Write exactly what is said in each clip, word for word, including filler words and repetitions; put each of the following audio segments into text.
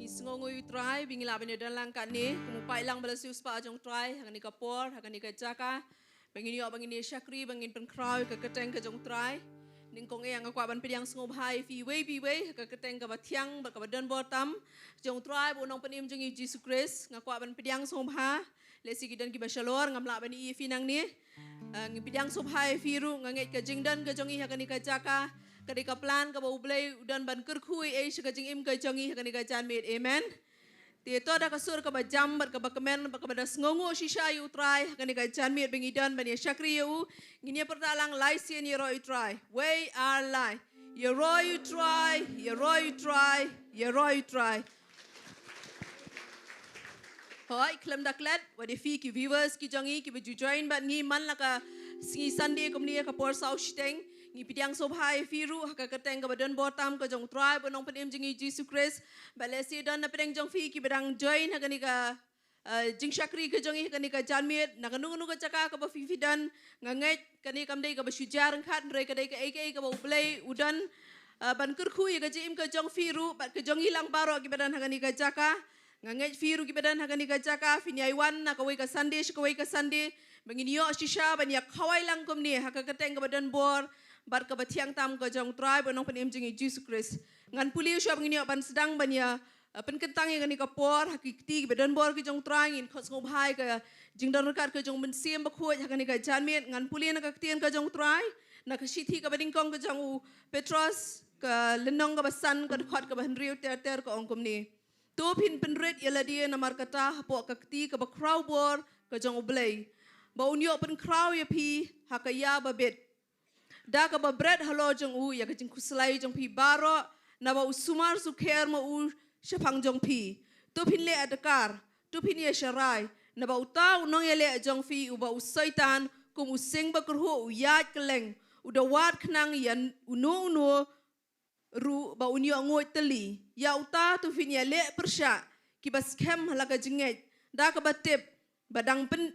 Sngewnguh ïa u Trai, ba ngi lah ban ïadon lang katne, kum u paidlang ba la siewspah jong u Trai, ha kane ka por, ha kane ka jaka, ba ngin ïoh, ba ngin ïa shakri, ba ngin pynkhraw ïa ka kyrteng ka jong u Trai. Nyngkong eh nga kwah ban pdiang sngewbha ïa phi iwei pa iwei, ha ka kyrteng kaba thiang, bad kaba don bor tam, jong u Trai, bad u Nongpynim jong ngi Jisu Khrist, nga kwah ban pdiang sngewbha, lehse ki don kiba shalor, ngam lah ban ïohi ïa phi nangne. Ah, ngi pdiang sngewbha ïa phi ruh, nga ngeit ka jingdon ka jong ngi ha kane ka jaka, ka dei ka plan kaba U Blei u don ban kyrkhu ei ei sha ka jingim ka jong ngi ha kane ka janmiet. Amen. Te to da ka sur kaba jam bad kaba kmen bad kaba da sngewnguh shisha ïa u Trai ha kane ka janmiet ba ngi don ban ïa shakri ïa u, ngin ïa pyrta lang lai sien ïaroh ïa u Trai. Wei ar lai. Ïaroh ïa u Trai, ïaroh ïa u Trai, ïaroh ïa u Trai. Hooid, khlem da klet, wat ïa phi ki viewers ki jong ngi kiba ju join bad ngi man la ka sngi Sunday kumne ha ka por saw shiteng. Ngi pdiang sngewbha ïa phi ruh ha ka kyrteng kaba don bor tam ka jong u Trai bad u Nongpynim jong ngi Jisu Khrist. Bad lehse don na pdeng jong phi kiba dang join ha kane ka, eh, jingshakri ka jong ngi ha kane ka janmiet, na kano kano ka jaka kaba phi phi don, nga ngeit kane kam dei kaba shu jia ryngkat, hynrei ka dei kaei kaei kaba U Blei u don, eh, ban kyrkhu ïa ka jingim ka jong phi ruh bad ka jong ngi lang baroh kiba don ha kane ka jaka. Nga ngeit phi ruh kiba don ha kane ka jaka, phin ïai wan na kawei ka Sunday sha kawei ka Sunday, ba ngin ïoh shisha ban ïa khawai lang kumne ha ka kyrteng kaba don bor bad kaba thiang tam ka jong u Trai bad u Nongpynim jong ngi Jisu Khrist. Ngan pule shuwa ba ngin ïoh ban sdang ban ïa, eh, pynkyntang ïa kane ka por ha ki kti kiba don bor ki jong u Trai, ngin khot sngewbha ïa ka jingdon ryngkat ka jong u Mynsiem Bakhuid ha kane ka janmiet. Ngan pule na ka ktien ka jong u Trai, na ka shithi kaba nyngkong ka jong u Petros, ka lynnong kaba san, ka dkhot kaba hynriew ter ter, ka ong kumne: To phin pynrit ïa lade namar kata hapoh ka kti kaba khraw bor ka jong U Blei, ba un ïoh pynkhraw ïa phi ha ka ïa ba bit, da kaba bret halor jong u ïa ka jingkhuslai jong phi baroh, naba u sumar sukher ma u shaphang jong phi. To phin leh adkar, to phin ïa sharai, naba uta u nongïaleh jong phi uba u Soitan, kum u sing bakyrhuh u ïaid kylleng, u da wad khnang ïa uno uno ruh ba un ïoh nguid tylli. Ïa uta to phin ïa leh pyrshah kiba skhem ha la ka jingngeit, da kaba tip ba dang pyn,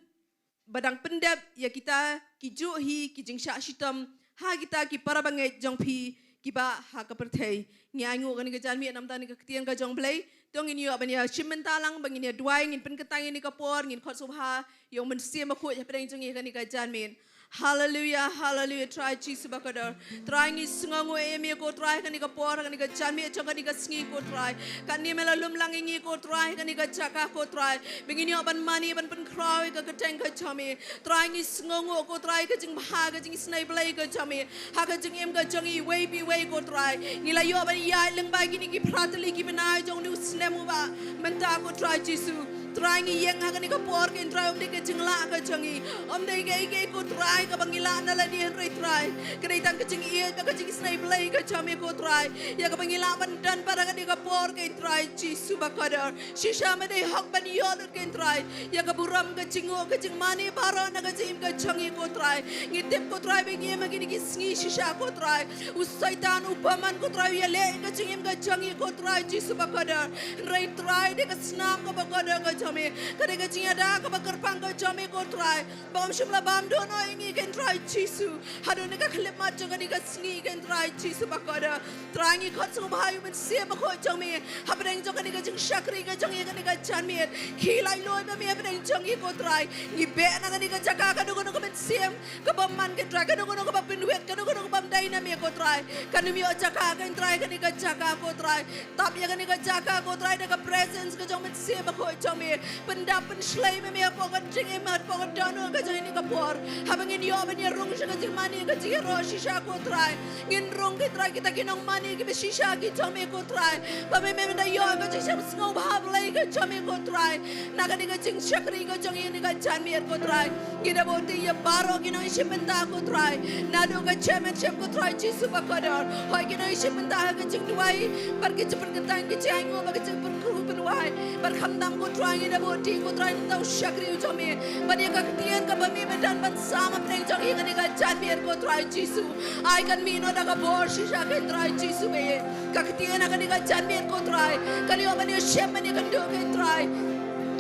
ba dang pyndep ïa kita kijuh hi ki jingshah shitom ha kita ki para bangeit jong phi kiba ha ka pyrthei. Ngi ainguh kane ka janmiet namar kane ka ktien ka jong U Blei. To ngin ïoh ban ïa shim bynta lang, ba ngin ïa duwai, ngin pynkyntang ïa kane ka por, ngin khot sngewbha ïa u Mynsiem Bakhuid hapdeng jong ngi ha kane ka janmiet. Haleluia, haleluia, Trai Jisu bakordor. Trai ngi sngewnguh ïa me ko Trai, ha kane ka por, ha kane ka janmiet jong kane ka sngi ko Trai. Kane me la lum lang ïa ngi ko Trai, ha kane ka jaka ko Trai, ba ngin ïoh ban mane ban pynkhraw ïa ka kyrteng ka jong me. Trai ngi sngewnguh ko Trai ka jingbha, ka jingisynei Blei ka jong me ha ka jingim ka jong ngi iwei pa iwei ko Trai. Ngi la ïoh ban ïaid lyngba kine ki phra tylli ki bnai jong une u snem uba mynta ko Trai Jisu. Trai ngi ïeng ha kane ka por ko Trai, ym dei ka jinglah ka jong ngi, ym dei kaei kaei ko Trai kaba ngi lah na lade, hynrei Trai ka dei tang ka jingïeit bad ka jingisynei Blei ka jong me ko Trai, ïa kaba ngi lah ban don pat ha kane ka por ko Trai Jisu bakordor. Shisha me dei hok ban ïoh lut ko Trai ïa ka burom, ka jingnguh, ka jingmane baroh na ka jingim ka jong ngi ko Trai. Ngi tip ko Trai ba ngi im ha kine ki sngi shisha ko Trai, u Soitan u bymman ko Trai u ïaleh ïa ka jingim ka jong ngi ko Trai Jisu bakordor. Hynrei Trai dei ka snam kaba kordor ka jong me, ka dei ka jingïada kaba kyrpang ka jong me ko Trai, ba ym shym la bam dohnud ïa ngi ko Trai Jisu. Haduh kane ka khyllipmat jong kane ka sngi ko Trai Jisu bakordor. Trai ngi khot sngewbha ïa u Mynsiem Bakhuid jong me hapdeng jong kane ka jingshakri ka jong ngi ha kane ka janmiet. Khie laitluid ma me hapdeng jong ngi ko Trai. Ngi beh na kane ka jaka kano kano ka mynsiem kaba man ko Trai, kano kano kaba pynwit, kano kano kaba ym dei na me ko Trai, kan ym ïoh jaka ko Trai ha kane ka jaka ko Trai. Tap ïa kane ka jaka ko Trai da ka presence ka jong u Mynsiem Bakhuid jong me. Pyndap pynshlei ma me hapoh ka jingim, hapoh ka dohnud ka jong ngi ha kane ka por, haba ngin ïoh ban ïarung sha ka jingmane, ka jingïaroh shisha ko Trai. Ngin rung ko Trai kita ki nongmane kiba shisha ki jong me ko Trai, ba me, me, me da ïoh ka jingshem sngewbha Blei ka jong me ko Trai, na kane ka jingshakri ka jong ngi ha kane ka janmiet ko Trai. Ngi da buh ti ïa baroh ki nongïashim bynta ko Trai, naduh ka chairmanship ko Trai Jisu bakordor. Hooid, ki nongïashim bynta ha ka jingduwai bad ka jingpynkyntang, ka jingainguh bad ka jingpyrkhu pynwai. Bad khamtam ko Trai ngi da buh ti ko Trai na uta u shakri u jong me, bad ïa ka ktien kaba me, me don ban sam hapdeng jong ngi ha kane ka janmiet ko Trai Jisu. Ai kan mih noh da ka bor shisha ko Trai Jisu, ba ïa ka ktien ha kane ka janmiet ko Trai kan ïoh ban ïashem ban ïakynduh ko Trai.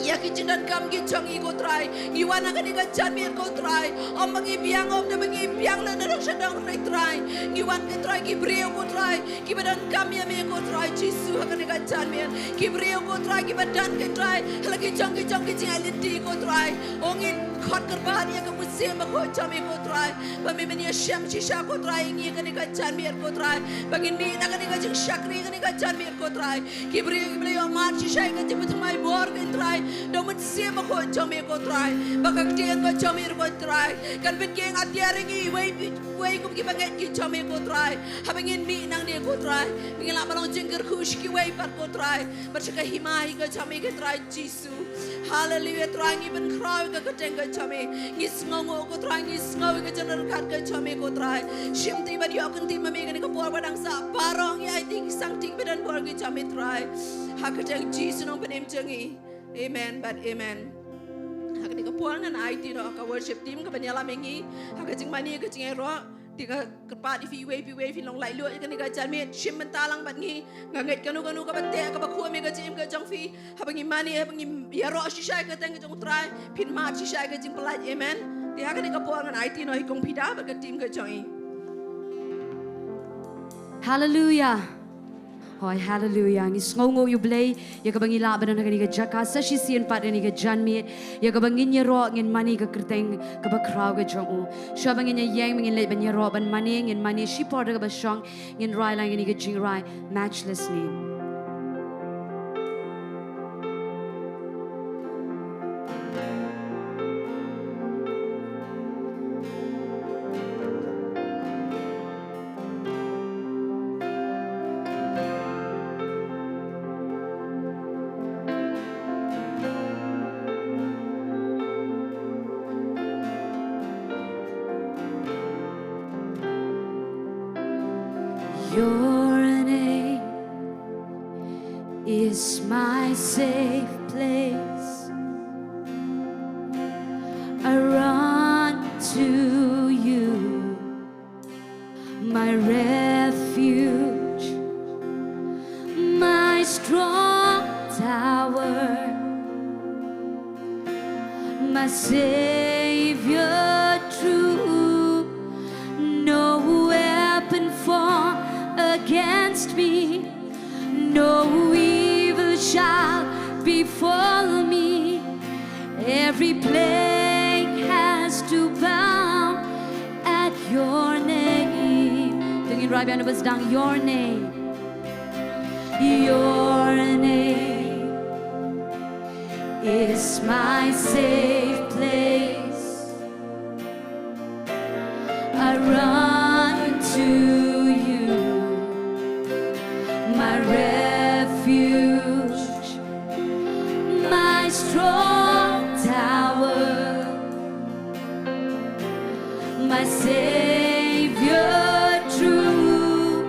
ïa ki jingdonkam ki jong ngi ko Trai. Ngi wan ha kane ka janmiet ko Trai. Ym ba ngi biang, ym da ba ngi biang lane dang sha dang rei Trai. Ngi wan ko Trai ki briew ko Trai kiba donkam ïa me ko Trai Jisu ha kane ka janmiet. Ki briew ko Trai kiba don ko Trai ha la ki jong ki jong ki jingïaid lynti ko Trai. O ngin khot kyrpad ïa ka mynsiem bakhuid jong me ko Trai. Ba me ban ïashem shisha ko Trai ïa ngi ha kane ka janmiet ko Trai. Ba ngin mih na kane ka jingshakri ha kane ka janmiet ko Trai. Ki briew kiba la ïoh mad shisha ïa ka jingpynthymmai bor ko Trai. Da u mynsiem bakhuid jong me ko Trai. Ba ka ktien ka jong me ko Trai kan pynkieng atiar ïa ngi iwei pa iwei kum kiba ngeit ki jong me ko Trai. Haba ngin mih nangne ko Trai ba ngin lah ban long jingkyrkhu sha kiwei pat ko Trai. Bad sha ka hima hi ka jong me ko Trai Jisu. Haleluia Trai ngi pynkhraw ïa ka kyrteng ka jong me. Ngi sngewnguh ko Trai ngi sngew ïa ka jingryngkat ka jong me ko Trai. Shim ti bad ïoh kynti ma me kane ka por ba dang sah baroh ngi aiti ki sangti kiba don bor ki jong me Trai. Ha ka kyrteng Jisu nongpynim jong ngi. Amen bad amen. Ha kane ka por ngan aiti noh ha ka worship team kaban ïalam ïa ngi ha ka jingmane ka jingïaroh. Te nga kyrpad ïa phi iwei pa iwei phin long laitluid ïa kane ka janmiet. Shim bynta lang bad ngi. Nga ngeit kano kano kaba teh kaba khum ïa ka jingim ka jong phi. Haba ngi mane haba ngi ïaroh shisha ïa ka kyrteng ka jong u Trai phin mad shisha ïa ka jingpyllait. Amen. Te ha kane ka por ngan aiti noh ïa i Kong Pida bad ka team ka jong i. Haleluia. Hoi haleluia. Ngi sngewnguh ïa u Blei ïa kaba ngi lah ban don ha kane ka jaka sa shisien pat ha kane ka janmiet ïa kaba ngin ïaroh ngin mane ka kyrteng kaba khraw ka jong u. Shuwa ba ngin ïa ïeng ba ngin leit ban ïaroh ban mane ngin mane shipor da kaba shong. Ngin rai lang ïa kane ka jingrai Matchless Name. Your name is my safe place. I run to you, my refuge, my strong tower, my Savior true. No weapon formed against me, no evil shall befall me. Every plague has to bow at your name. Te ngin rai biang na ba sdang, your name. Your name is my safe place. I run to you, my refuge, my strong tower, my Savior true.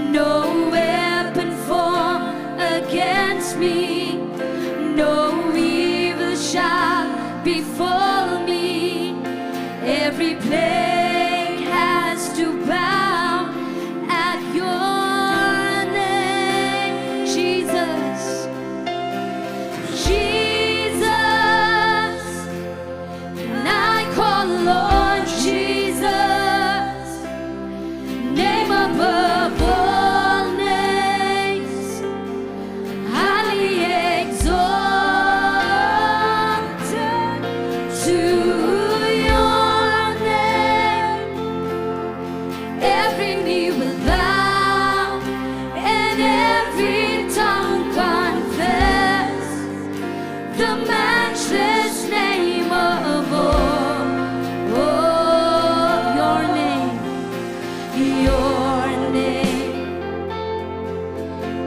No weapon formed against me, no evil shall befall me. Every plague has to bow at your name, Jesus. Jesus, and I call on Jesus, name above all names, highly exalted. To your name, every knee will bow and every tongue confess the matchless name of all. Oh, your name, your name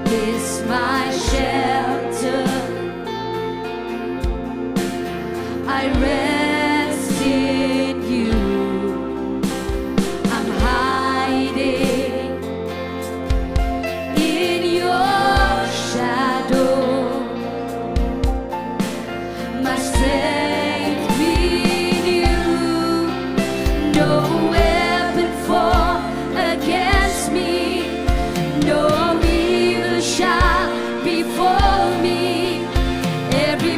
is my shelter. I rest in you. I'm hiding in your shadow. My strength renew. No weapon formed against me, no evil shall befall me. Every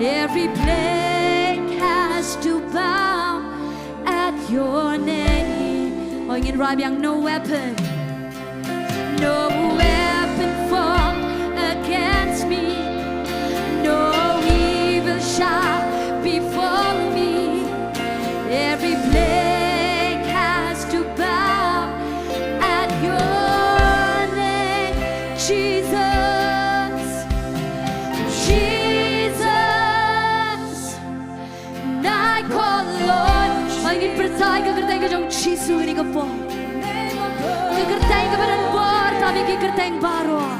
Every plague has to bow at your name. Oh, ngin rap ïa no weapon. No weapon formed against me. No evil shall befall me. Every plague has to bow at your name, Jesus. Jesus, I call Lord. Ngi pyrshah ka kyrteng ka jong Jisu ha kane ka por. Ka kyrteng kaba don bor tang ïa ki kyrteng baroh.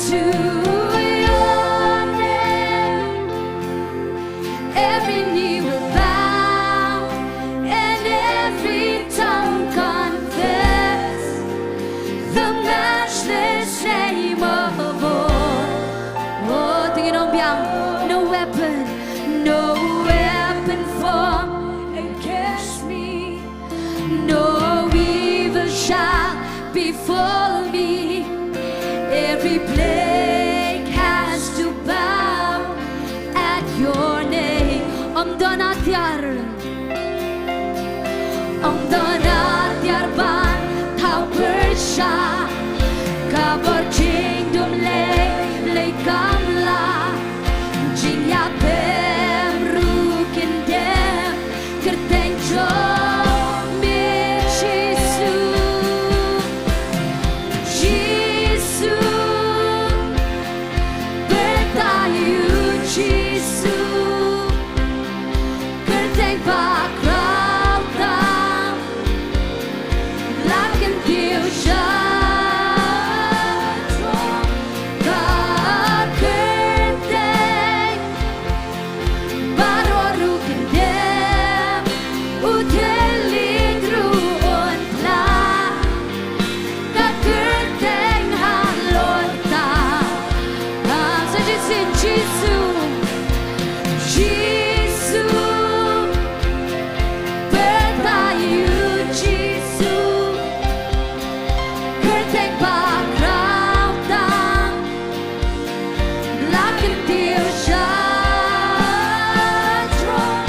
To your name, every knee will bow and every tongue confess the matchless name of our. Oh, to ngin ong biang, no weapon, no weapon formed against me. No evil shall befall me. Every plague has to bow at your name. Ym don atiar, ym don atiar ban thaw pyrshah. Ka bor jingdum lei lei kam lah. Jingïaphem ruh kin dem. Kyrteng jong me Jisu, Jisu, pyrta ïa u Jisu. Kyrteng ba khraw tam, la kyntiew sha ka kyrteng. Baroh ruh kin dem, u thylliej ruh un phla. Ka kyrteng halor tam. Ah, sa shisien Jisu, Jisu. Pyrta ïa u Jisu. Kyrteng ba khraw tam. La kyntiew sha throng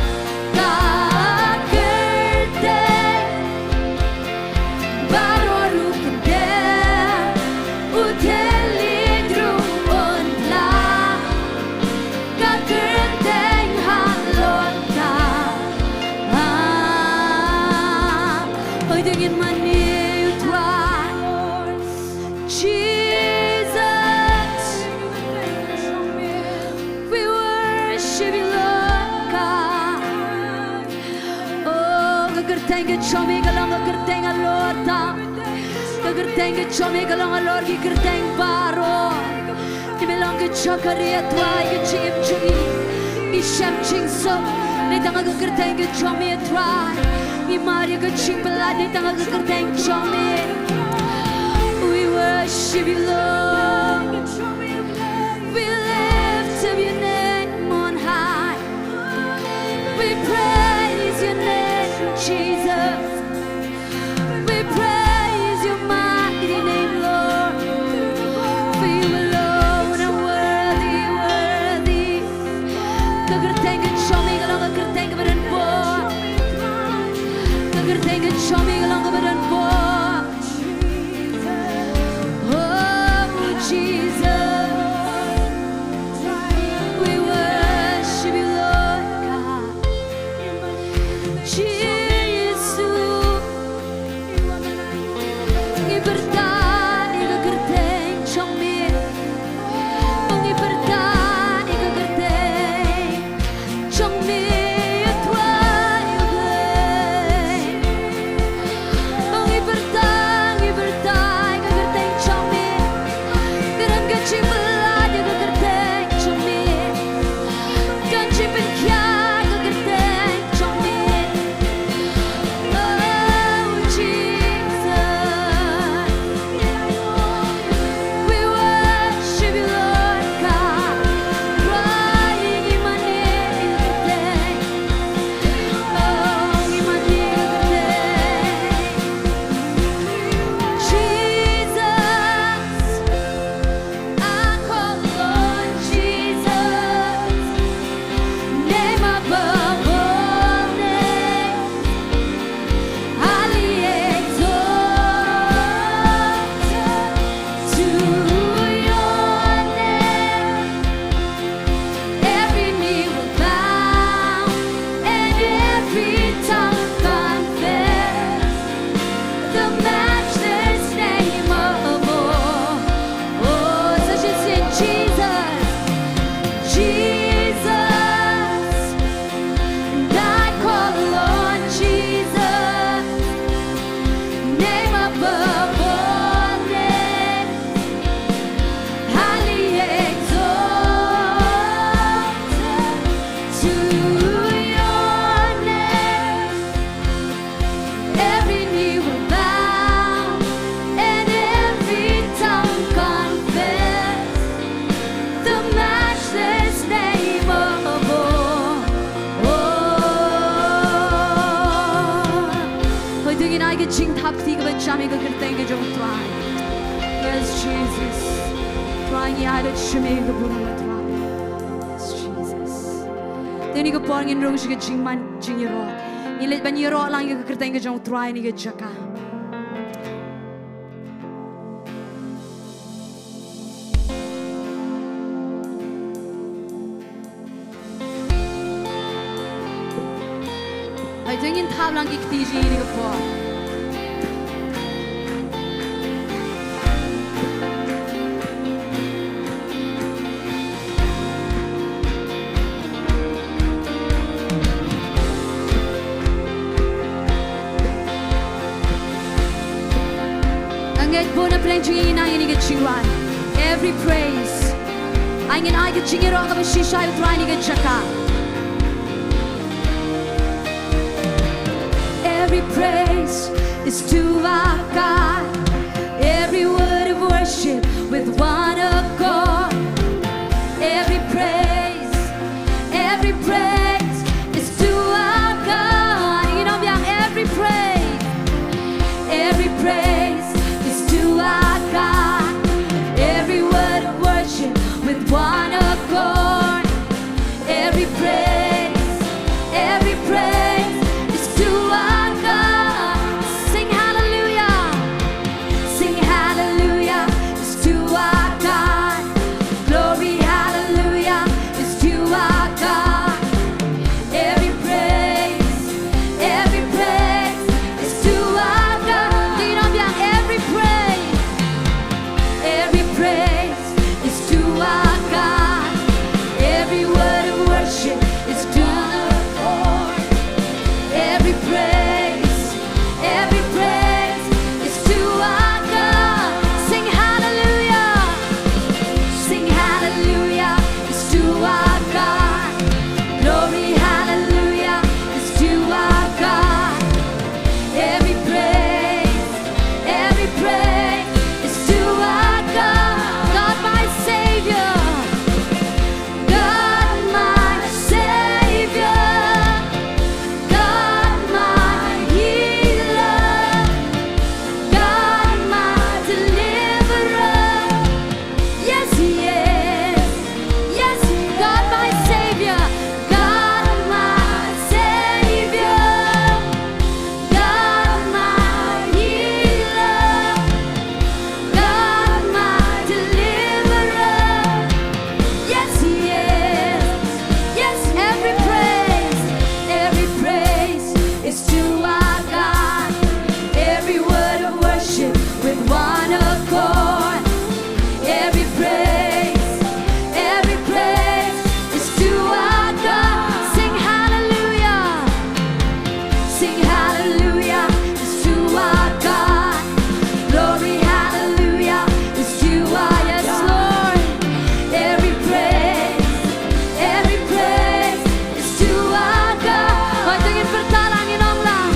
ka kyrteng. Baroh ruh kin dem, u thylliej ruh un phla. Ka kyrteng halor tam. Hoi, to ngin mane ïa u Trai. Jesus, we worship you, Lord God. Oh, ka kyrteng ka jong me ka long ka kyrteng halor tam. Ka kyrteng ka jong me ka long halor ki kyrteng baroh. Ngi me long ka jaka ri, Trai, ka jingim jong ngi. Ngi shem jingsuk na tang ka kyrteng ka jong me, Trai. Ngi mar ïa ka jingpyllait na tang ka kyrteng jong me. We worship you, Lord. We lift up your name on high. We praise your name, Jesus. We praise your mighty name, Lord. For you alone are worthy, worthy. Ka kyrteng ka jong me ka long ka kyrteng kaba don bor. Ka kyrteng ka jong me ka long kaba don bor. Oh, Jesus, we worship you, Lord God. Jisu, ngi pyrta ïa ka kyrteng jong me. Ngi pyrta ïa ka kyrteng jong me, ïa Trai, ïa Blei. Ngi pyrta, ngi pyrta ïa ka kyrteng jong me. Ka don ka Jesus. Trai, ngi ai da ka jingim ka burom, Trai. Yes, Jesus. Te kane ka por ngin rung sha ka jingman jingïaroh. Ngin leit ban ïaroh lang ïa ka kyrteng ka jong u Trai ha kane ka jaka. Hooid, to ngin thap lang ki kti jong ngi ha kane ka por. Ngin ïa bun na pdeng jong ngi ha kane ka jingrwai. Every praise. Ai ngin ai ka jingïaroh kaba shisha ïa u Trai ha kane ka jaka. Every praise is to our God. Every word of worship with one accord. Every praise, every praise is to our God. Ngin ong biang, every praise, every praise is to our God. Every word of worship with one accord. Every praise, every praise is to our God. Sing hallelujah. Sing hallelujah is to our God. Glory, hallelujah is to our God. Every praise, every praise is to our God. Ngin ong biang, every praise, every praise is to our God. Every word of worship is to the Lord. Every praise, every praise is to our God. Sing hallelujah. Sing hallelujah is to our God. Glory, hallelujah is to our God. Every praise, every praise is to our God. God, my Savior. God, my Savior. God, my healer. God, my deliverer. Yes, He is. Yes, God, my Savior. God, my Savior. God, my healer. God, my deliverer. Yes, He is. Yes, every praise, every praise is to our God. Every word of worship with one accord. Every praise, every praise is to our God. Sing hallelujah. Sing hallelujah is to our God. Glory, hallelujah is to our, yes, Lord. Every praise, every praise is to our God. Hooid, to ngin pyrta lang, ngin ong lang.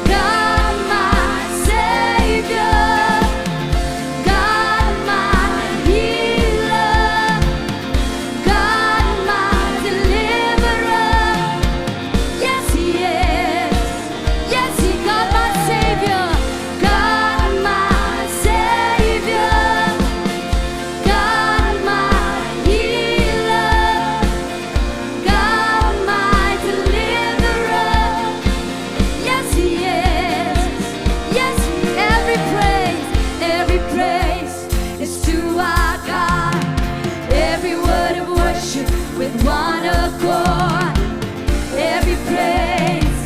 God, my Savior. God, my healer. God, my deliverer. Yes, He is. Yes, He, God, my Savior. God, my Savior. God, my healer. God, my deliverer. Yes, He is. Yes, every praise, every praise is to our God. Every word of worship with one accord. Every praise,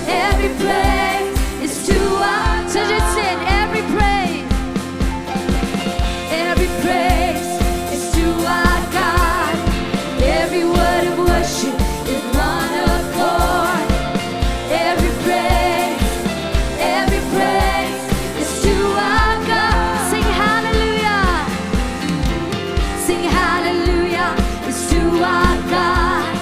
every praise is to our God. So just sing, every praise. Every praise is to our God. Every word of worship is one accord. Every praise, every praise is to our God. Sing hallelujah. Sing hallelujah is to our God.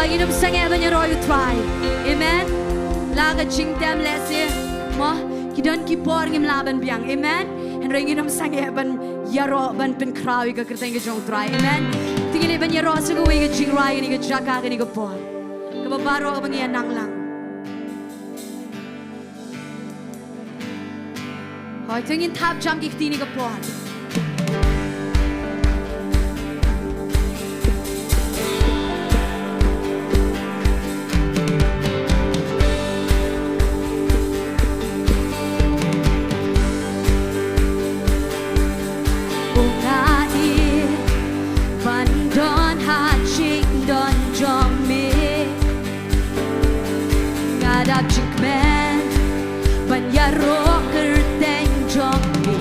Ngin ym sangeh ban ïaroh ïa u Trai. Amen. La ka jingtem lehse, mo, ki don ki por ngim lah ban biang. Amen. Hynrei ngin ym sangeh ban ïaroh ban pynkhraw ïa ka kyrteng ka jong u Trai. Amen. Te ngin leit ban ïaroh sa kawei ka jingrwai kane ka jaka kane ka por, kaba baroh kaba ngi ïa nang lang. Hooid, to ngin thap jam ki kti kane ka por. U nga ïeit ban don ha jingdon jong me. Nga dap jingkmen ban ïaroh kyrteng jong me.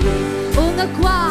U nga kwah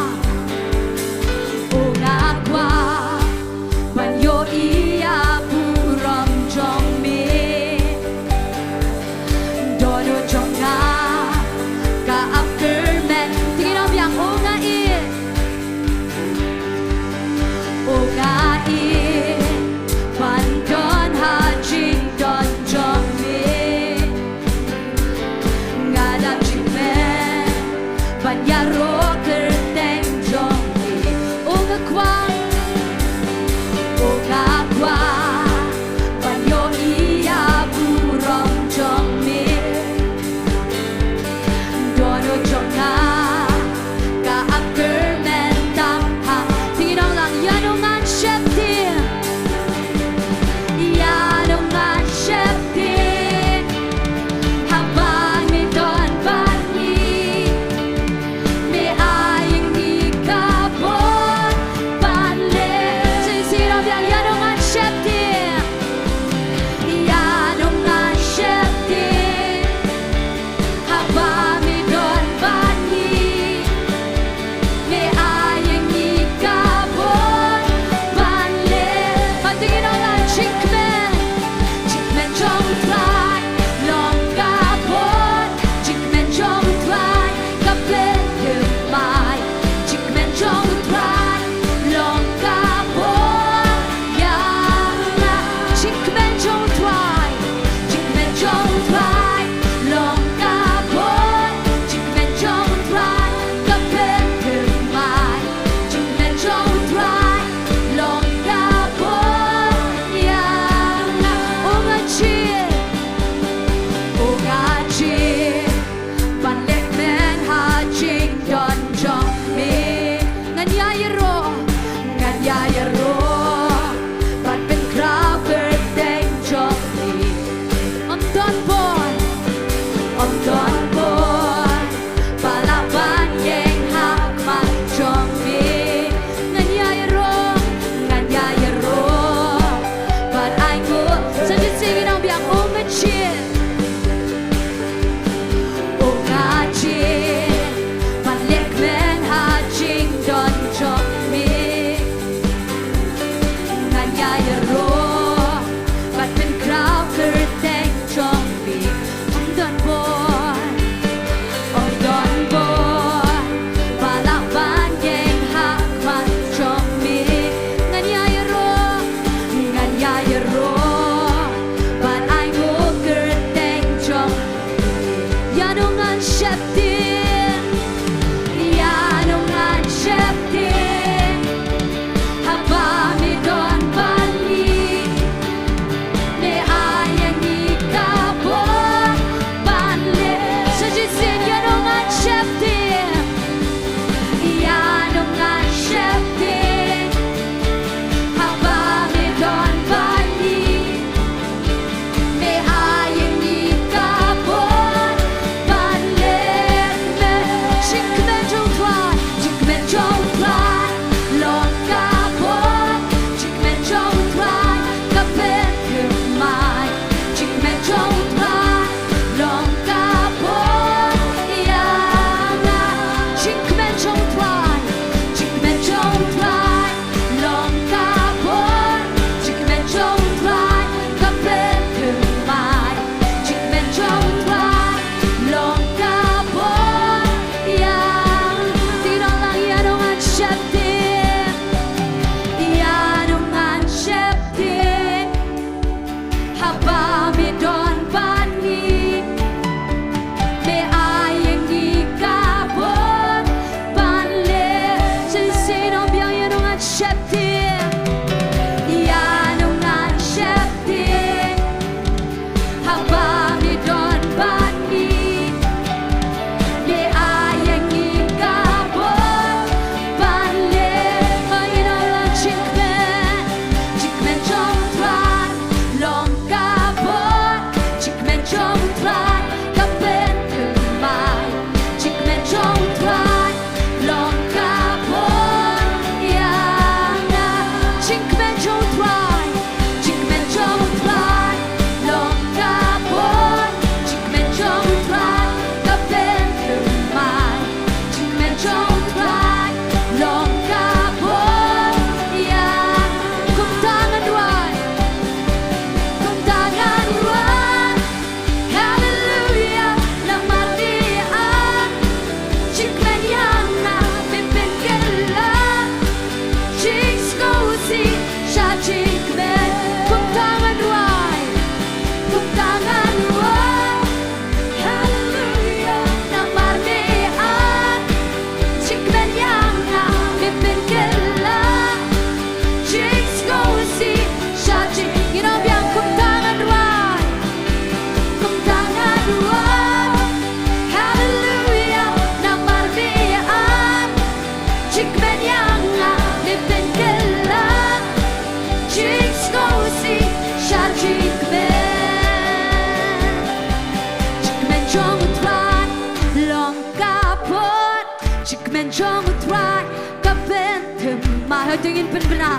Jong U Trai ka pynthymmai. Hato ngin pynbna,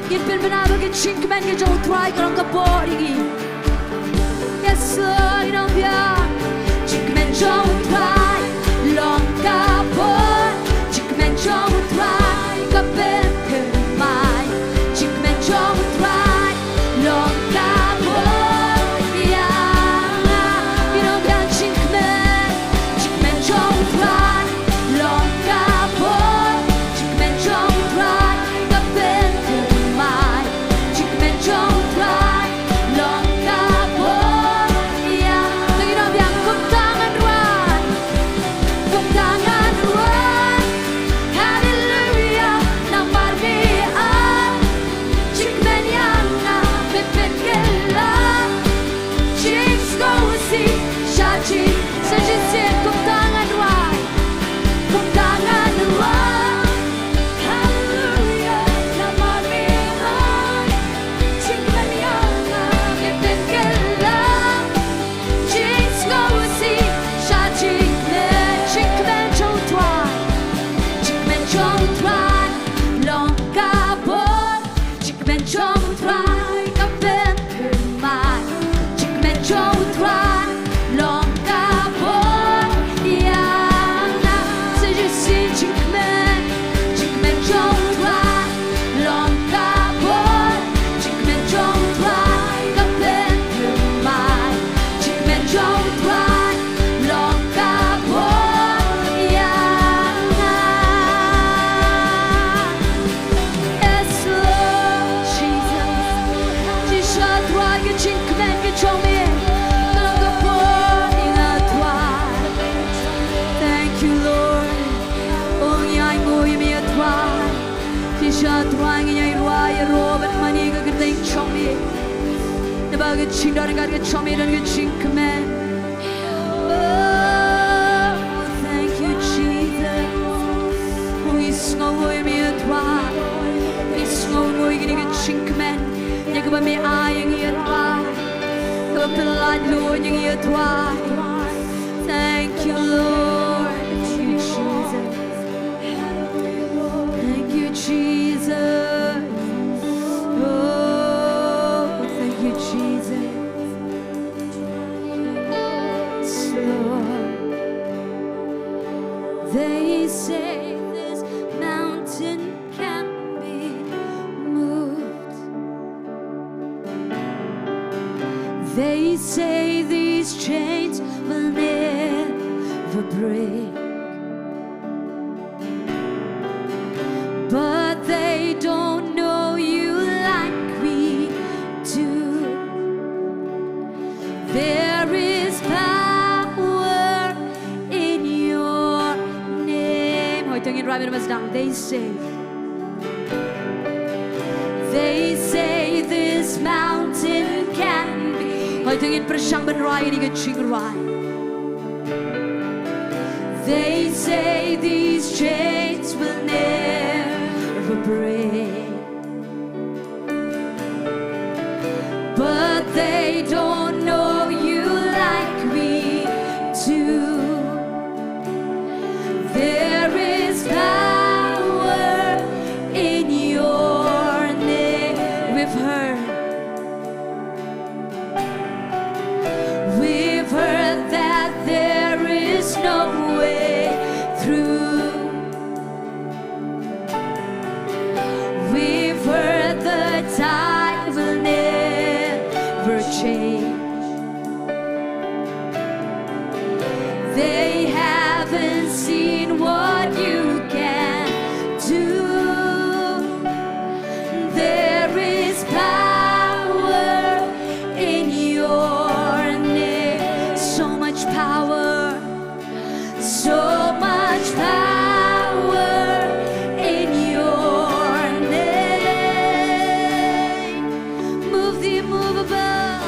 ngin pynbna ba ka jingkmen ka jong U Trai ka long ka bor ïa ngi. Yes Lord, ngi ong biang. Jingkmen jong U Trai long ka bor. Jingkmen jong U Trai ka pynthymmai. Jingkmen jong U Trai long ka bor ïa nga. Ngi ong biang jingkmen. Jingkmen jong U Trai long ka bor. Jingkmen jong U Trai ka pynthymmai. Jingkmen jong U Trai long ka bor ïa nga. Ngi ong biang. Kumta ngan rwai. Kumta ngan rwai. Haleluia. Namar me ap jingkmen ïa nga, me pynkylla jingsngewsih sha jing. Sa shisien. Kumta ngan rwai. Kumta ngan rwai. Haleluia. Namar me ap jingkmen ïa nga, me pynkylla jingsngewsih sha jingkmen. Jingkmen jong U Trai. Jingkmen jong U Trai long ka bor. Jingkmen jong U Trai ka pynthymmai. Jingkmen jong U Trai long ka bor ïa nga. Sa shisien. Jingkmen. Jingkmen jong U Trai long ka bor. Jingkmen jong U Trai ka pynthymmai. Jingkmen jong U Trai long ka bor ïa nga. Yes Lord Jesus. Jisu Trai, ka jingkmen ka jong me ka long ka bor ïa nga Trai. Thank you Lord. Oh ngi ainguh ïa me Trai. Jisu Trai, ngi ïai rwai ïaroh bad mane ka kyrteng jong me. Naba ka jingdon ka jong me don ka jingkmen. Oh, thank you, Jesus. Oh, ngi sngewnguh ïa me Trai. Ngi sngewnguh ïa kane ka jingkmen ïa kaba me ai ïa ngi Trai. Kaba pynlait lut ïa ngi Trai. Thank you, Lord. Thank you, Jesus. Thank you, Jesus. Oh, thank you, Jesus. Yes, Lord. They say this mountain can be moved. They say these chains will never break. But they don't know you like we do. There is power in your name. Hoi, tang in right minute down. They say, they say this mountain can be. Hoi, tang in pyrshang ban rwai ïa kane ka jingrwai. They say these chains will never break. But they don't know you like we do. There is power in your name. We've heard. We've heard that there is no way through. We've heard the tide will never change. They haven't seen what you can do. There is power in your name. So much power. So much power in your name. Move the immovable.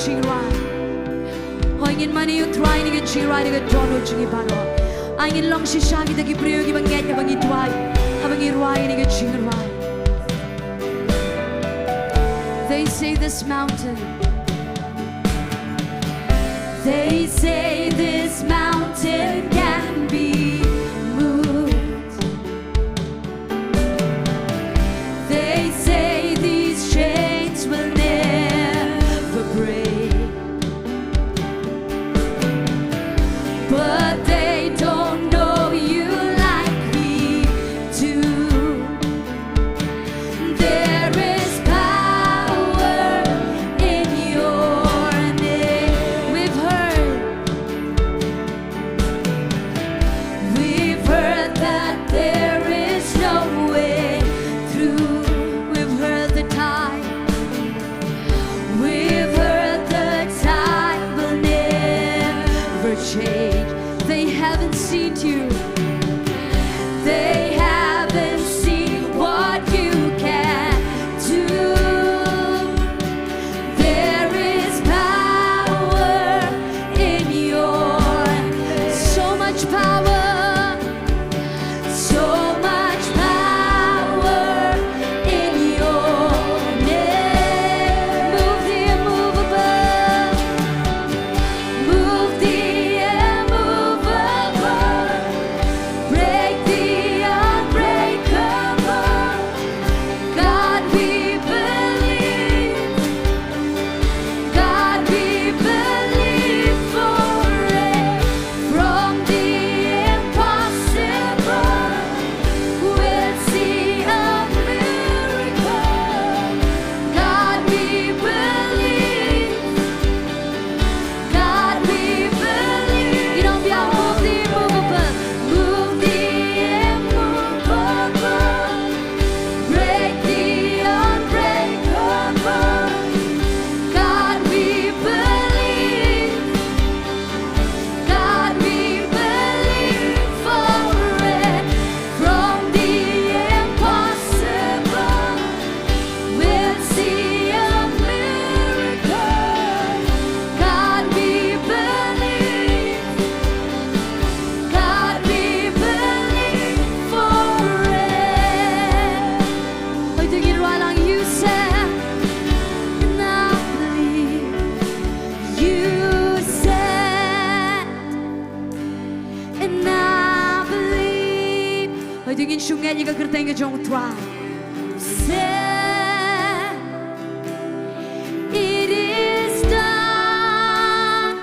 jingrwai. Hooid, ngin mane ïa u Trai ha kane ka jingrwai, ha kane ka dohnud jong ngi baroh. Ai ngin long shisha kita ki briew kiba ngeit haba ngi duwai, haba ngi rwai ha kane ka jingrwai. They say this mountain. They say this mountain can be moved. They say these chains will never break. But they don't know you like we do. There is power in your name. We've heard, we've heard that there is no way through. We've heard the tide. We've heard the tide will never change. They haven't seen you. They haven't seen what you can do. There is power in your, so much power, so much power in your name. Move the immovable. Move the immovable. Break the unbreakable. God, we believe. God, we believe for it. From the impossible, we'll see a miracle. God, we believe. God, we believe. You know, we are move the immovable. Move the immovable. Break the unbreakable. God, we believe. God, we believe for it. From the impossible, we'll see a miracle. God, we believe. God, we believe for it. Hooid, to ngin rwai lang, you said, and I believe. You said, and I believe. Hooid, to ngin shu ngeit ïa ka kyrteng ka jong u Trai. Said, it is done.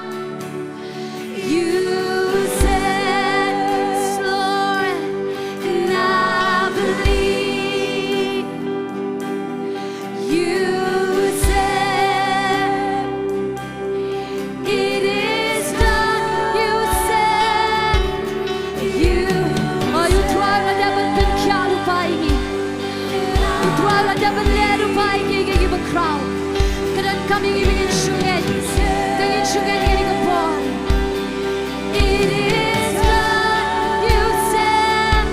You said, Lord, and I believe. You said, it is done. You said, you. Oh, u Trai u la dep ban pynkhiah lypa ïa ngi. U Trai u la dep ban leh lypa ïa ngi, ïa ngi bakhraw. Ka donkam ïa ngi ba ngin shu ngeit. Te ngin shu ngeit ïa kane ka por. It is done. You said,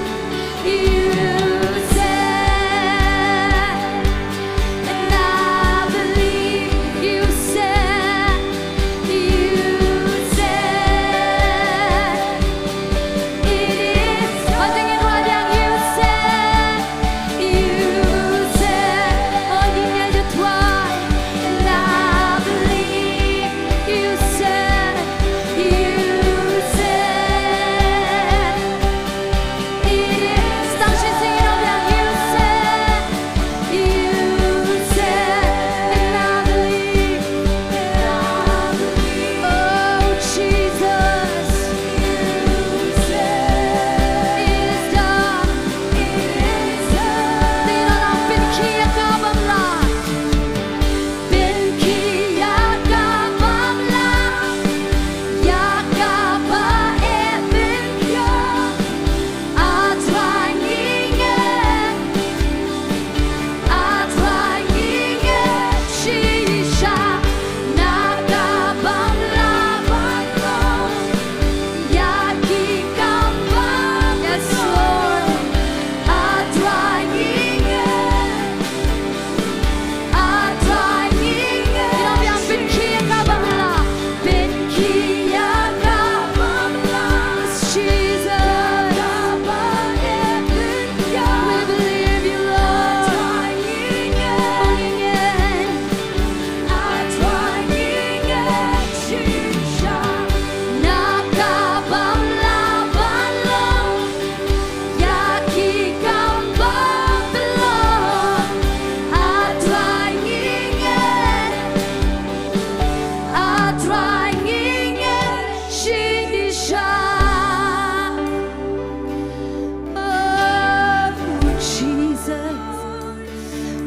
you said, and I believe you said, you said, it is. Hooid, to ngin rwai lang, you said, you said, oh, ngin ïa try, and I believe you said.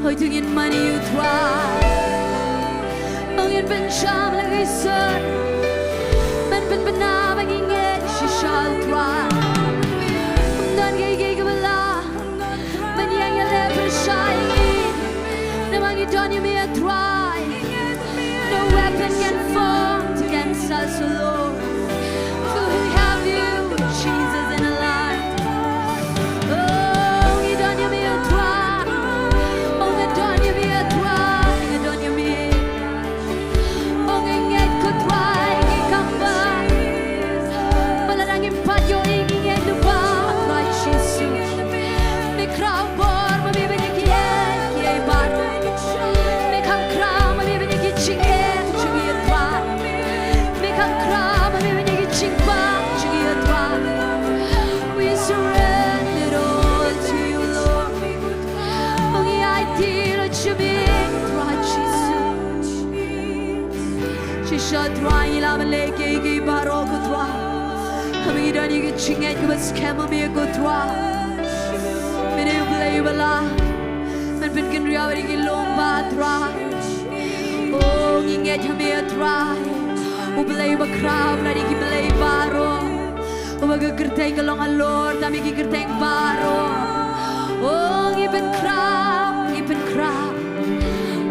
Hooid, ngin mane ïa u Trai. Ngin pynshai la ngi sngewthuh. Men pynbna ba ngi ngeit shisha u Trai. Ym don kiei kiei kiba lah ban ïeng ïaleh pyrshah ïa ngi. Namar ngi don ïa me, Trai. No weapon can form against us, O Lord. For we have you, Jesus, in our life. Oh, ngi don ïa me, Trai. Oh, ngi don ïa me, Trai. Ngi don ïa me. Oh, ngi ngeit ko Trai, ngi kyrpad ba lada ngim pat ïohi, ngi ngeit lypa, Trai Jisu. Me khraw bor ma me ban ïa kiei kiei baroh. Me kham khraw ma me ban ïa ki jingeh jong ngi, Trai. Me kham khraw ma me ban ïa ki jingpang jong ngi, Trai. We surrender it all to you, Lord. Oh, ngi aiti ruh sha me, Trai Jisu. Shisha Trai, ngi lah ban leh kiei kiei baroh ko Trai. Haba ngi don ïa ki jingngeit kiba skhem ha me ko Trai. Me dei U Blei uba lah ban pynkynriah ïa ki lum ba Trai. Oh, ngi ngeit ha me Trai. U Blei uba khraw na ki blei baroh. Uba ka kyrteng ka long halor tam ïa ki kyrteng baroh. Oh, ngi pynkhraw, ngi pynkhraw.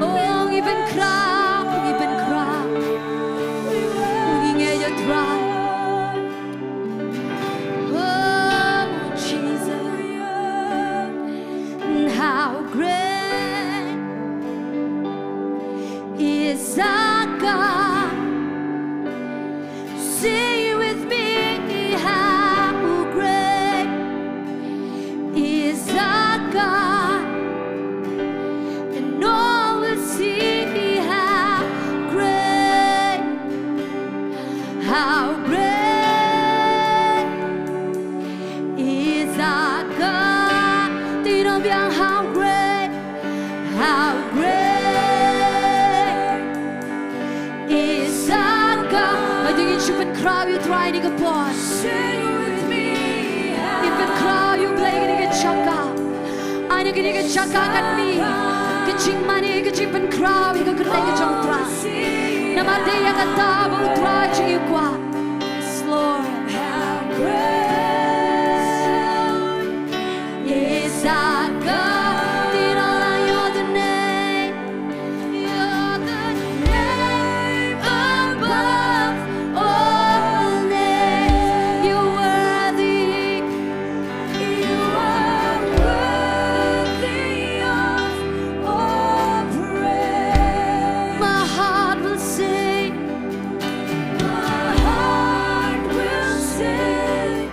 Oh, ngi pynkhraw, ngi pynkhraw. Oh, ngi ngeit ïa u Trai. Oh, Jesus. How great is our God. Say with me, how great is our God. And all will see how great, how great is our God. Do you know beyond how great, how great is our God? Ba ngin shu pynkhraw ïa u Trai ha kane ka por. Sing with me. Ngin pynkhraw ïa u Blei ha kane ka jaka. Ha kane ka jaka kan mih ka jingmane, ka jingpynkhraw ïa ka kyrteng ka jong u Trai. Namar dei ïa kata ba u Trai jong ngi u kwah. Yes, Lord. How great is our God. You're the name. You're the name above all names. You're worthy. You are worthy of all praise. My heart will sing. My heart will sing.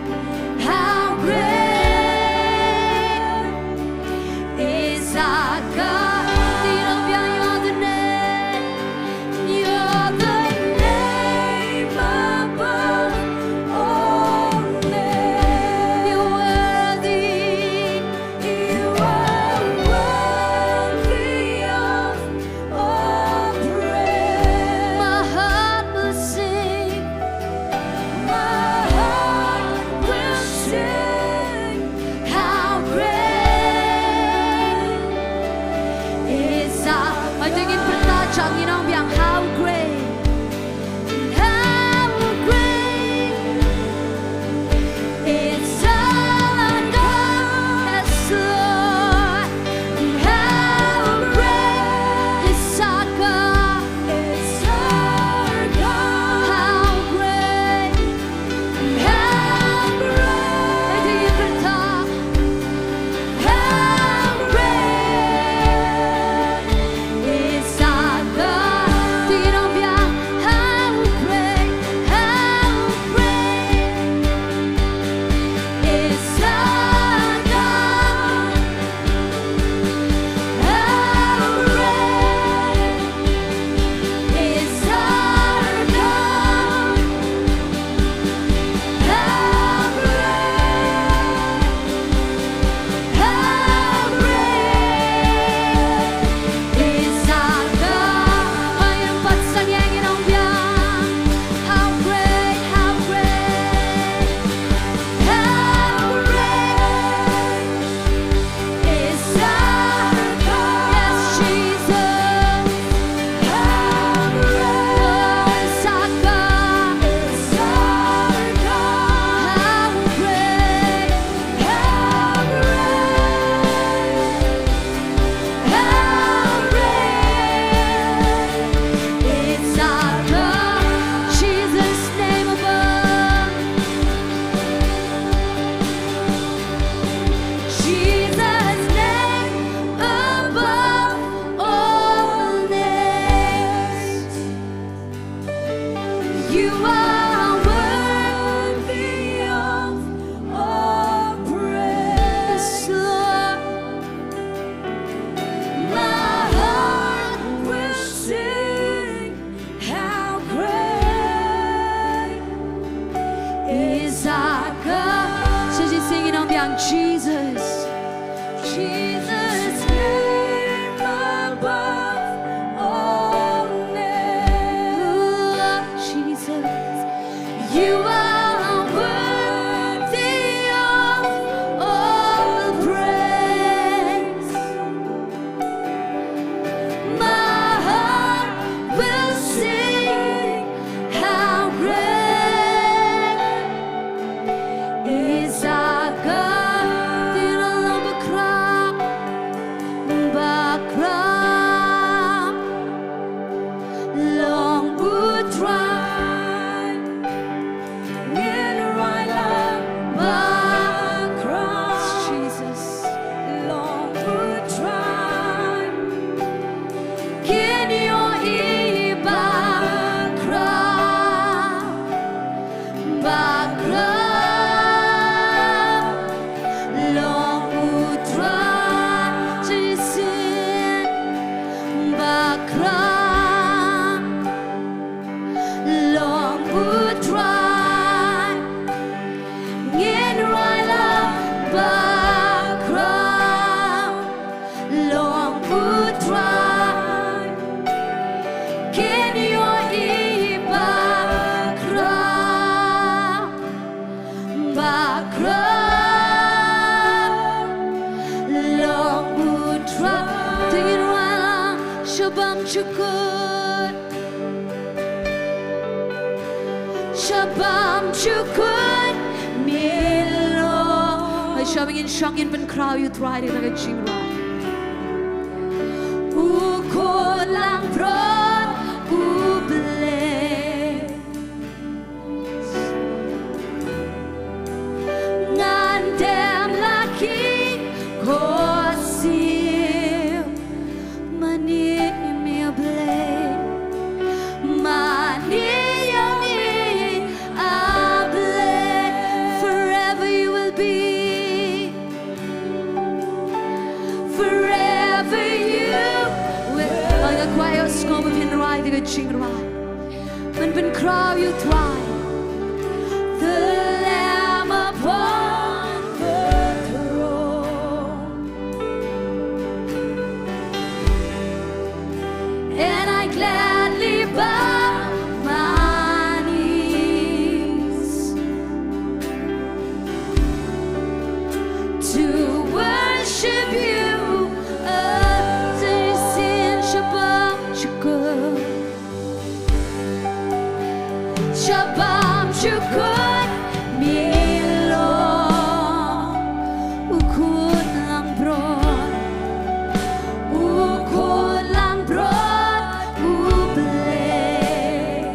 Jesus, name above all names. Oh, Jesus, you are worthy of all praise. My heart will sing how great is our God. Tira lang bakra, bakra. Long u trai, ngin rai lang bakra. Jesus. Long u trai, kin ïohi bakra. Bakra, long u trai, jisin bakra, long u trai, ngin rai lang bakra. Long u trai, kin ïohi bakra, bakra. Long u trai, ngin rai lang sha bam jukut. Sha bam jukut me long. Ai sha bam ngin shong ngin pynkhraw ïa u Trai da ka jingrai. U khun langbrot U Blei. Ngan dem la ki khohsiew. Mane ïa me A Blei, mane ïa me A Blei. Forever you will be, forever you will. Ai nga kwah ïa u sngewbha phin rai da ka jingrai. Ban pynkhraw ïa u Trai. The Lamb upon the throne. And I gladly bow my knees to worship you. Sha bam jukut. Sha bam jukut me long. U khun langbrot, u khun langbrot U Blei.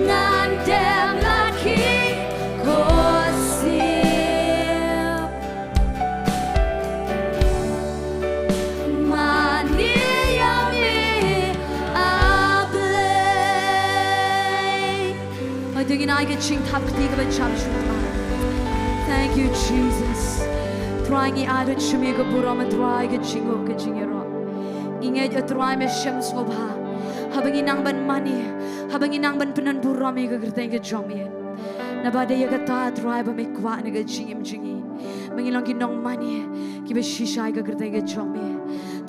Ngan dem la ki khohsiew. Mane ïa me A Blei. Hynrei ngin ai ka jingthap kti kaba jam shuh. Thank you, Jesus. Trai ngi ai lut sha me ka burom, Trai, ka jingnguh ka jingïaroh. Ngi ngeit, Trai, me shem sngewbha haba ngi nang ban mane, haba ngi nang ban pyndon burom ïa ka kyrteng ka jong me. Naba dei ïa kata, Trai, ba me kwah na ka jingim jong ngi ba ngin long ki nongmane kiba shisha ïa ka kyrteng ka jong me.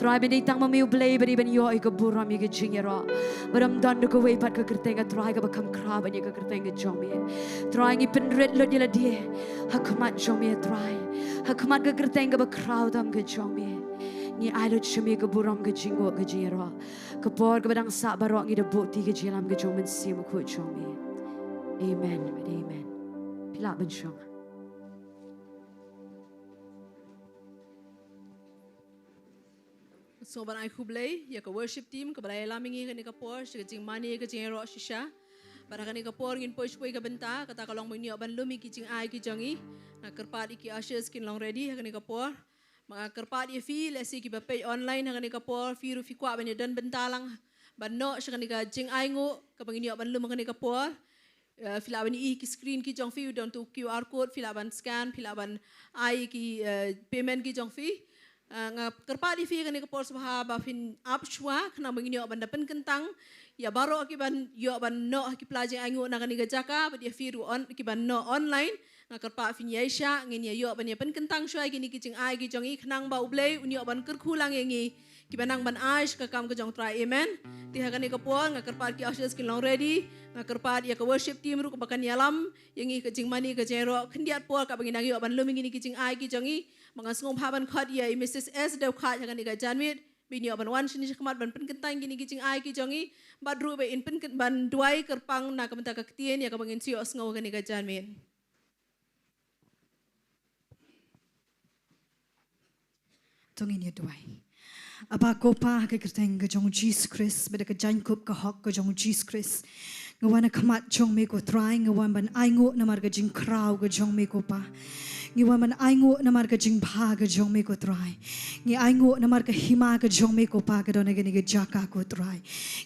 Trai, me dei tang ma me U Blei ba dei ban ïoh ïa ka burom ïa ka jingïaroh. Ba ym don da kawei pat ka kyrteng, Trai, kaba kham khraw ban ïa ka kyrteng ka jong me. Trai, ngi pynrit lut ïa lade ha khmat jong me, Trai, ha khmat ka kyrteng kaba khraw tam ka jong me. Ngi ai lut sha me ka burom, ka jingnguh ka jingïaroh. Ka por kaba dang sah baroh ngi da buh ïa ka jingïalam ka jong u Mynsiem Bakhuid jong me. Amen. Amen. Phi lah ban shong. Sngewbha ban ai khublei ïa ka worship team kaba la ïalam ïa ngi ha kane ka por sha ka jingmane ka jingïaroh shisha. Bad ha kane ka por ngin poi sha kawei ka bynta, kata ka long ba ngin ïoh ban lum ïa ki jingai ki jong ngi. Nga kyrpad ïa ki ushers kin long ready ha kane ka por. Nga kyrpad ïa phi, lehse kiba peit online ha kane ka por, phi ruh phi kwah ban ïadon bynta lang ban noh sha kane ka jingainguh kaba ngin ïoh ban lum ha kane ka por. Eh, phi lah ban ïohi ki screen ki jong phi, u don tu Q R code, phi lah ban scan, phi lah ban ai ki, eh, payment ki jong phi. Eh, nga kyrpad ïa phi ha kane ka por sngewbha ba phin ap shuwa khnang ba ngin ïoh ban da pynkyntang ïa baroh kiban ïoh ban noh ha ki pla jingainguh na kane ka jaka, bad ïa phi ruh kiban noh online. Nga kyrpad phin ïaishah, ngin ïa ïoh ban ïa pynkyntang shuwa ïa kine ki jingai ki jong ngi, khnang ba U Blei un ïoh ban kyrkhu lang ïa ngi kiba nang ban ai sha ka kam ka jong U Trai. Amen. Te ha kane ka por nga kyrpad ki ushers kin long ready. Nga kyrpad ïa ka worship team ruh kaba kan ïalam ïa ngi ka jingmane ka jingïaroh khyndiat por kaba ngi nang ïoh ban lum ïa kine ki jingai ki jong ngi. Ba nga sngewbha ban khot ïa i Mrs S Dewkhaid ha kane ka janmiet. Ba in ïoh ban wan shane shakhmat ban pynkyntang ïa kine ki jingai ki jong ngi. Bad ruh ba in pynkyntang ban duwai kyrpang na ka bynta ka ktien ïa kaba ngin sa ïohsngew ha kane ka janmiet. To ngin ïa duwai. Aba ko Pa, ha ka kyrteng ka jong U Jisu Khrist, bad da ka jaiñkup ka hok ka jong U Jisu Khrist, nga wan ha khmat jong me ko Trai, nga wan ban ainguh namar ka jingkhraw ka jong me ko Pa. Ngi wan ban ainguh namar ka jingbha ka jong me ko Trai. Ngi ainguh namar ka hima ka jong me ko Pa ka don ha kane ka jaka ko Trai.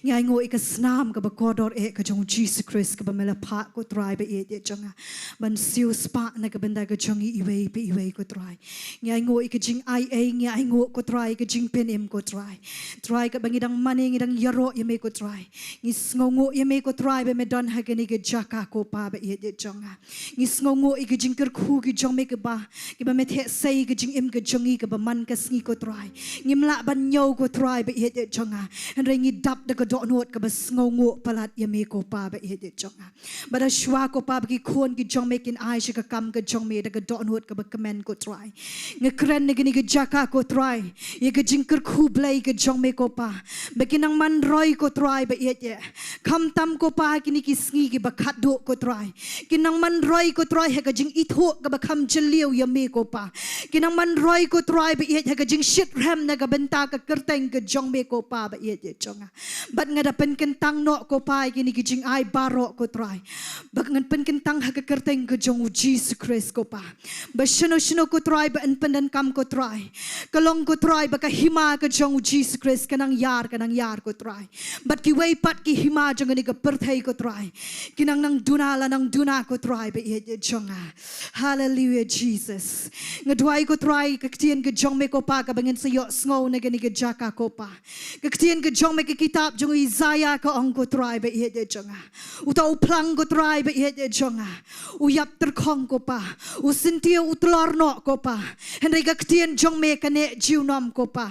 Ngi ainguh ïa ka snam kaba kordor eh ka jong U Jisu Khrist kaba me la phah ko Trai ba ïeit eh jong nga. Ban siewspah na ka bynta ka jong ngi iwei pa iwei ko Trai. Ngi ainguh ïa ka jingai ei, ngi ainguh ko Trai ïa ka jingpynim ko Trai. Trai kaba ngi dang mane ngi dang ïaroh ïa me ko Trai. Ngi sngewnguh ïa me ko Trai ba me don ha kane ka jaka ko Pa ba ïeit eh jong nga. Ngi sngewnguh ïa ka jingkyrkhu ka jong me kaba, kiba me theh sei ka jingim ka jong ngi kaba man ka sngi ko Trai. Ngim lah ban ñiew ko Trai ba ïeit eh jong nga. Hynrei ngi dap da ka dohnud kaba sngewnguh palat ïa me ko Pa ba ïeit eh jong nga. Bad shuwa ko Pa ba ki khun ki jong me kin ai sha ka kam ka jong me da ka dohnud kaba kmen ko Trai. Nga kren na kane ka jaka ko Trai ïa ka jingkyrkhu Blei ka jong me ko Pa. Ba kin nang man roi ko Trai ba ïeit eh. Khamtam ko Pa ha kine ki sngi kiba khatduh ko Trai. Kin nang man roi ko Trai ha ka jingithuh kaba kham jylliew ïa me ko Pa. Kin nang man roi ko Trai ba ïeit ha ka jingshitrhem na ka bynta ka kyrteng ka jong me ko Pa ba ïeit eh jong nga. Bad nga da pynkyntang noh ko Pa ïa kine ki jingai baroh ko Trai. Bad ngan pynkyntang ha ka kyrteng ka jong U Jisu Khrist ko Pa. Ba shano shano ko Trai ba yn pyndonkam ko Trai. Ka long ko Trai ba ka hima ka jong U Jisu Khrist ka nang ïar, ka nang ïar ko Trai. Bad kiwei pat ki hima jong kane ka pyrthei ko Trai. Ki nang nang duna la nang duna ko Trai ba ïeit eh jong nga. Hallelujah, Jesus. Nga duwai ko Trai ka ktien ka jong me ko Pa kaba ngin sa ïohsngew na kane ka jaka ko Pa. Ka ktien ka jong me ka kitab jong u Isaiah ka ong ko Trai ba ïeit eh jong nga. Uta u phlang ko Trai ba ïeit eh jong nga. U ïap tyrkhong ko Pa. U syntiew u tlor noh ko Pa. Hynrei ka ktien jong me ka neh junom ko Pa.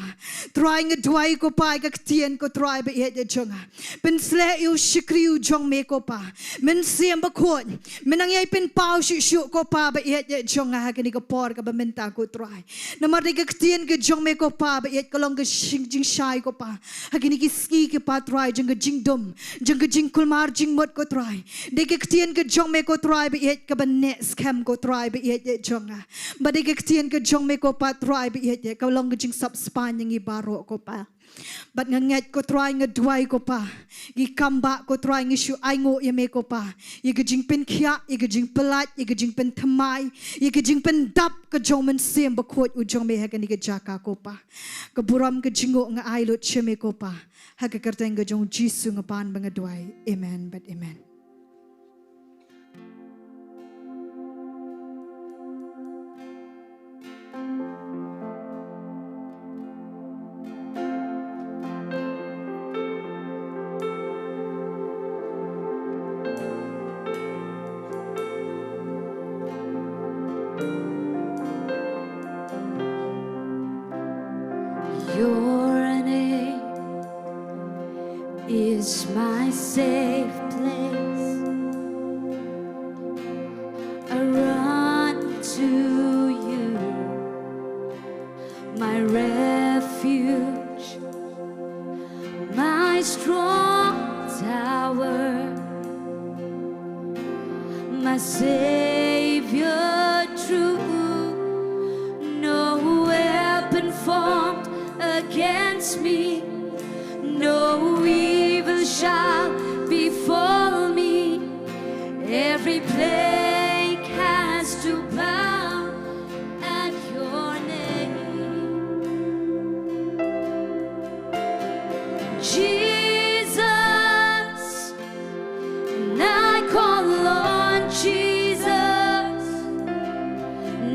Trai nga duwai ko Pa ïa ka ktien ko Trai ba ïeit eh jong nga. Pynsleh ïa u shakri u jong me ko Pa. Mynsiem Bakhuid. Me nang ïai pynpaw shuh shuh ko Pa ba ïeit eh jong nga ha kane ka por kaba mynta ko Trai. Namar dei ka ktien ka jong me ko Pa ba ïeit ka long ka jing- jingshai ko Pa. Ha kine ki sngi ko Pa Trai jong ka jingdum, jong ka jingkulmar jingmut ko Trai. Dei ka ktien ka jong me ko Trai ba ïeit kaba neh skhem ko Trai ba ïeit eh jong nga. Bad dei ka ktien ka jong me ko Pa Trai ba ïeit eh ka long ka jingsap spah ïa ngi baroh ko Pa. Bad nga ngeit ko Trai nga duwai ko Pa. Ngi kam ba ko Trai ngi shu ainguh ïa me ko Pa. Ïa ka jingpynkhiah, ïa ka jingpyllait, ïa ka jingpynthymmai, ïa ka jingpyndap ka jong u Mynsiem Bakhuid u jong me ha kane ka jaka ko Pa. Ka burom ka jingnguh nga ai lut sha me ko Pa. Ha ka kyrteng ka jong U Jisu nga pan ba nga duwai. Amen bad amen. Your name is my safe place. I run to you, my refuge, my strong tower, my Savior true. No weapon formed against me, no evil shall befall me. Every plague has to bow at your name. Jesus, and I call on Jesus,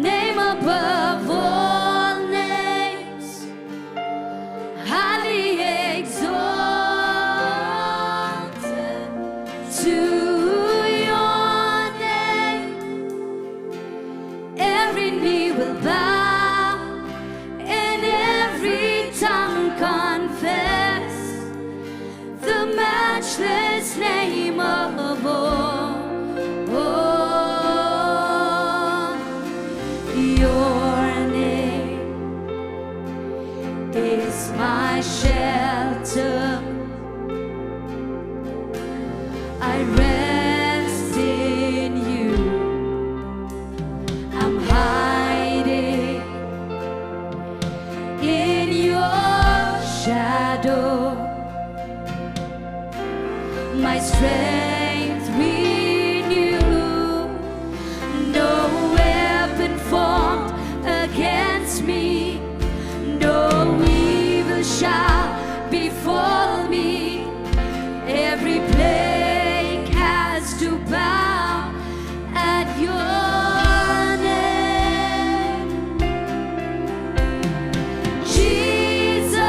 name above all names. Hallelujah. Every knee will bow and every tongue confess the matchless name of all. Oh, your name is my shelter. I rest in you. I'm hiding in your shadow. My strength renew. No weapon formed against me, no evil shall befall me. Every plague has to bow at your name. Jesus,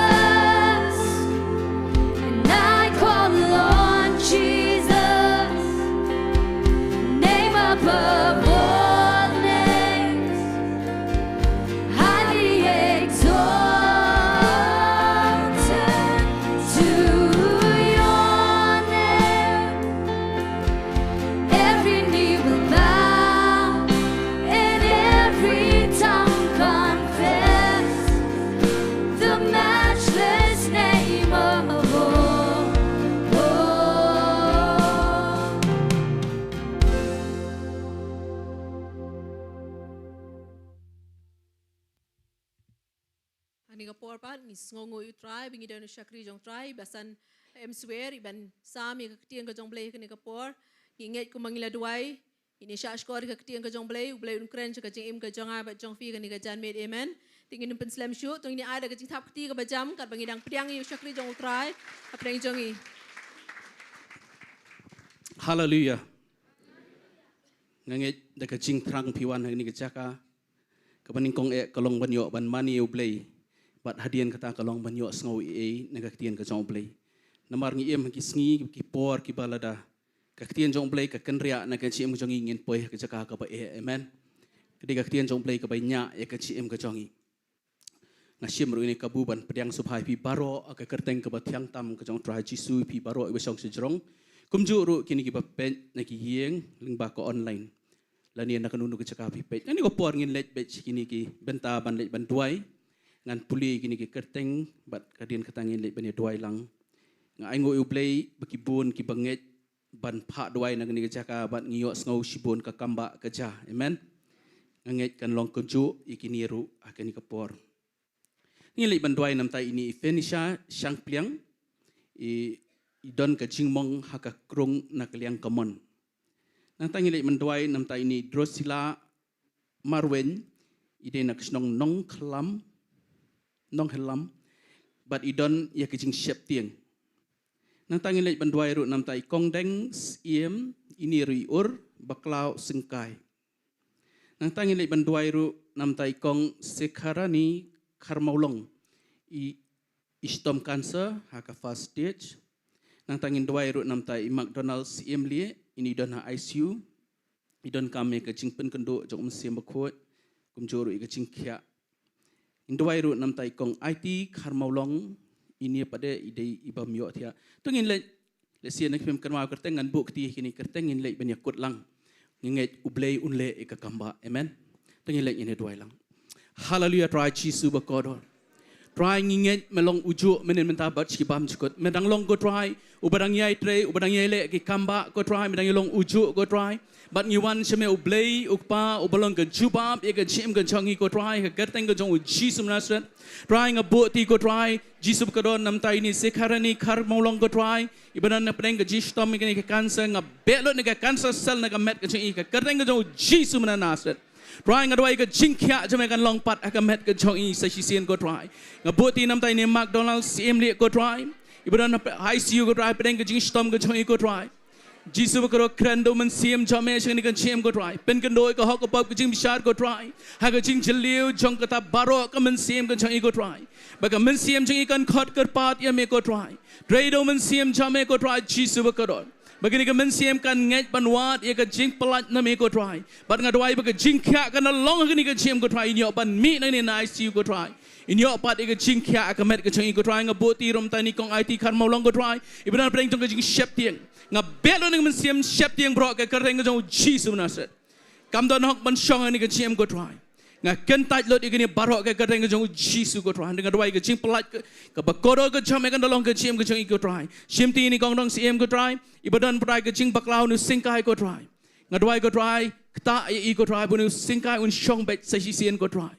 and I call on Jesus, name above all names, highly exalted to your name. Every knee will bow and every tongue confess the matchless name of all. Ani ka por pat ngi sngewnguh ïa u Trai, ba ngi don u shakri jong u Trai, ba san em swer, iban sam ïa ka ktien ka jong u Blei kane ka por. Ngi ngeit kumba ngi la duwai, ngi ïa shah shkor ïa ka ktien ka jong u Blei, u Blei un kren sha ka jingim ka jong nga bad jong phi kane ka janmiet, amen. Te ngin ym pynslem shuh, to ngin ïa ai da ka jingthap kti kaba jam, katba ngi dang pdiang ïa u shakri jong u Trai hapdeng jong ngi. Haleluia. Nga ngeit da ka jingthrang phi wan ha kane ka jaka. Kaba nyngkong eh ka long ban ïoh ban mane ïa u Blei. Bad hadien kata ka long ban ïoh sngew ei ei na ka ktien ka jong u Blei. Namar ngi im ha ki sngi ki por kiba lada ka ktien jong u Blei ka kynriah na ka jingim ka jong ngi, ngin poi ha ka jaka kaba eh, amen. Ka dei ka ktien jong u Blei kaba ñiah ïa ka jingim ka jong ngi. Nga shim ruh ïa kane ka kabu ban pdiang sngewbha ïa phi baroh ha ka kyrteng kaba thiang tam ka jong u Trai Jisu, ïa phi baroh iba shong shajrong. Kumjuh ruh kine kiba peit na ki ïing lyngba ka online. Lane na kano kano ka jaka phi peit. Kane ka por ngin leit beit sha kine ki bynta ban leit ban duwai. Ngan pule kine ki kyrteng bad hadien kata ngin leit ban ïa duwai lang. Nga ainguh ïa u Blei ba ki bun kiba ngeit ban phah duwai na kane ka jaka bad ngi ïohsngew shibun ka kam ba ka jia. Amen. Nga ngeit kan long kumjuh ïa kine ruh ha kane ka por. Ngi leit ban duwai namar ïa ine i Fenisha Shangpliang, i, i don ka jingmong ha ka krung na ka liang kamon. Nangta ngi leit ban duwai namar ïa ine i Drusilla Marwein, i dei na ka shnong Nongkhlam, Nonghelam, bad i don ïa ka jingsheptieng. Nangta ngi leit ban duwai ruh namar ïa i Kongdeng Syiem, ine ruh i Ur Baklaw Syngkai. Nangta ngi leit ban duwai ruh namar ïa i Kong Sekharani Kharmawlong, i, i shitom cancer ha ka first stage. Nangta ngin duwai ruh namar ïa i McDonald Syiemlieh, ine i don ha I C U. I donkam ïa ka jingpynkynduh jong u Mynsiem Bakhuid, kumjuh ruh ïa ka jingkhiah. Ngin duwai ruh namar ïa i Kong Aiti Kharmawlong, ine pat de i dei i bym ïohthiah. To ngin leit, lehse na phi phim kynmaw kyrteng, ngan buh kti ïa kine ki kyrteng, ngin leit ban ïakut lang. Ngi ngeit u Blei un leh ïa ka kam ba. Amen. To ngin leit ngin ïa duwai lang. Haleluia, Trai Jisu bakordor. Trai, ngi ngeit me long ujuh mynhynnin mynta bad shi bymjukut. Me dang long ko Trai uba dang ïai trei, uba dang ïai leh ki kam ba ko Trai, me dang ïai long ujuh ko Trai. Bad ngi wan sha me u Blei, u Kpa uba long ka jubab ïa ka jingim ka jong ngi ko Trai, ha ka kyrteng ka jong u Jisu Nasaret. Trai, nga buh kti ko Trai Jisu bakordor namar ïa ine i Sekharani Kharmawlong ko Trai, iba don hapdeng ka jingshitom ïa kane ka cancer, nga beh lut ïa ka cancer cell na ka met ka jong i ha ka kyrteng ka jong u Jisu Nasaret. Trai, nga duwai ka jingkhiah jong me kan long pat ha ka met ka jong i sa shisien ko Trai. Nga buh kti namar ïa ine i McDonald Syiemlieh ko Trai, iba don ha I C U ko Trai, hapdeng ka jingshitom ka jong i ko Trai. Jisu bakordor, kren da u Mynsiem jong me sha kane ka jingim ko Trai. Pynkynduh ïa ka hok ka pop ka jingbishar ko Trai, ha ka jingjylliew jong kata baroh ka mynsiem ka jong i ko Trai. Ba ka mynsiem jong i kan khot kyrpad ïa me ko Trai. Trei da u Mynsiem jong me ko Trai Jisu bakordor. Ba kane ka mynsiem kan ngeit ban wad ïa ka jingpyllait na me ko Trai. Bad nga duwai ba ka jingkhiah kan long ha kane ka jingim ko Trai. Ïoh ban mih na kane na I C U ko Trai. Ïoh pat ïa ka jingkhiah ha ka met ka jong i ko Trai. Nga buh ti rum tani kong Aiti Kharmawlong ko Trai. Iba don hapdeng jong ka jingsheptieng. Nga beh lut na ka mynsiem sheptieng baroh ha ka kyrteng ka jong u Jisu Nasaret. Kam don hok ban shong ha kane ka jingim ko Trai. Nga kyntait lut ïa kine baroh ha ka kyrteng ka jong u Jisu ko Trai. Nga duwai ka jingpyllait ka, kaba kordor ka jong me kan da long ha ka jingim ka jong i ko Trai. Shim ti ïa i kong dong siem ko Trai. Iba don pat ha ka jingbakla une u syngkai ko Trai. Nga duwai ko Trai, ktah ïa i ko Trai, ba une u syngkai un shong beit sa shisien ko Trai.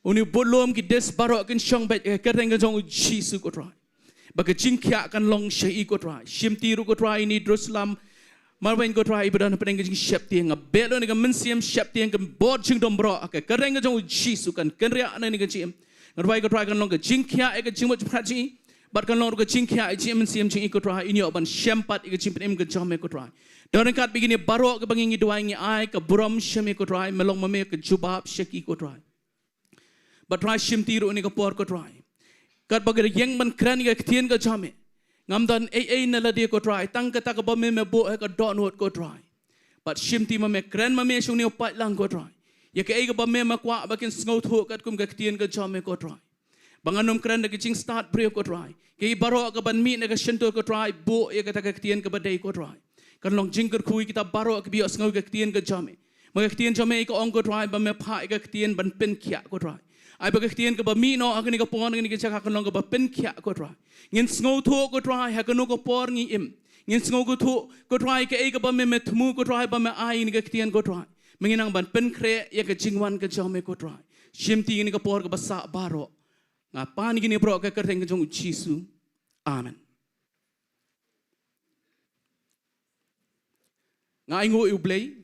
Une u bud lum ki desk baroh kin shong beit ha ka kyrteng ka jong u Jisu ko Trai. Ba ka jingkhiah kan long sha i ko Trai. Shim ti ruh ko Trai ïa i Jerusalem. Marweiñ ko Trai iba don hapdeng ka jingsheptieng. Nga beh lut na ka mynsiem sheptieng kan bud jingdum baroh ha ka kyrteng ka jong u Jisu kan kynriah na kane ka jingim. Nga duwai ko Trai kan long ka jingkhiah ïa ka jingmut jingpyrkhat jong i. Bad kan long ruh ka jingkhiah ïa ka jingim mynsiem jong i ko Trai. Ïoh ban shem pat ïa ka jingpynim ka jong me ko Trai. Don ryngkat bad kine baroh kaba ngi duwai ngi ai ka burom sha me ko Trai. Me long ma me ka jubab sha ki ko Trai. Bad Trai shim ti ruh ha kane ka por ko Trai. Katba nga ïeng ban kren ïa ka ktien ka jong me. Ngam don ei ei na lade ko Trai. Tang kata kaba me me buh ha ka dohnud ko Trai. Bad shim ti ma me kren ma me sha une u paidlang ko Trai. Ïa kaei kaba me me kwah ba kin sngewthuh katkum ka ktien ka jong me ko Trai. Ba ngan ym kren da ka jingstad briew ko Trai. Kaei baroh kaban mih na ka shyntur ko Trai. Buh ïa kata ka ktien kaba dei ko Trai. Kan long jingkyrkhu ïa kita baroh kiba ïohsngew ïa ka ktien ka jong me. Ma ka ktien jong me ka ong ko Trai ba me phah ïa ka ktien ban pynkhiah ko Trai. Ai ba ka ktien kaba mih noh ha kane ka por ha kane ka jaka kan long kaba pynkhiah ko Trai. Ngin sngewthuh ko Trai ha kano ka por ngi im. Ngin sngewthuh ko Trai kaei kaba me me thmu ko Trai ba me ai ïa kane ka ktien ko Trai. Me ngi nang ban pynkhreh ïa ka jingwan ka jong me ko Trai. Shim ti ïa kane ka por kaba sah baroh. Nga pan ïa kine baroh ha ka kyrteng ka jong u Jisu. Amen. Nga ainguh ïa u Blei.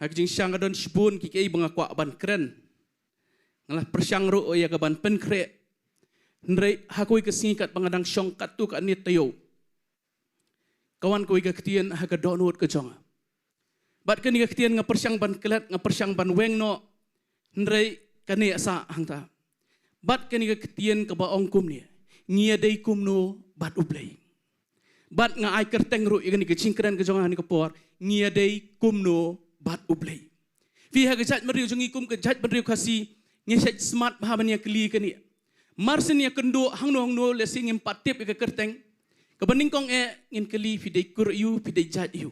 Ha ka jingshisha nga don shibun ki kaei ba nga kwah ban kren. Nga la pyrshang ruh ïa ka ban pynkhreh. Hynrei ha kawei ka sngi katba nga dang shong katto katne taïew, ka wan kawei ka ktien ha ka dohnud ka jong nga. Bad kane ka ktien nga pyrshang ban klet, nga pyrshang ban weng noh. Hynrei kane sa hangta. Bad kane ka ktien kaba ong kumne. Ngi ïadei kumno bad u Blei. Bad nga ai kyrteng ruh ïa kane ka jingkren ka jong nga ha kane ka por. Ngi ïadei kumno bad u Blei. Phi ha ka jaitbynriew jong ngi kum ka jaitbynriew Khasi. Ngi shait smat bha ban ïa kylli kane. Mar shen ïa kynduh hangno hangno lehse ngim pat tip ïa ka kyrteng. Kaba nyngkong eh ngin kylli phi dei kur aïu, phi dei jait aïu.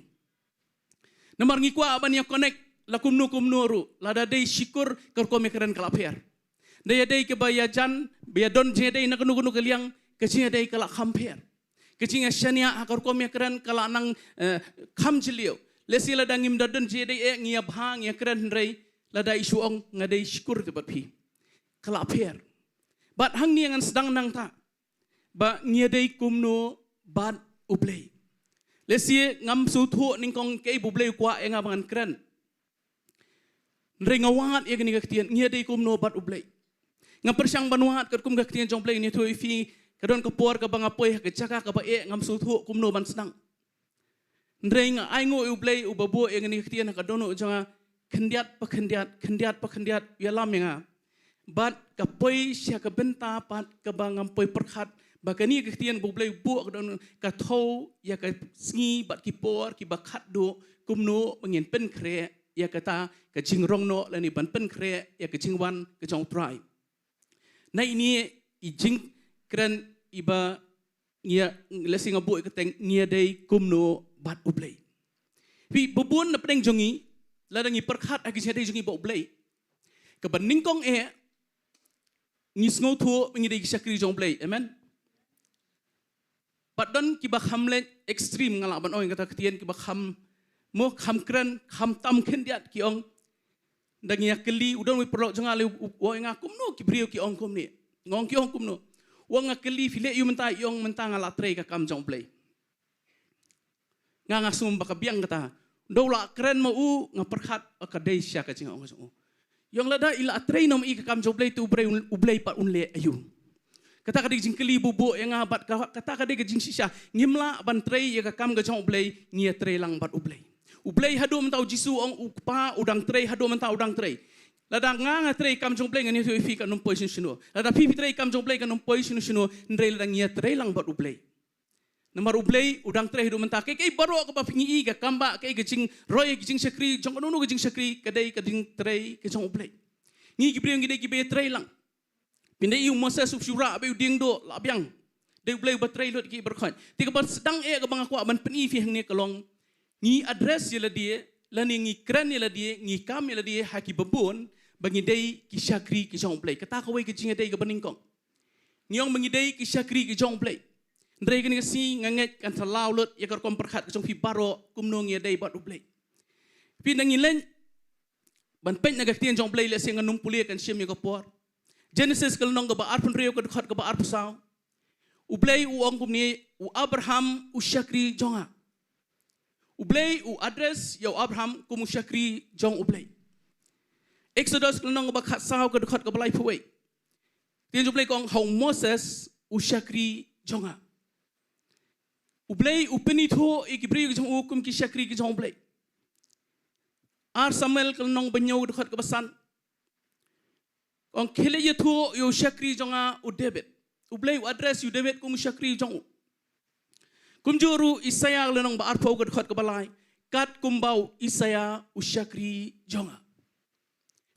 Namar ngi kwah ban ïa connect la kumno kumno ruh, lada dei shi kur ka rukom ïa kren ka la pher. Da ïadei kaba ïajan, ba ïadon jingïadei na kano kano ka liang, ka jingïadei ka la kham pher. Ka jingïashaniah ha ka rukom ïa kren ka la nang eh, kham jylliew. Lehse lada ngim da don jingïadei eh ngi ïa bha ngi ïa kren hynrei lada i shu ong nga dei shi kur te bad phi. Ka la pher. Bad hangne ngan sdang nangta. Ba ngi ïadei kumno bad u Blei. Lehse ngam sngewthuh nyngkong kaei ba u Blei u kwah ïa nga ba ngan kren. Hynrei nga wad ïa kane ka ktien, ngi ïadei kumno bad u Blei. Nga pyrshang ban wad katkum ka ktien jong u Blei, ngi ïathuh ïa phi, ka don ka por kaba nga poi ha ka jaka kaba eh ngam sngewthuh kumno ban sdang. Hynrei nga ainguh ïa u Blei uba buh ïa kane ka ktien ha ka dohnud jong nga, khyndiat pa khyndiat, khyndiat pa khyndiat, u ïalam ïa nga. Bad ka poi sha ka bynta pat kaba ngam poi pyrkhat ba kane ka ktien ba u Blei u buh ka don ka thew ïa ka sngi bad ki por kiba khatduh kumno ba ngin pynkhreh ïa kata ka jingrong noh lane ban pynkhreh ïa ka jingwan ka jong u Trai. Na ine i jingkren iba ngi ïa, lehse nga buh ïa ka ktien ngi ïadei kumno bad u Blei. Phi ba bun na pdeng jong ngi lada ngi pyrkhat ha ka jingïadei jong ngi bad u Blei. Kaba nyngkong eh ngi sngewthuh ngi dei ki shakri jong u Blei. Amen. Bad don kiba kham leh extreme nga lah ban ong kata ka ktien kiba kham mo kham kren kham tam khyndiat ki ong. Da ngi ïa kylli u don uwei u paralok jong nga leh u ong ïa nga kumno ki briew ki ong kumne. Nga ong ki ong kumno. U ong nga kylli phi leh aïu mynta, i ong mynta nga la trei ka kam jong u Blei. Nga nga sngewbha ka biang kata. Da u la kren ma u nga pyrkhat ka dei shisha ka jingong jong u. Ïong lada i la trei noh ma i ka kam jong u Blei te u Blei, u Blei pat un leh aïu. Kata ka dei ka jingkylli buh buh ïa nga bad kata ka dei ka jingshisha. Ngim lah ban trei ïa ka kam ka jong u Blei, ngi ïa trei lang bad u Blei. U Blei haduh mynta u Jisu u ong u Kpa u dang trei, haduh mynta u dang trei. Lada nga nga trei kam jong u Blei ngan ïathuh ïa phi kan ym poi shano shano. Lada phi phi trei kam jong u Blei kan ym poi shano shano, hynrei lada ngi ïa trei lang bad u Blei. Namar U Blei u dang trei haduh mynta. Kaei kaei baroh kaba phi ngi i ka kam ba, kaei ka jingroi, ka jingshakri jong kano kano ka jingshakri, ka dei ka jingtrei ka jong U Blei. Ngi ki briew ngi dei kiba ïatrei lang. Phin da i u Moses u shu rah beit u dieng doh, la biang. Dei U Blei uba trei lut ki baroh khoit. Te kaba sdang eh kaba nga kwah ban pyni ïa phi hangne ka long, ngi address ïa lade, lane ngi kren ïa lade, ngi kam ïa lade ha kiba bun ba ngi dei ki shakri ki jong U Blei. Kata kawei ka jingïadei kaba nyngkong. Ngi ong ba ngi dei ki shakri ki jong U Blei. Hynrei kane ka sngi nga ngeit kan sa law lut ïa ka rukom pyrkhat ka jong phi baroh kumno ngi ïadei bad U Blei. Phi, ngi leit ban peit na ka ktien jong U Blei, lehse ngan ym pule, kan shim ïa ka por. Genesis ka lynnong kaba arphew hynriew ka dkhot kaba arphew saw. U Blei u ong kumne, u Abraham u shakri jong nga. U Blei u address ïa u Abraham kum u shakri jong U Blei. Exodus ka lynnong kaba khatsaw ka dkhot kaba laiphew wei. Ktien jong U Blei ka ong, ha u Moses u shakri jong nga. U Blei u pynithuh ïa ki briew ki jong u kum ki shakri ki jong U Blei. Ar Samuel ka lynnong ba hynñiew ka dkhot kaba san. Ka ong, khie leit ïathuh ïa u shakri jong nga u David. U Blei u address ïa u David kum u shakri jong u. Kumjuh ruh Isaïah ka lynnong ba arphew ka dkhot kaba lai. Katkum ba u Isaïah u shakri jong nga.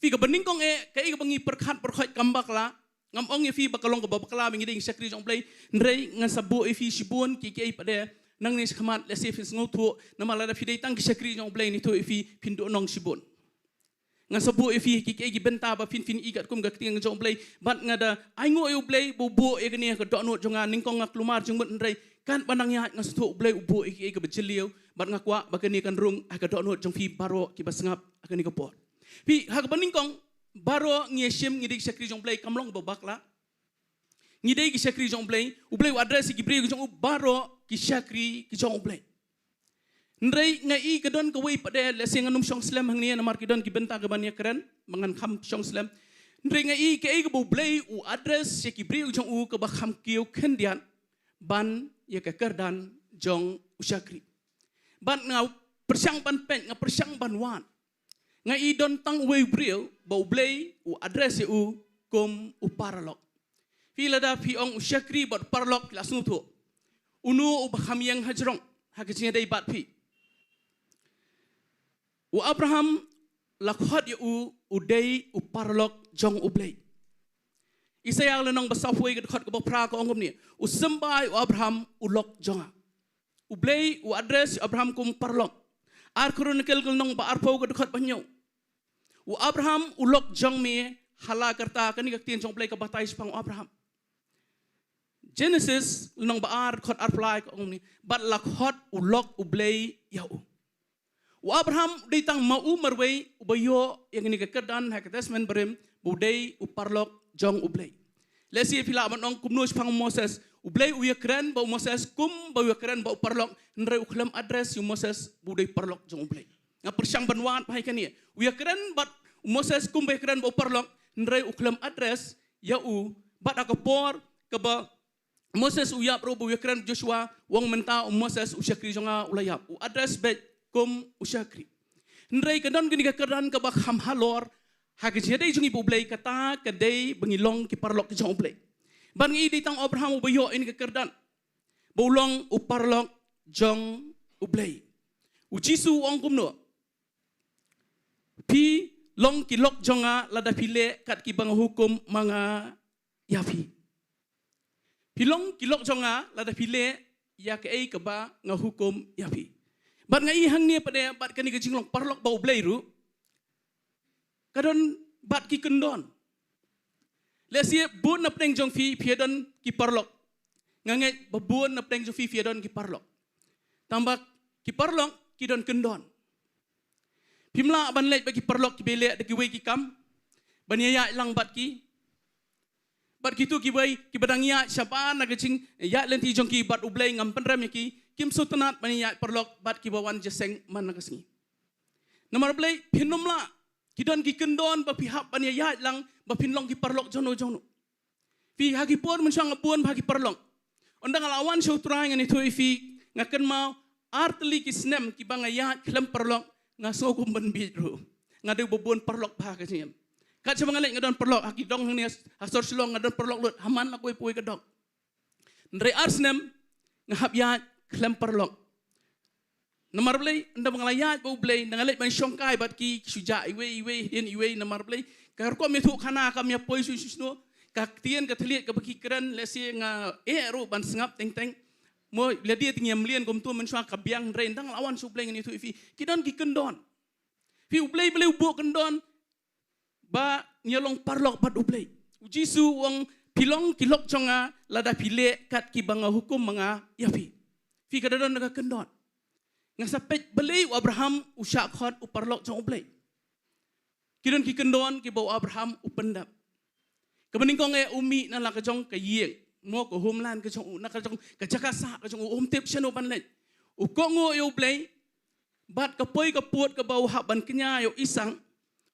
Phi, kaba nyngkong eh, kaei kaba ngi pyrkhat pyrkhat kam bakla. Ngam ong ïa phi ba ka long kaba bakla ba ngi dei ki shakri jong U Blei. Hynrei ngan sa buh ïa phi shibun ki, kiei pat de. Nangne shakhmat lehse phin sngewthuh, namar lada phi dei tang ki shakri jong U Blei, ngi ïathuh ïa phi, phin duhnong shibun. Ngan sa buh ïa phi ki, kiei ki bynta ba phin, phin i katkum ka ktien jong U Blei. Bad nga da ainguh ïa U Blei ba u buh ïa kane ha ka dohnud jong nga, nyngkong nga kulmar jingmut, hynrei katba nang ïaid nga sngewthuh U Blei u buh ïa kiei kiba jylliew. Bad nga kwah ba kane kan rung ha ka dohnud jong phi baroh kiba sngap ha kane ka por. Phi, ha kaba nyngkong, baroh ngi ïa shim ngi dei ki shakri jong U Blei kam long ba bakla. Ngi dei ki shakri jong U Blei, U Blei u address ïa ki briew ki jong u baroh ki shakri ki jong U Blei. Hynrei nga i ka don kawei pat de, lehse ngan ym shong slem hangne namar ki don ki bynta kiban ïakren, ba ngan kham shong slem. Hynrei nga i kaei kaba U Blei u address ïa ki briew ki jong u kaba kham kiew khyndiat ban ïa ka kyrdan jong u shakri. Bad nga pyrshang ban peit, nga pyrshang ban wad. Nga i don tang uwei u briew ba U Blei u address ïa u kum u paralok. Phi, lada phi ong u shakri bad u paralok, phi la sngewthuh. Uno uba kham ïeng hajrong ha ka jingïadei bad phi? U Abraham la khot ïa u u dei u paralok jong U Blei. Isaïah ka lynnong ba sawphew wei ka dkhot kaba phra ka ong kumne, u symbai u Abraham u lok jong nga. U Blei u address ïa u Abraham kum paralok. Ar Chronicle ka lynnong ba arphew ka dkhot ba hynñiew. U Abraham u lok jong me, ha la karta, kane ka ktien jong U Blei ka batai shaphang u Abraham. Genesis lynnong ba ar dkhot arphew lai ka ong kumne, bad la khot u lok U Blei ïa u. U Abraham u dei tang ma u marwei uba ïoh ïa kane ka kyrdan ha ka Testament Barim ba u dei u paralok jong U Blei. Lehse phi lah ban ong kumno shaphang u Moses. U Blei u ïakren bad u Moses kum ba u ïakren bad u paralok, hynrei u khlem address ïa u Moses ba u dei paralok jong U Blei. Nga pyrshang ban wad bha ïa kane. U ïakren bad u Moses kum ba ïakren bad u paralok, hynrei u khlem address ïa u. Bad ha ka por kaba Moses u ïap ruh ba u ïakren bad Joshua, u ong mynta u Moses u shakri jong nga u la ïap. U address beit kum u shakri. Hynrei ka don kane ka kyrdan kaba kham halor ha ka jingïadei jong ngi bad U Blei, kata ka dei ba ngi long ki paralok ki jong U Blei. Bad ngi i dei tang u Abraham uba ïoh ïa kane ka kyrdan ba u long u paralok jong U Blei. U Jisu u ong kumno? Phi long ki lok jong nga lada phi leh kat kiba nga hukum ma nga ïa phi. Phi long ki lok jong nga lada phi leh ïa kaei kaba nga hukum ïa phi. Bad nga i hangne pat de, bad kane ka jinglong paralok bad U Blei ruh ka don bad ki kyndon. Lehse bun na pdeng jong phi phi ïa don ki paralok. Nga ngeit ba bun na pdeng jong phi phi ïa don ki paralok. Tangba ki paralok ki don kyndon. Phim lah ban leit bad ki paralok kiba ïaleh da kiwei ki kam ban ïaid lang bad ki. Bad kito kiwei kiba dang ïaid shabar na ka jingïaid lynti jong ki bad U Blei, ngam pynrem ïa ki, kim sngewtynnat ban ïaid paralok bad kiba wan jingïaseng man la ka sngi. Namar balei? Phin ym lah. Ki don ki kyndon ba phi hap ban ïaid lang ba phin long ki paralok jongno jongno. Phi, ha ki por mynshwa nga bun bha ki paralok. Ynda nga la wan sha U Trai, ngan ïathuh ïa phi, nga kynmaw ar tylli ki snem kiba nga ïaid khlem paralok, nga sngew kum ban bieit ruh. Nga dei uba bun paralok bha ha ka jingim. Kat shaba nga leit nga don paralok, ha ki dong hangne ha sor Shillong nga don paralok lut, ha man la kawei pa kawei ka dong. Hynrei ar snem nga hap ïaid khlem paralok. Namar balei, ynda ba nga la ïaid bad U Blei, ynda nga leit ban shongkai bad ki, ki shu jah iwei, iwei, hadien iwei, namar balei, ka rukom ïathuh khana kam ïa poi shuh shuh shuh, ka ktien ka thylliej kaba ki kren, lehse nga eh ruh ban sngap teng teng. Mo, lada te ngi ïa mlien kumto mynshuwa ka biang, hynrei ynda nga la wan sha U Blei ngan ïathuh ïa phi. Ki don ki kyndon. Phi, U Blei balei u buh kyndon ba ngi long paralok bad U Blei. U Jisu u ong, phi long ki lok jong nga lada phi leh kat kiba nga hukum ma nga ïa phi. Phi, ka da don ka kyndon. Nga sa peit balei u Abraham u shah khot u paralok jong U Blei. Ki don ki kyndon kiba u Abraham u pyndep. Kaba nyngkong eh u mih na la ka jong ka ïing, mo, ka homeland ka jong u, na ka jong ka jaka sah ka jong u, um tip shano ban leit. U kohnguh ïa U Blei, bad ka poi ka pud kaba u hap ban kñia ïa u Isak,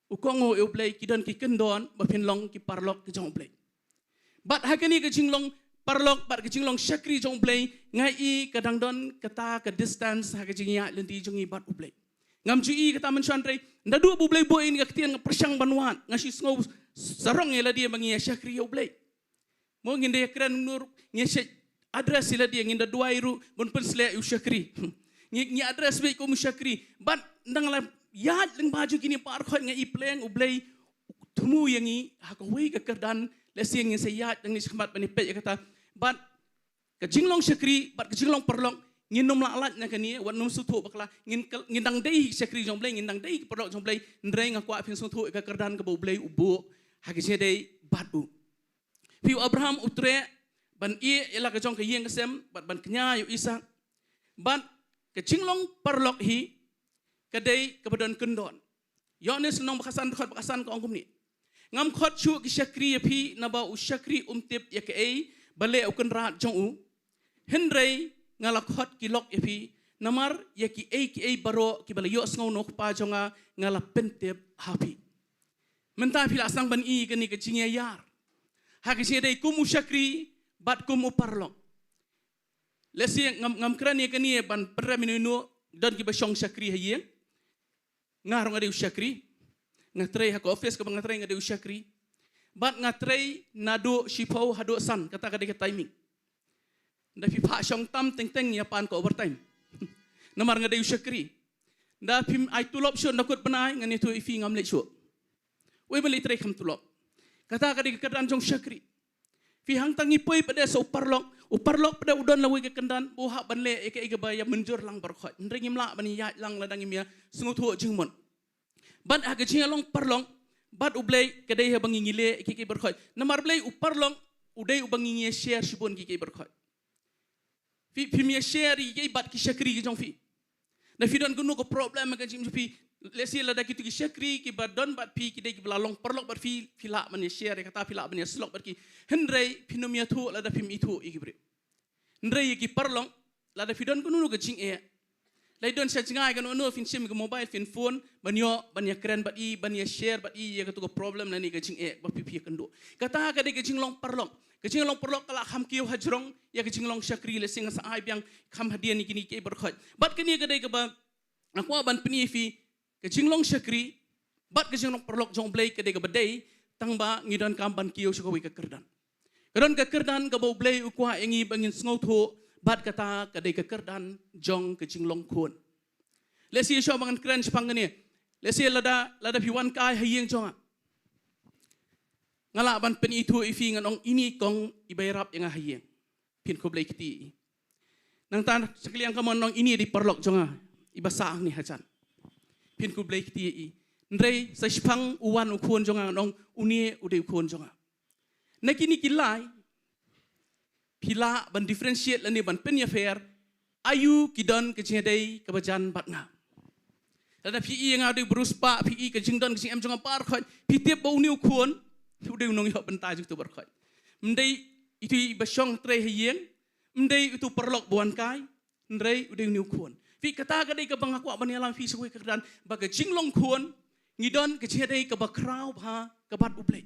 u kohnguh ïa U Blei, ki don ki kyndon ba phin long ki paralok ki jong U Blei. Bad ha kane ka jinglong paralok bad ka jinglong shakri jong U Blei, nga i ka dang don kata ka distance ha ka jingïaid lynti jong ngi bad U Blei. Ngam ju i kata mynshuwa, hynrei naduh ba U Blei buh ïa ngi ka ktien nga pyrshang ban wad, nga shu sngew sarong ïa lade ba ngi ïa shakri ïa U Blei. Mo, ngin da ïa kren nur, ngi shu address ïa lade, ngin da duwai ruh ban pynsleh ïa u shakri. Ngi, ngi address beit kum u shakri. Bad ynda nga la ïaid lyngba jong kine baroh khoit nga i pleng U Blei u thmu ïa ngi ha kawei ka kyrdan, lehse ngin sa ïaid nangne shakhmat ban ïa peit ïa kata. Bad ka jinglong shakri bad ka jinglong paralok, ngin ym lah lait na kane, wat ym sngewthuh bakla, ngin, ngin dang dei shakri jong U Blei, ngin dang dei paralok jong U Blei, hynrei nga kwah phin sngewthuh ïa ka kyrdan kaba U Blei u buh ha ka jingïadei bad u. Phi, u Abraham u treh ban ïeh ïa la ka jong ka ïing ka sem bad ban kñia ïa u Isak. Bad ka jinglong paralok hi ka dei kaba don kyndon. Ïoannis lynnong ba khatsan, dkhot ba khatsan ka ong kumne: Ngam khot shuh ki shakri ïa phi, naba u shakri um tip ïa kaei ba leh u kynrad jong u. Hynrei nga la khot ki lok ïa phi, namar ïa kiei kiei baroh kiba la ïohsngew na u Kpa jong nga, nga la pyntip ha phi. Mynta phi la sdang ban i kane ka jingïaïar ha ka jingïadei kum u shakri bad kum u paralok. Lehse ngam, ngam kren ïa kane ban pynrem ïa uno uno, don kiba shong shakri ha ïing. Nga ruh nga dei u shakri. Nga trei ha ka office kaba nga trei, nga dei u shakri. Bad nga trei naduh shiphew haduh san, kata ka dei ka timing. Ynda phi phah shong tam teng teng ïa pan ka overtime. Namar nga dei u shakri. Ynda phim ai tulop shuh, ynda kut bnai ngan ïathuh ïa phi ngam leit shuh. Wei ba leit trei kham tulop. Kata ka dei ka kyrdan jong u shakri. Phi, hangta ngi poi pat de sa u paralok, u paralok pat de u don lawei ka kyrdan ba u hap ban leh ïa kaei kaba ïa mynjur lang baroh khoit. Hynrei ngim lah ban ïaid lang lada ngim ïa sngewthuh jingmut. Bad ha ka jingïalong paralok bad U Blei ka dei haba ngi, ngi leh ïa kiei kiei baroh khoit. Namar balei? U paralok u dei uba ngi, ngi ïa share shibun kiei kiei baroh khoit. Phi, phim ïa share ïa kiei bad ki shakri ki jong phi. Ynda phi don kano ka problem ha ka jingim jong phi, lehse lada kito ki shakri kiba don bad phi ki dei kiba la long paralok bad phi, phi lah ban ïa share ïa kata, phi lah ban ïa slok bad ki. Hynrei phin ym ïathuh lada phim ithuh ïa ki briew. Hynrei ïa ki paralok, lada phi don kano kano ka jingeh, lada don sha jngai kano kano, phin shim ka mobile, phin phone ban ïoh, ban ïa kren bad i, ban ïa share bad i ïa kato ka problem lane ka jingeh ba phi, phi ïa kynduh. Kata ka dei ka jinglong paralok. Ka jinglong paralok ka la kham kiew hajrong ïa ka jinglong shakri. Lehse nga sa ai biang kham hadien ïa kine kiei baroh khoit. Bad kane ka dei kaba nga kwah ban pyni ïa phi, ka jinglong shakri bad ka jinglong paralok jong U Blei ka dei kaba dei, tang ba ngi donkam ban kiew sha kawei ka kyrdan. Ka don ka kyrdan kaba U Blei u kwah ïa ngi ba ngin sngewthuh, bad kata ka dei ka kyrdan jong ka jinglong khun. Lehse shuwa ba ngan kren shaphang kane, lehse lada, lada phi wan kai ha ïing jong nga, nga lah ban pynithuh ïa phi, ngan ong, ine i kong iba ïarap ïa nga ha ïing. Phin khublei kti ïa i. Nangta sha ka liang kamon ngan ong, ine i dei paralok jong nga iba sah hangne hajan. Phin khublei kti ïa i. Hynrei sa shaphang u wan u khun jong nga, ngan ong, une u dei u khun jong nga. Na kine ki lai phi lah ban differentiate lane ban pynïapher aïu ki don ka jingïadei kaba jan bad nga. Lada phi i ïa nga u dei u bru spah, phi i ka jingdon ka jingem jong nga baroh khoit, phi tip ba une u khun u dei u nongïoh bynta jong uto baroh khoit. Ym dei ito iba shong trei ha ïing, ym dei uto u paralok ba wan kai, hynrei u dei une u khun. Phi, kata ka dei kaba nga kwah ban ïalam ïa phi sha kawei ka kyrdan, ba ka jinglong khun ngi don ka jingïadei kaba khraw bha ka bad U Blei.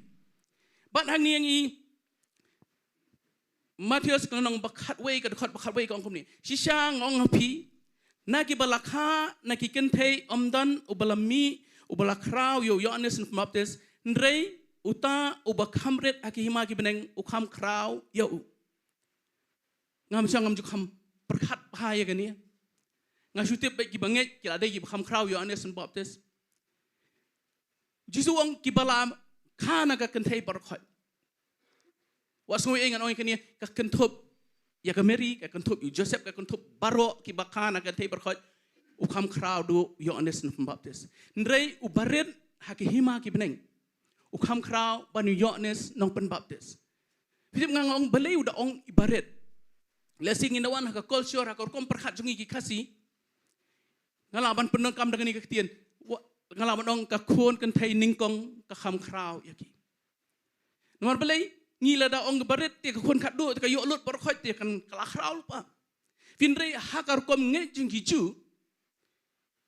Bad hangne ngi Mathaios ka lynnong ba khatwei, ka dkhot ba khatwei ka ong kumne: Shisha nga ong ha phi, na kiba la kha na ki kynthei ym don uba la mih uba la khraw ïa u Ïoannis Baptist, hynrei uta uba kham rit ha ki hima ki bneng u kham khraw ïa u. Ngam shu, ngam ju kham pyrkhat bha ïa kane. Nga shu tip bad kiba ngeit ki la dei kiba kham khraw Ïoannis Pynbaptis. Jisu ong kiba la kha na ka kynthei baroh. Wat sngew ei ngan ong ïa kane, ka kynthup ïa ka Mary, ka kynthup ïa u Joseph, ka kynthup baroh kiba kha na ka kynthei baroh. U kham khraw duh Ïoannis Pynbaptis. Hynrei u barit ha ki hima ki bneng, u kham khraw ban u Ïoannis Nongpynbaptis. Philip, nga ong balei u da ong i barit. Lehse ngin da wan ha ka culture, ha ka rukom pyrkhat jong ngi ki Khasi. Nga lah ban pyndonkam da kane ka ktien. Wa-, nga lah ban ong ka khun kynthei nyngkong ka kham khraw ïa ki. Namar balei, ngi lada ong barit te ka khun khatduh te ka ïoh lut baroh khoit te kan ka la khraw lypa. Hynrei ha ka rukom ngeit jong ki Jiw,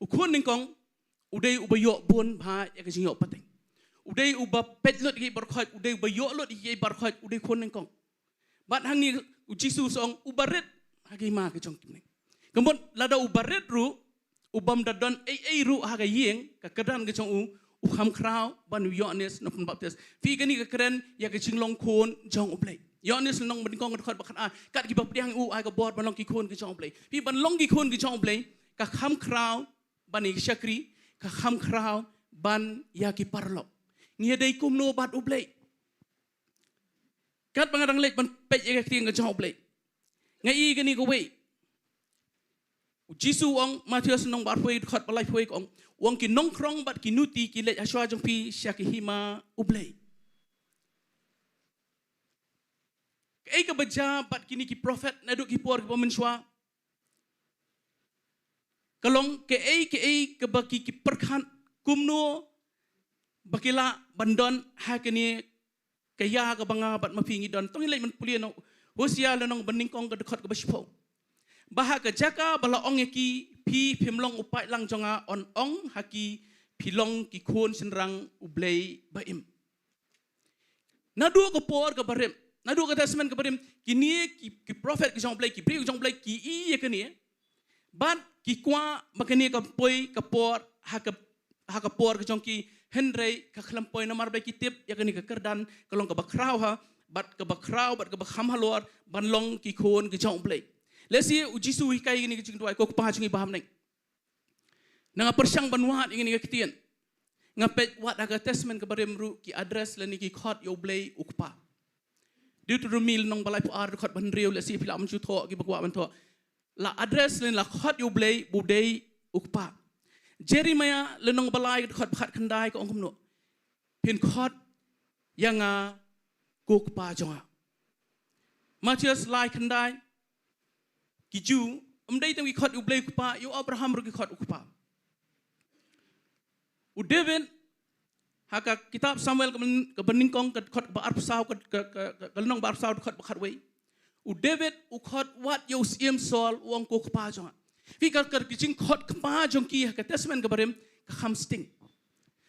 u khun nyngkong u dei uba ïoh bun bha ïa ka jingïoh pateng. U dei uba peit lut ïa ki baroh khoit, u dei uba ïoh lut ïa ki baroh khoit, u dei khun nyngkong. Bad hangne u Jisu u ong u barit ha ki hima ki jong ki bneng. Ka mut lada u barit ruh, u bym da don ei ei ruh ha ka ïing, ka kyrdan ka jong u, u kham khraw ban u Ïoannis Nongpynbaptis. Phi, kane ka kren ïa ka jinglong khun jong U Blei. Ïoannis lynnong ba nyngkong ka dkhot ba khatar, kat kiba pdiang ïa u ai ka bor ban long ki khun ki jong U Blei. Phi, ban long ki khun ki jong U Blei, ka kham khraw ban ïa ki shakri, ka kham khraw ban ïa ki paralok. Ngi dei kumno bad U Blei? Katba nga dang leit ban peit ïa ka ktien ka jong U Blei, nga i kane kawei. U Jisu u ong, Mathaios lynnong ba arphew wei dkhot ba laiphew wei ka ong, u ong ki nongkhrong bad ki nuti ki leit ha shuwa jong phi sha ki hima U Blei. Kaei kaba jia bad kine ki prophet naduh ki por kiba mynshuwa? Ka long kaei kaei kaba ki, ki pyrkhat kumno ba ki lah ban don ha kane ka ïa kaba nga bad ma phi ngi don. To ngin leit ban pule noh Hosea lynnong ba nyngkong ka dkhot kaba shiphew. Ba ha ka jaka ba la ong ïa ki phi phim long u paidlang jong nga, yn ong ha ki phi long ki khun shynrang U Blei ba im. Naduh ka por kaba rim, naduh ka Testament kaba rim, kine ki, ki prophet ki jong U Blei, ki briew ki jong U Blei ki i ïa kane. Bad ki kwah ba kane kan poi ka por ha ka, ha ka por ka jong ki, hynrei ka khlem poi namar ba ki tip ïa kane ka kyrdan ka long kaba khraw ha, bad kaba khraw, bad kaba kham halor ban long ki khun ki jong U Blei. Lehse u Jisu u hikai ïa kane ka jingduwai, ko Kpa jong ngi ba ha bneng. Nga pyrshang ban wad ïa kane ka ktien. Nga peit wat ha ka Testament kaba rim ruh ki address lane ki khot ïa U Blei u Kpa. Deuteronomy lynnong ba laiphew ar dkhot ba hynriew, lehse phi lah ban shu thoh kiba kwah ban thoh. La address lane la khot ïa U Blei ba u dei u Kpa. Jeremiah lynnong ba lai dkhot ba khatkhyndai ka ong kumno? Phin khot ïa nga ko Kpa jong nga. Mathaios lai khyndai, ki Jiw, ym dei tang ki khot U Blei u Kpa, ïa u Abraham ruh ki khot u Kpa. U David, ha ka kitab Samuel kaba, kaba nyngkong ka dkhot kaba arphew saw, ka, ka, ka, ka lynnong ba arphew saw dkhot ba khatwei. U David u khot wat ïa u Syiem Saul u ong ko Kpa jong nga. Phi, ka, ka jingkhot Kpa jong ki ha ka Testament kaba rim ka kham sting.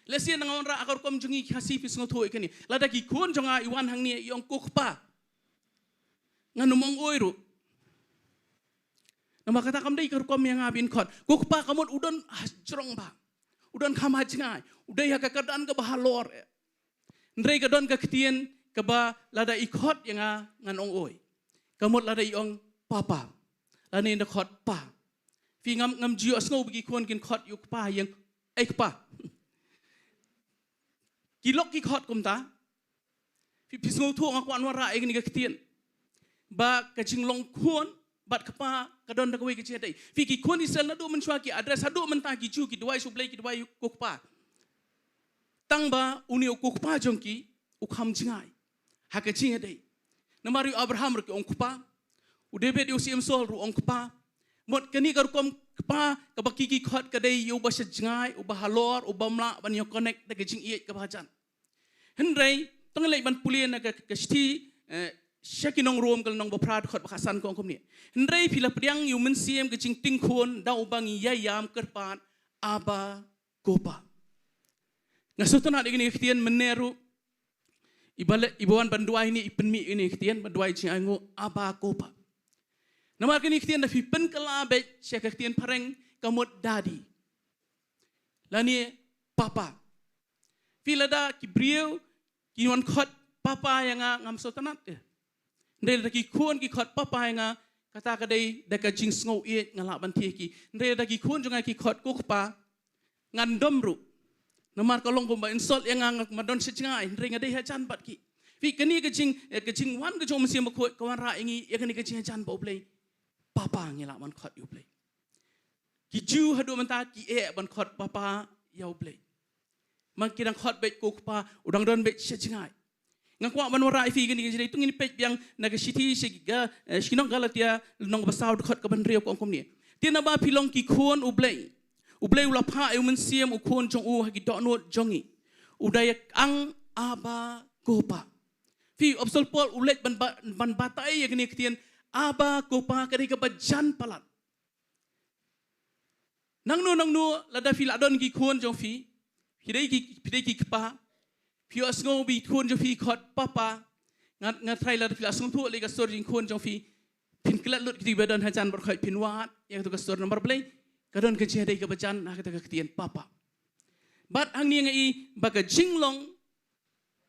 Lehse nga wanrah ha ka rukom jong ngi ki Khasi phi sngewthuh ïa kane. Lada ki khun jong nga i wan hangne i ong ko Kpa, ngan ym ong oi ruh. Namar kata kam dei ka rukom ïa nga ban khot. Ko Kpa ka mut u don hajrong bha, u don kham hajngai, u dei ha ka kyrdan kaba halor. Hynrei ka don ka ktien kaba lada i khot ïa nga ngan ong oi. Ka mut lada i ong Papa, lane da khot Pa. Phi, ngam, ngam ju ïohsngew ba ki khun kin khot ïa u kpa ïa nga, ei kpa. Ki lok ki khot kumta. Phi, phi sngewthuh nga kwah wanrah ïa kane ka ktien ba ka jinglong khun bad kpa ka don da kawei ka jingïadei. Phi, ki khun Israel naduh mynshuwa ki address, haduh mynta ki Jiw ki duwai sha U Blei ki duwai ko Kpa. Tang ba une u ko Kpa jong ki u kham jngai ha ka jingïadei. Namar ïa u Abraham ruh ki ong Kpa, u David ïa u Syiem Saul ruh ong Kpa. Mut kane ka rukom kpa kaba ki ki khot ka dei ïa uba sha jngai, uba halor, uba ym lah ban ïa connect da ka jingïeit kaba hajan. Hynrei to ngin leit ban pule na ka, ka shithi, eh, sha ki nong Rom ka lynnong ba phra dkhot ba khatsan ka ong kumne. Hynrei phi la pdiang ïa u Mynsiem ka jingting khun da uba ngi ïa ïam kyrpad, Abba, ko Pa. Nga sngewtynnat ïa kane ka ktien mynne ruh. Iba leh, iba wan ban duwai ne i pynmih ïa kane ka ktien, ban duwai jingainguh, Abba, ko Pa. Namar kane ka ktien da phi pynkylla beit sha ka ktien phareng ka mut daddy lane papa. Phi, lada ki briew ki wan khot papa ïa nga ngam sngewtynnat te. Hynrei lada ki khun ki khot papa ïa nga, Kata ka dei da ka jingsngew ïeit nga lah ban thied ïa ki. Hynrei da ki khun jong nga ki khot ko kpa, ngan dom ruh. Namar ka long kumba insult ïa nga, nga ma don sha jngai, hynrei nga dei hajan bad ki. Phi, kane ka jing, eh, ka jingwan ka jong u Mynsiem Bakhuid ka wanrah ïa ngi ïa kane ka jinghajan bad U Blei. Papa, ngi lah ban khot ïa U Blei. Ki Jiw haduh mynta ki eh ban khot Papa ïa U Blei. Ma ki dang khot beit ko kpa, u dang don beit sha jngai. Nga kwah ban wanrah ïa phi kane ka jingïadei, to ngin peit biang na ka shithi sha ki Ga-, eh, sha ki nong Galatia, lynnong ba saw dkhot kaba hynriew ka ong kumne. Te naba phi long ki khun U Blei, U Blei u la phah ïa u Mynsiem u Khun jong u ha ki dohnud jong ngi. U da ïa ang, Abba, ko Pa. Phi, u Apostol Paul u leit ban ba-, ban batai ïa kane ka ktien, Abba, ko Pa, ka dei kaba jan palat. Nangno nangno lada phi la don ki khun jong phi, phi dei ki, phi dei ki kpa, phi ïohsngew ba ki khun jong phi khot papa, nga, nga tharai lada phi la sngewthuh lei ka sur jong ki khun jong phi, phin klet lut kito kiba don hajan baroh khoit, phin wad ïa kato ka sur namar balei, ka don ka jingïadei kaba jan ha kata ka ktien papa. Bad hangne nga i ba ka jinglong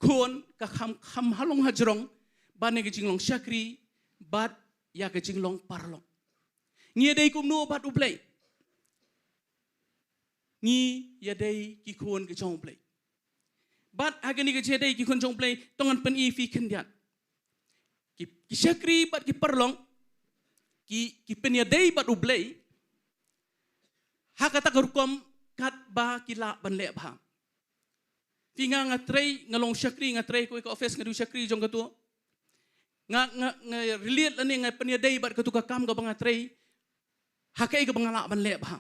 khun ka kham, kham ha long hajrong ban ïa ka jinglong shakri bad ïa ka jinglong paralok. Ngi ïadei kumno bad U Blei? Ngi ïadei ki khun ki jong U Blei. Bad ha kane ka jingïadei ki khun jong U Blei, to ngan pyni ïa phi khyndiat. Ki, ki shakri bad ki paralok ki, ki pynïadei bad U Blei ha kata ka rukom katba ki lah ban leh bha. Phi, nga, nga trei, nga long shakri, nga trei kawei ka office, nga dei u shakri jong kato. Nga, nga, nga relate lane nga pynïadei bad kato ka kam kaba nga trei ha kaei kaba nga lah ban leh bha.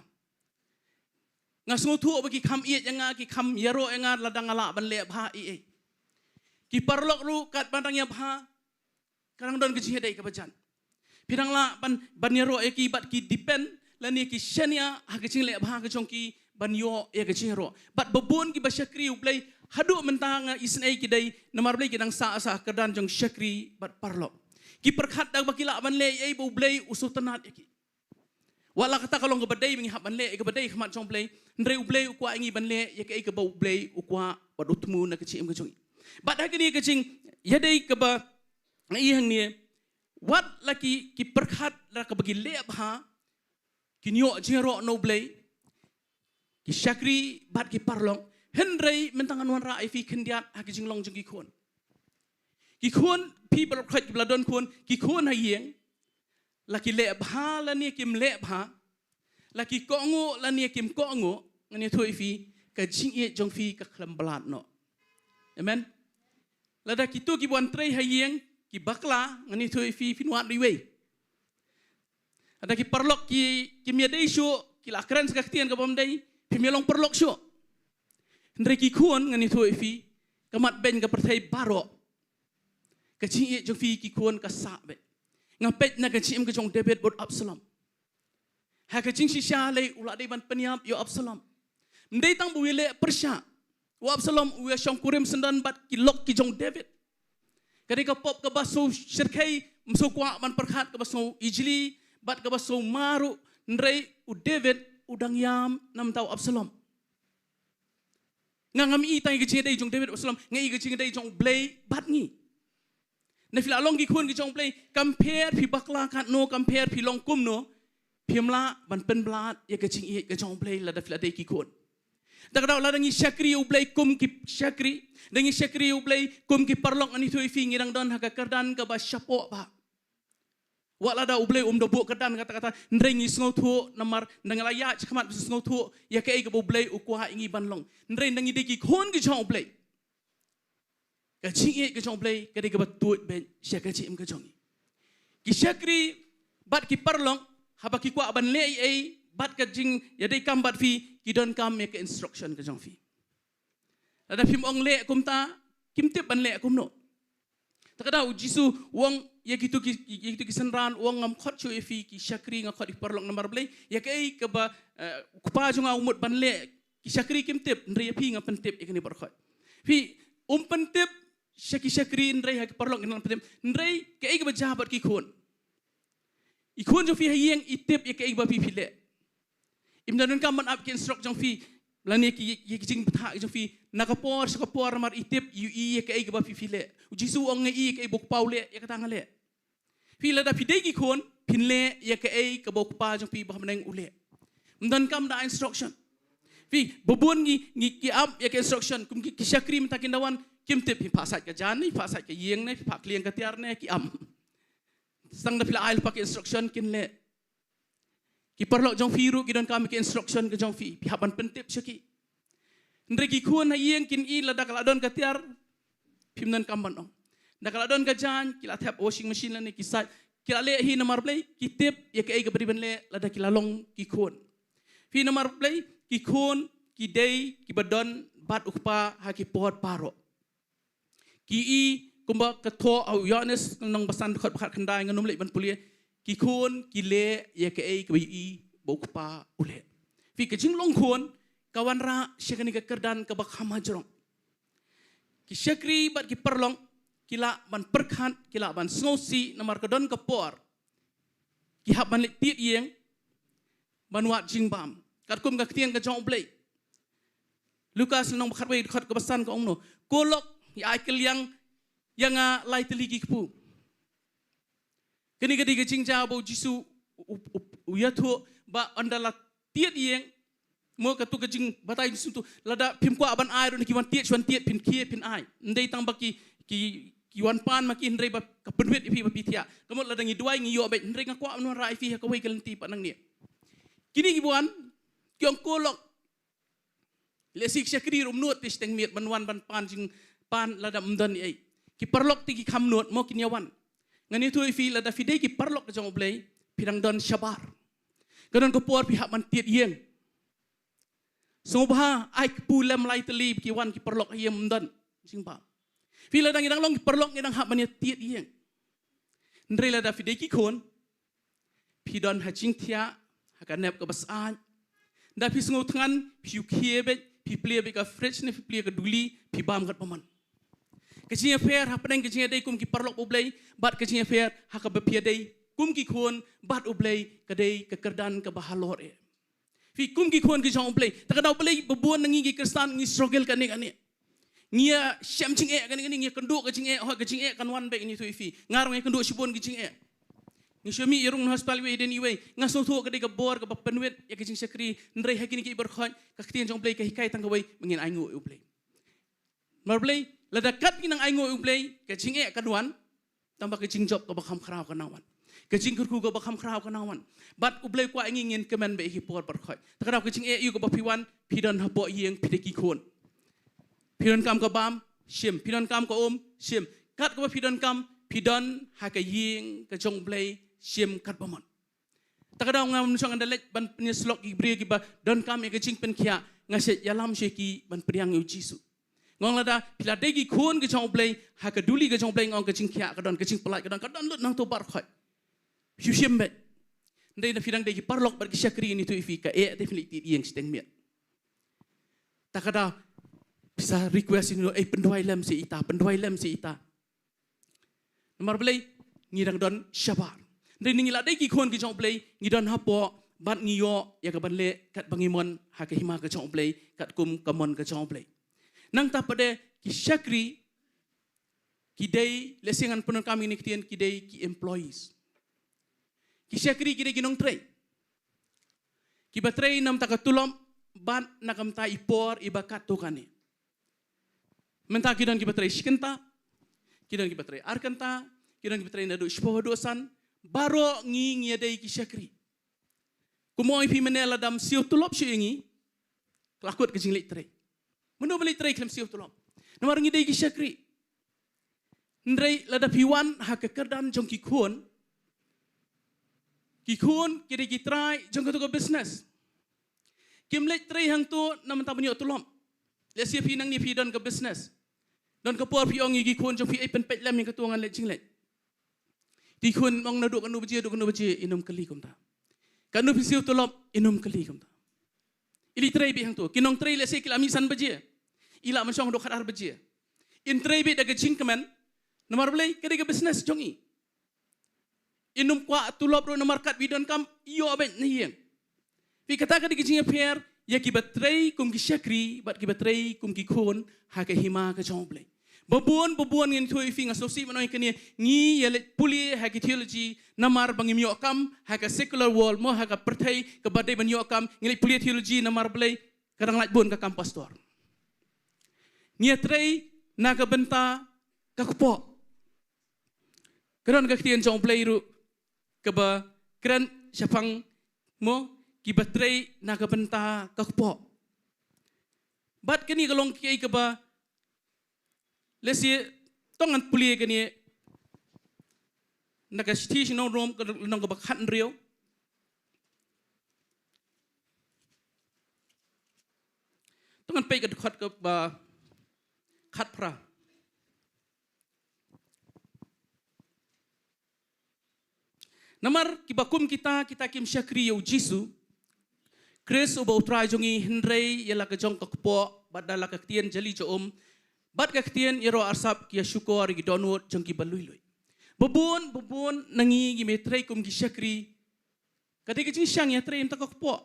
Nga sngewthuh ba ki kham ïeit ïa nga, ki kham ïaroh ïa nga lada nga lah ban leh bha ei ei. Ki paralok ruh katba dang ïa bha, ka dang don ka jingïadei kaba jan. Phi dang lah ban, ban ïaroh ïa ki bad ki depend lane ki shaniah ha ka jingleh bha ka jong ki ban ïoh ïa ka jingïaroh. Bad ba bun kiba shakri U Blei haduh mynta nga isynei ki dei, namar balei, ki dang sah sha kyrdan jong shakri bad paralok. Ki pyrkhat da ba ki lah ban leh ei ei ba U Blei u sngewtynnat ïa ki. Wat la kata ka long kaba dei ba ngi hap ban leh ïa kaba dei ha khmat jong U Blei, hynrei U Blei u kwah ïa ngi ban leh ïa kaei kaba U Blei u kwah bad u thmu na ka jingim ka jong ngi. Bad ha kane ka jingïadei kaba nga i hangne, wat la ki, ki pyrkhat da kaba ki leh bha, kin ïoh jingïaroh na U Blei, ki shakri bad ki paralok, hynrei mynta ngan wanrah ïa phi khyndiat ha ka jinglong jong ki khun. Ki khun, phi baroh khoit kiba la don khun, ki khun ha ïing, la ki leh bha lane kim leh bha, la ki kohnguh lane kim kohnguh, ngan ïathuh ïa phi, ka jingïeit jong phi ka khlem blad noh. Amen. Lada kito kiba wan trei ha ïing ki bakla, ngan ïathuh ïa phi, phin wad iwei. Lada ki paralok ki, kim ïadei shuh, ki la kren sa ka ktien kaba ym dei, phim ïa long paralok shuh. Hynrei ki khun, ngan ïathuh ïa phi, ka mat beiñ ka pyrthei baroh, ka jingïeit jong phi ki khun ka sah beit. Nga peit na ka jingim ka jong u David bad u Absalom. Ha ka jingshisha lei u la dei ban pynïap ïa u Absalom. Ym dei tang ba u ïaleh pyrshah. U Absalom u ïashong kurim syndon bad ki lok ki jong u David. Ka dei ka pop kaba sngewshyrkhei, ym sngew kwah ban pyrkhat, kaba sngew ijli bad kaba sngewma ruh, hynrei u David u dang ïam na bynta u Absalom. Nga ngam i tang ïa ka jingïadei jong u David bad u Absalom, nga i ka jingïadei jong u Blei bad ngi. Na phi la long ki khun ki jong u Blei, kam pher phi bakla katno, kam pher phi long kumno, phim lah ban pynblad ïa ka jingïeit ka jong u Blei lada phi la dei ki khun. Te ka daw lada ngi shakri ïa u Blei kum ki shakri, da ngi shakri ïa u Blei kum ki paralok, ngan ïathuh ïa phi, ngi dang don ha ka kyrdan kaba shapoh bha. Wat lada u Blei um da buh kyrdan kata kata, hynrei ngi sngewthuh namar da ngi la ïaid shakhmat, sngewthuh ïa kaei kaba u Blei u kwah ïa ngi ban long. Hynrei da ngi dei ki khun ki jong u Blei, ka jingïeit ka jong u Blei ka dei kaba tuid beit sha ka jingim ka jong ngi. Ki shakri bad ki paralok, haba ki kwah ban leh ei ei bad ka jingïadei kam bad phi, ki donkam ïa ka instruction ka jong phi. Lada phim ong leh kumta, kim tip ban leh kumno. Te ka daw u Jisu u ong ïa kito ki, ïa kito ki synran, u ong, ngam khot shuh ïa phi ki shakri, nga khot ïa ki paralok. Namar balei? Ïa kaei kaba, eh, u Kpa jong nga u mut ban leh, ki shakri kim tip, hynrei ïa phi nga pyntip ïa kane baroh khoit. Phi, um pyntip sha ki shakri, hynrei ha ki paralok ngin nang pyntip, hynrei kaei kaba jia bad ki khun? I khun jong phi ha ïing i tip ïa kaei ba phi phi leh. Im da donkam ban ap ki instruct jong phi, lane ki, ki, ki jingbthah jong phi na ka por sha ka por, namar i tip, i ïohi ïa kaei ba phi phi leh. U Jisu u ong, nga ïohi ïa kaei ba u Kpa u leh, ïa kata nga leh. Phi, lada phi dei ki khun, phin leh ïa kaei kaba u kpa jong phi ba ha bneng u leh. Ym don kam da instruction. Phi, ba bun ngi, ngi ki ap ïa ka instruction, kum ki, ki shakri mynta kin da wan, kim tip, phi phah sait ka jan ne, phi phah sait ka ïing ne, phi phah kliang ka tiar ne, ki ap. Tang da phi la ai lypa ka instruction kin leh. Ki paralok jong phi ruh ki don kam ïa ka instruction ka jong phi, phi hap ban pyntip sha ki. Hynrei ki khun ha ïing kin i lada ka la don ka tiar, phim don kam ban ong. Da ka la don ka jan, ki la thep washing machine lane ki sait, ki la leh hi namar balei, ki tip ïa kaei kaba dei ban leh lada ki la long ki khun. Phi, namar balei, ki khun ki dei kiba don bad u kpa ha ki por baroh. Ki i kumba ka thoh ha u Ïoannis lynnong ba san dkhot ba khatkhyndai, ngan ym leit ban pule. Ki khun ki leh ïa kaei kaba ïohi ba u kpa u leh. Phi, ka jinglong khun ka wanrah sha kane ka kyrdan kaba kham hajrong. Ki shakri bad ki paralok ki lah ban pyrkhat, ki lah ban sngewsih namar ka don ka por ki hap ban leit tied ïing ban wad jingbam. Katkum ka ktien ka jong U Blei, Lukas lynnong ba khatwei dkhot kaba san ka ong kumno: Ko lok, ïa ai kylliang ïa nga lai tylli ki kpu. Kane ka dei ka jingjia ba U Jisu u, u, u, u ïathuh ba ynda la tied ïing, mo, katu ka jingbatai U Jisu tu, lada phim kwah ban ai ruh na ki wan tied, shu wan tied, phin khie phin ai. Ym dei tang ba ki, ki, ki wan pan ma ki, hynrei ba ka pynwit ïa phi ba phi thiah. Ka mut lada ngi duwai ngi ïoh beit, hynrei nga kwah ban wanrah ïa phi ha kawei ka lynti pat nangne. Kine ki wan, ki ong: Ko lok, lehse ki shakri ruh ym nud te shiteng miet ban wan ban pan jingpan lada ym don ei. Ki paralok te ki kham nud, mo, kin ïa wan. Ngan ïathuh ïa phi, lada phi dei ki paralok ka jong U Blei, phi dang don shabar. Ka don ka por phi hap ban tied ïing. Sngewbha ai kpu lem lai tylli, ki wan ki paralok ha ïing ym don jingbam. Phi, lada ngi dang long ki paralok ngi dang hap ban ïa tied ïing. Hynrei lada phi dei ki khun, phi don ha jingthiah ha ka nep kaba syaid. Da phi sngewthngan, phi ïuh khie beit, phi plie beit ka fridge ne phi plie ka duli, phi bam katba mon. Ka jingïapher hapdeng ka jingïadei kum ki paralok U Blei bad ka jingïapher ha kaba phi ïadei kum ki khun bad U Blei ka dei ka kyrdan kaba halor eh. Phi, kum ki khun ki jong U Blei, ta ka daw balei ba bun na ngi ki Khristan ngi struggle kane kane. Ngi ïa shem jingeh kane kane, ngi ïa kynduh ka jingeh, hooid ka jingeh kan wan beit, ngi ïathuh ïa phi. Nga ruh nga ïa kynduh shibun ki jingeh. Ngi shu mih ïa rung na hospital iwei hadien iwei. Nga sngewthuh ka dei ka bor kaba pynwit ïa ka jingshakri, hynrei ha kine ki baroh ka ktien jong U Blei ka hikai tang kawei, ba ngin ainguh ïa U Blei. Namar balei, lada kat ngi nang ainguh ïa U Blei, ka jingeh kan wan, tang ba ka jingjop kaba kham khraw ka nang wan. Ka jingkyrkhu kaba kham khraw ka nang wan. Bad U Blei u kwah ïa ngi ngin kmen beit ha ki por baroh. Ta ka daw ka jingeh aïu kaba phi wan, phi don hapoh ïing, phi dei ki khun. Phi donkam ka bam, shim. Phi donkam ka um, shim. Kat kaba phi donkam, phi don ha ka ïing ka jong U Blei, shim katba mon. Ta ka daw ngam shong ngan da leit ban pynïasoh ki briew kiba donkam ïa ka jingpynkhiah, nga shait ïalam sha ki ban pdiang ïa U Jisu. Nga ong lada phi la dei ki khun ki jong U Blei, ha ka duli ka jong U Blei, nga ong ka jingkhiah ka don, ka jingpyllait ka don, ka don lut nangto baroh. Phi shim beit. Hynrei lada phi dang dei ki paralok bad ki shakri, ngi ïathuh ïa phi, kaei te phin leit tied ïing shiteng miet. Ta ka daw phi sa request ïa ngi, ei pynduwai lem sha ita, pynduwai lem sha ita. Namar balei, ngi dang don shabar. Hynrei ngi la dei ki khun ki jong U Blei, ngi don hapoh bad ngi ïoh ïa ka ban leh katba ngi mon ha ka hima ka jong U Blei, katkum ka mon ka jong U Blei. Nangta pat de ki shakri ki dei, lehse ngan pyndonkam ïa kine ki ktien, ki dei ki employees. Ki shakri ki dei ki nongtrei. Kiba trei namar ka tulop bad na ka bynta i por iba katto katne. Mynta ki don kiba trei shi kynta, ki don kiba trei ar kynta, ki don kiba trei naduh shiphew haduh san, baroh ngi ngi ïa dei ki shakri. Kumno ïa phi mynne lada ym siew tulop shuh ïa ngi, ka la kut ka jingleit trei. Mano ba leit trei khlem siew tulop? Namar ngi dei ki shakri. Hynrei lada phi wan ha ka kyrdan jong ki khun, ki khun ki dei ki trai jong kato ka business. Kim leit trei hangto namar ban ïoh tulop. Lehse phi nangne phi don ka business. Don ka por phi ong ïa ki khun jong phi, ei pynpeit lem ïa kato ngan leit jingleit. Te ki khun ong naduh katno baje, duh katno baje, in ym kylli kumta. Katno phi siew tulop, in ym kylli kumta. I leit trei beit hangto. Ki nongtrei lehse ki la mih san baje, i lah ban shong haduh khatar baje. In trei beit da ka jingkmen, namar balei, ka dei ka business jong i. In ym kwah tulop ruh namar katba i donkam i ïoh beit na ïing. Phi, kata ka dei ka jingïapher ïa kiba trei kum ki shakri bad kiba trei kum ki khun ha ka hima ka jong U Blei. Babun babun ngin ïathuh ïa phi, nga sngewsih ban ong ïa kane, ngi ïa leit pule ha ki theology namar ba ngim ïoh kam ha ka secular world, mo, ha ka pyrthei kaba dei ban ïoh kam, ngi leit pule theology namar balei? Ka dang lait bun ka kam pastor. Ngi ïatrei na ka bynta ka kpoh. Ka don ka ktien jong U Blei ruh kaba kren shaphang, mo, kiba trei na ka bynta ka kpoh. Bad kane ka long kaei kaba, lehse, to ngan pule kane na ka shithi sha ki nong Rom, ka lynnong kaba khathynriew. To ngan peit ka dkhot kaba khatphra. Namar kiba kum kita, kita kim shakri ïa U Jisu Khrist uba U Trai jong ngi, hynrei ïa la ka jong ka kpoh, bad da la ka ktien jali jong um, bad ka ktien ïaroh arsap, ki ïa shukor ïa ki dohnud jong kiba lui lui. Babun babun na ngi, ngim ïatrei kum ki shakri. Ka dei ka jingshisha ngi ïatrei na ka bynta ka kpoh.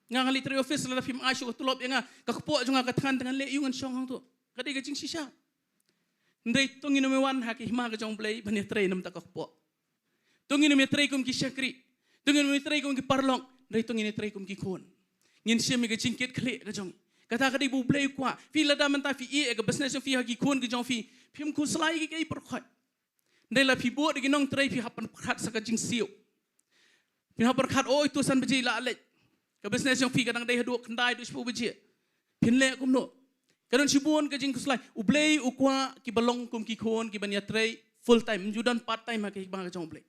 Nga, nga leit trei office, lada phim ai shuh ka tulop ïa nga, ka kpoh jong nga ka thngan, te ngan leh aïu, ngan shong hangto? Ka dei ka jingshisha. Hynrei to ngin ym wan ha ka hima ka jong U Blei ban ïatrei na ka bynta ka kpoh. To ngin ym ïatrei kum ki shakri. To ngin ym ïatrei kum ki paralok. Hynrei to ngin ïatrei kum ki khun. Ngin shim ïa ka jingkitkhlieh ka jong ngi. Kata ka dei ba U Blei u kwah. Phi, lada mynta phi ïeh ïa ka business jong phi ha ki khun ki jong phi, phim khuslai ïa kiei kiei baroh khoit. Hynrei la phi bud ïa ki nongtrei, phi hap ban pyrkhat sa ka jingsiew. Phi hap pyrkhat, oi, to san baje lah leit. Ka business jong phi ka dang dei haduh khyndai, haduh shiphew baje. Phin leh kumno? Ka don shibun ka jingkhuslai. U Blei u kwah kiba long kum ki khun kiban ïatrei full time, ym ju don part time ha ka hima ka jong U Blei.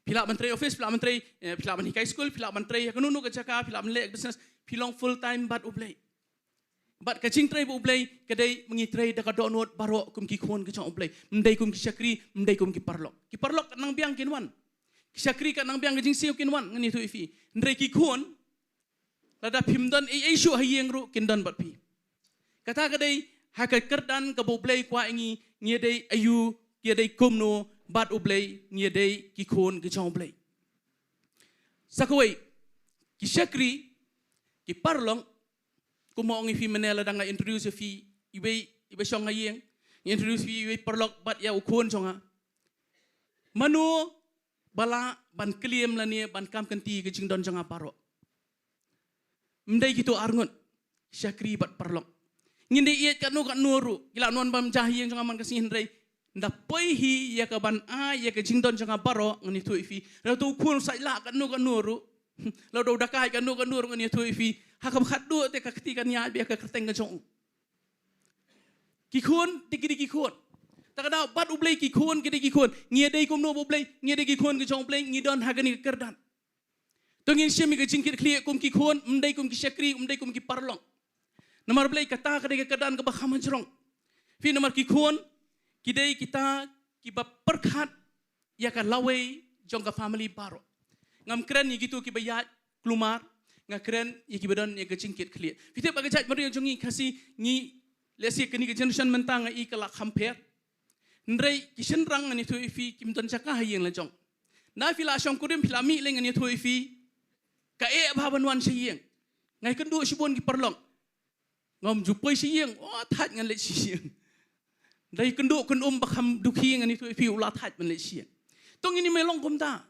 Phi lah ban trei office, phi lah ban trei, eh, phi lah ban hikai skul, phi lah ban trei ha kano kano ka jaka, phi lah ban leh business, phi long full time bad U Blei. Bad ka jingtrei bad U Blei ka dei ba ngi trei da ka dohnud baroh kum ki khun ki jong U Blei. Ym dei kum ki shakri, ym dei kum ki paralok. Ki paralok kat nang biang kin wan. Ki shakri kat nang biang, ka jingsiew kin wan, ngan ïathuh ïa phi. Hynrei ki khun, lada phim don ei ei shuh ha ïing ruh, kin don bad phi. Kata ka dei ha ka kyrdan kaba U Blei u kwah ïa ngi, ngi ïa dei aïu, ngi ïa dei kumno bad U Blei, ngi ïa dei ki khun ki jong U Blei. Sa kawei, ki shakri, ki paralok, kumba ong ïa phi mynne lada nga introduce ïa phi iwei iba shong ha ïing, nga introduce ïa phi iwei paralok bad ïa u khun jong nga. Mano ba lah ban claim lane ban kam kynti ka jingdon jong nga baroh? Ym dei kito arngut, shakri bad paralok. Ngin dei ïeit katno katno ruh, ki lah ban wan ban jia ha ïing jong nga man ka sngi, hynrei ynda poi hi ïa kaban ai ïa ka jingdon jong nga baroh, ngan ïathuh ïa phi, lada u khun u sait lah katno katno ruh, lada u dakai katno katno ruh, ngan ïathuh ïa phi, ha kaba khatduh te ka kti kan ïaid beit ha ka kyrteng ka jong u. Ki khun te ki dei ki khun. Ta ka daw bad U Blei, ki khun ki dei ki khun. Ngi ïa dei kumno bad U Blei? Ngi ïa dei ki khun ki jong U Blei, ngi don ha kane ka kyrdan. To ngin shim ïa ka jingkitkhlieh kum ki khun, ym dei kum ki shakri, ym dei kum ki paralok. Namar balei? Kata ka dei ka kyrdan kaba kham hajrong. Phi, namar ki khun ki dei kita kiba pyrkhat ïa ka lawei jong ka family baroh. Ngam kren ïa kito kiba ïaid kulmar, nga kren ïa kiba don ïa ka jingkitkhlieh. Phi tip, ha ka jaitbynriew jong ngi Khasi, ngi, lehse kane ka generation mynta nga i ka la kham pher. Hynrei ki shynrang, ngan ïathuh ïa phi, kim don jaka ha ïing la jong. Ynda phi la shongkurim, phi la mih lei, ngan ïathuh ïa phi, ka eh bha ban wan sha ïing. Nga ïakynduh shibun ki paralok, ngam ju poi sha ïing, oh, thait ngan leit sha ïing. Ynda ïakynduh kynum ba kham dukhi, ngan ïathuh ïa phi, u la thait ban leit sha ïing. To ngin ym long kumta.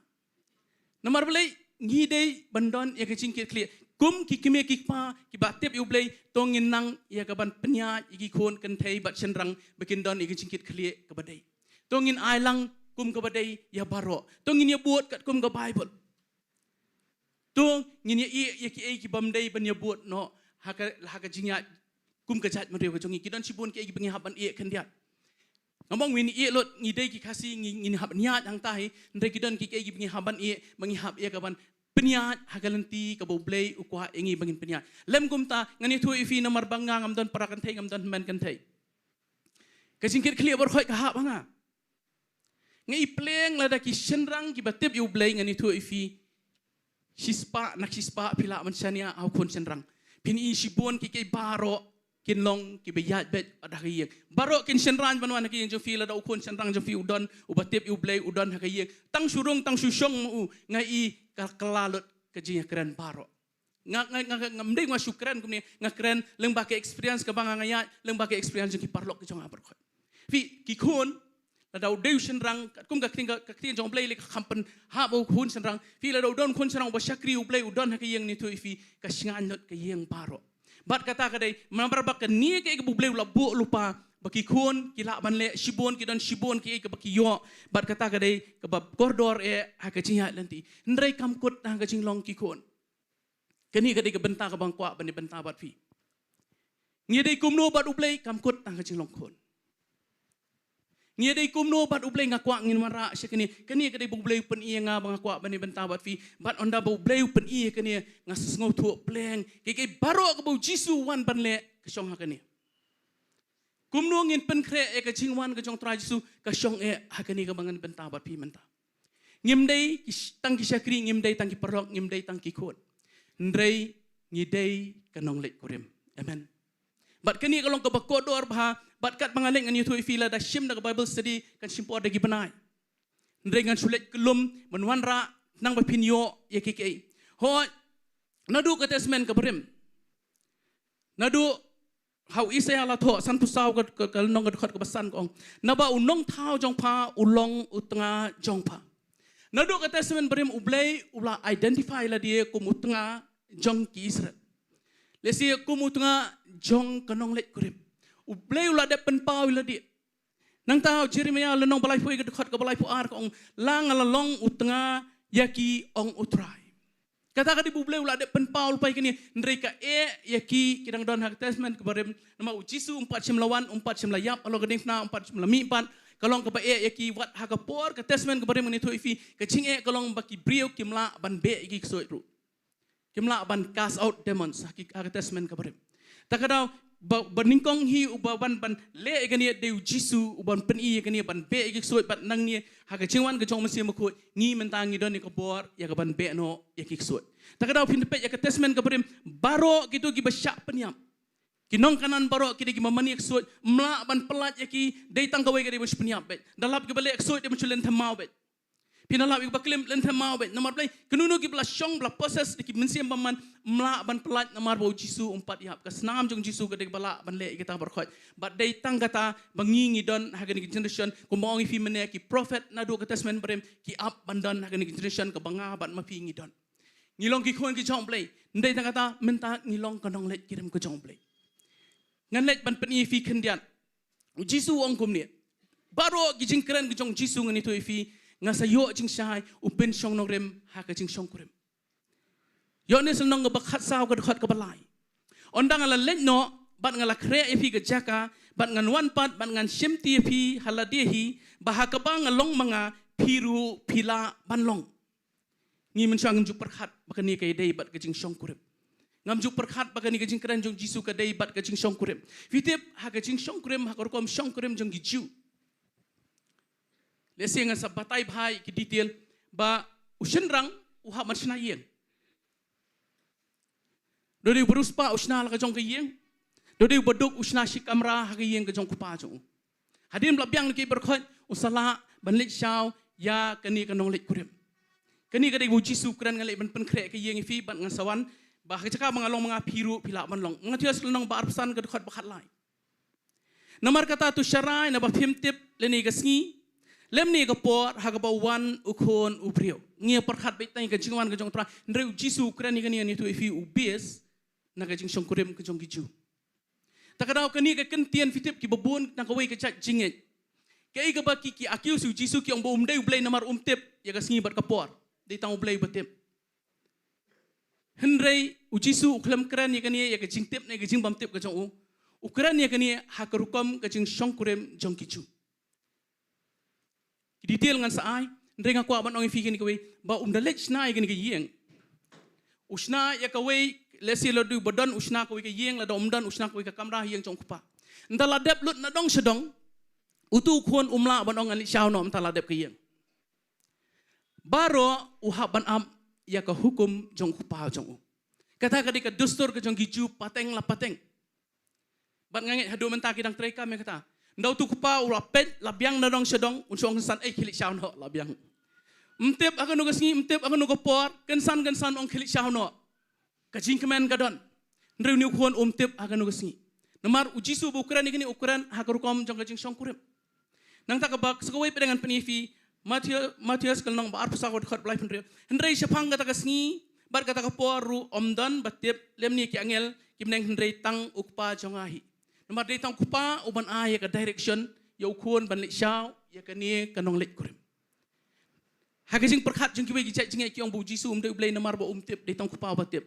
Namar balei? Ngi dei ban don ïa ka jingkitkhlieh kum ki kmie ki kpa kiba tip ïa U Blei. To ngin nang ïa kaban pynïaid ïa ki khun kynthei bad shynrang ba kin don ïa ka jingkitkhlieh kaba dei. To ngin ai lang kum kaba dei ïa baroh. To ngin ïa bud katkum ka Baibl. To ngin ïa ïeh ïa kiei kibym dei ban ïa bud noh ha ka, ha ka jingïaid kum ka jaitbynriew ka jong ngi. Ki don shibun kiei kiba ngi hap ban ïeh khyndiat. Ngam ong ngin ïeh lut, ngi dei ki Khasi, ngi, ngin hap ban ïaid hangta hi, hynrei ki don kiei kiba ngi hap ban ïeh, ba ngi hap ïa kaban pynïaid ha ka lynti kaba U Blei u kwah ïa ngi ba ngin pynïaid. Lym kumta, ngan ïathuh ïa phi, namar ba nga ngam don para kynthei, ngam don hynmen kynthei. Ka jingkitkhlieh baroh khoit ka hap ha nga. Nga i pleng lada ki shynrang kiba tip ïa U Blei, ngan ïathuh ïa phi, shispah na shispah phi lah ban shaniah ha u khun shynrang. Phin i shibun kiei kiei baroh kin long kiba ïaid beit ha ka ïing. Baroh kin shynrang ban wan ha ka ïing jong phi lada u khun shynrang jong phi u don, uba tip ïa U Blei u don ha ka ïing. Tang shu rung, tang shu shong ma u, nga i ka kylla lut ka jingïakren baroh. Nga, nga, nga, nga, ngam dei nga shu kren kumne, nga kren lyngba ka experience kaba nga, nga ïaid, lyngba ka experience jong ki paralok ki jong nga baroh khoit. Phi ki khun, lada u dei u shynrang, katkum ka ktien, ka ktien jong U Blei leh ka kham pynhap u khun shynrang. Phi lada u don khun shynrang uba shakri U Blei u don ha ka ïing, ngi ïathuh ïa phi, ka shngaiñ lut ka ïing baroh. Bad kata ka dei namar ba kane ka ïa kaba U Blei u la buh lypa ba ki khun ki lah ban leh shibun, ki don shibun ki ïa kaba ki ïoh. Bad kata ka dei kaba kordor eh ha ka jingïaid lynti. Hynrei kam kut tang ka jinglong ki khun. Kane ka dei ka bynta kaba nga kwah ban ïa bynta bad phi. Ngi dei kumno bad U Blei, kam kut tang ka jinglong khun. Ngi dei kumno bad U Blei, nga kwah ngin wanrah sha kane. Kane ka dei ba U Blei u pyni ïa nga ba nga kwah ban ïa bynta bad phi. Bad ynda ba U Blei u pyni ïa kane, nga sa sngewthuh pleng. Ki ki baroh kaba U Jisu u wan ban leh ka shong ha kane. Kumno ngin pynkhreh ïa ka jingwan ka jong U Trai Jisu, ka shong eh ha kane kaba ngan bynta bad phi mynta. Ngim dei ki sh-, tang ki shakri, ngim dei tang ki paralok, ngim dei tang ki khun. Hynrei ngi dei ka nongleit kurim. Amen. Bad kane ka long kaba kordor bha, bad katba nga leit ngan ïathuh ïa phi, lada shim da ka Bible study kan shim por da ki bnai. Hynrei ngan shu leit kyllum ban wanrah, khnang ba phin ïoh ïa kiei kiei. Hooid, naduh ka Testament kaba rim, naduh ha u Isaïah la thoh sanphew saw ka, ka, ka lynnong ka dkhot kaba san ka ong, naba u nongthaw jong pha u long u tnga jong pha. Naduh ka Testament barim U Blei u la identify ïa lade kum u tnga jong ki Israel. Lehse kum u tnga jong ka nongleit kurim. U Blei u la dep pynpaw ïa lade. Nangta u Jeremiah lynnong ba laiphew ka dkhot kaba laiphew ar ka ong, la nga la long u tnga ïa ki, ong U Trai. Kata ka dei ba U Blei u la dep pynpaw lypa ïa kine, hynrei ka eh ïa ki, ki dang don ha ka Testament kaba rim, namar U Jisu um pat shym la wan, um pat shym la ïap halor ka diengphna, um pat shym la mih pat. Ka long kaba eh ïa ki, wat ha ka por ka Testament kaba rim, ngan ïathuh ïa phi, ka jingeh ka long ba ki briew kim lah ban beh ïa ki ksuid ruh. Kim lah ban cast out demons ha ki, ha ka Testament kaba rim. Ta ka daw ba, ba nyngkong hi uba wan ban leh ïa kane dei U Jisu, uban pyni ïa kane ban beh ïa ki ksuid, bad nangne ha ka jingwan ka jong U Mynsiem Bakhuid ngi mynta ngi don ïa ka bor ïa ka ban beh noh ïa ki ksuid. Ta ka daw phin peit ïa ka Testament kaba rim, baroh kito kiba shah pynïap, ki nong Kanaan baroh ki dei kiba mane ksuid, ym lah ban pyllait ïa ki, dei tang kawei ka dei ban shu pynïap beit. Da lap kiba leh ksuid dei ban shu lynthem maw beit. Phin da lap ïa kiba klim, lynthem maw beit. Namar balei? Kino kino kiba la shong, ba la possess da ki mynsiem bymman, ym lah ban pyllait namar ba U Jisu um pat ïap. Ka snam jong U Jisu ka dei kaba lah ban leh ïa kita baroh khoit. Bad dei tang kata ba ngi ngi don ha kane ka generation, kumba ong ïa phi mynne, ki prophet naduh ka Testament barim ki ap ban don ha kane ka generation kaba nga bad ma phi ngi don. Ngi long ki khun ki jong U Blei. Ym dei tang kata, mynta ngi long ka nongleit kurim ka jong U Blei. Ngan leit ban pyni ïa phi khyndiat. U Jisu u ong kumne. Baroh ki jingkren ki jong U Jisu ngan ïathuh ïa phi, nga sa ïoh jingshai, u pynshong nongrim ha ka jingshongkurim. Ïoannis lynnong kaba khatsaw ka dkhot kaba lai. Ynda nga la leit noh, bad nga la khreh ïa phi ka jaka, bad ngan wan pat, bad ngan shimti ïa phi ha lade hi, ba ha kaba nga long ma nga, phi ruh phi lah ban long. Ngi mynshuwa ngim ju pyrkhat ba kane ka ïadei bad ka jingshongkurim. Ngam ju pyrkhat ba kane ka jingkren jong U Jisu ka dei bad ka jingshongkurim. Phi tip, ha ka jingshongkurim, ha ka rukom shongkurim jong ki Jiw, lehse ngan sa batai bha ïa ki detail, ba u shynrang u hap ban shna ïing. Da dei u bariewspah u shna la ka jong ka ïing. Da dei u baduk u shna shi kamra ha ka ïing ka jong u kpa jong u. Hadien ba la biang na ki baroh khoit, u sa lah ban leit shaw ïa kane ka nongleit kurim. Kane ka dei ba U Jisu u kren, ngan leit ban pynkhreh ka ïing ïa phi bad ngan sa wan, ba ha ka jaka ba nga long ma nga, phi ruh phi lah ban long. Mathaios lynnong ba arphew san ka dkhot ba khatlai. Namar kata to sharai, naba phim tip lane ka sngi lymne ka por ha kaba wan U Khun u briew. Ngi ïa pyrkhat beit tang ïa ka jingwan ka jong U Trai, hynrei U Jisu u kren ïa kane, ngan ïathuh ïa phi, u base na ka jingshongkurim ka jong ki Jiw. Ta ka daw kane ka kyntien, phi tip, kiba bun na kawei ka jait jingngeit. Kaei kaba ki, ki accuse U Jisu, ki ong ba um dei U Blei namar um tip ïa ka sngi bad ka por. Dei tang U Blei uba tip. Hynrei U Jisu u khlem kren ïa kane ïa ka jingtip ne ka jingbymtip ka jong u. U kren ïa kane ha ka rukom ka jingshongkurim jong ki Jiw. Ki detail ngan sa ai, hynrei nga kwah ban ong ïa phi kane kawei, ba um da leit shna ïa kane ka ïing. U shna ïa kawei, lehse la dei ba don u shna kawei ka ïing, lada um don u shna kawei ka kamra ha ïing jong u kpa. Ynda la dep lut na dong sha dong, utu u khun um lah ban ong ngan leit shaw noh mynta la dep ka ïing. Baroh u hap ban ap ïa ka hukum jong u kpa jong u. Kata ka dei ka dustur ka jong ki Jiw pateng la pateng. Bad nga ngeit haduh mynta ki dang trei kam ïa kata. Ynda utu u kpa u la peit, la biang na dong sha dong, un shu ong kynsan, ei, khie leit shaw noh, la biang. Ym tip ha kano ka sngi, ym tip ha kano ka por, kynsan kynsan ong khie leit shaw noh. Ka jingkmen ka don. Hynrei une u khun um tip ha kano ka sngi. Namar U Jisu ba u kren ïa kane, u kren ha ka rukom jong ka jingshongkurim. Nangta kaba sa kawei pat ngan pyni ïa phi, Mathaios, Mathaios ka lynnong ba arphew saw, ka dkhot ba laiphew hynriew. Hynrei shaphang kata ka sngi bad kata ka por ruh ym don ba tip, lymne ki angel ki bneng, hynrei tang U Kpa jong nga hi. Namar dei tang U Kpa uban ai ïa ka direction ïa U Khun ban leit shaw ïa kane ka nongleit kurim. Ha ka jingpyrkhat jong kiwei ki jait jingeh ki ong ba U Jisu um dei U Blei namar ba um tip, dei tang U Kpa uba tip.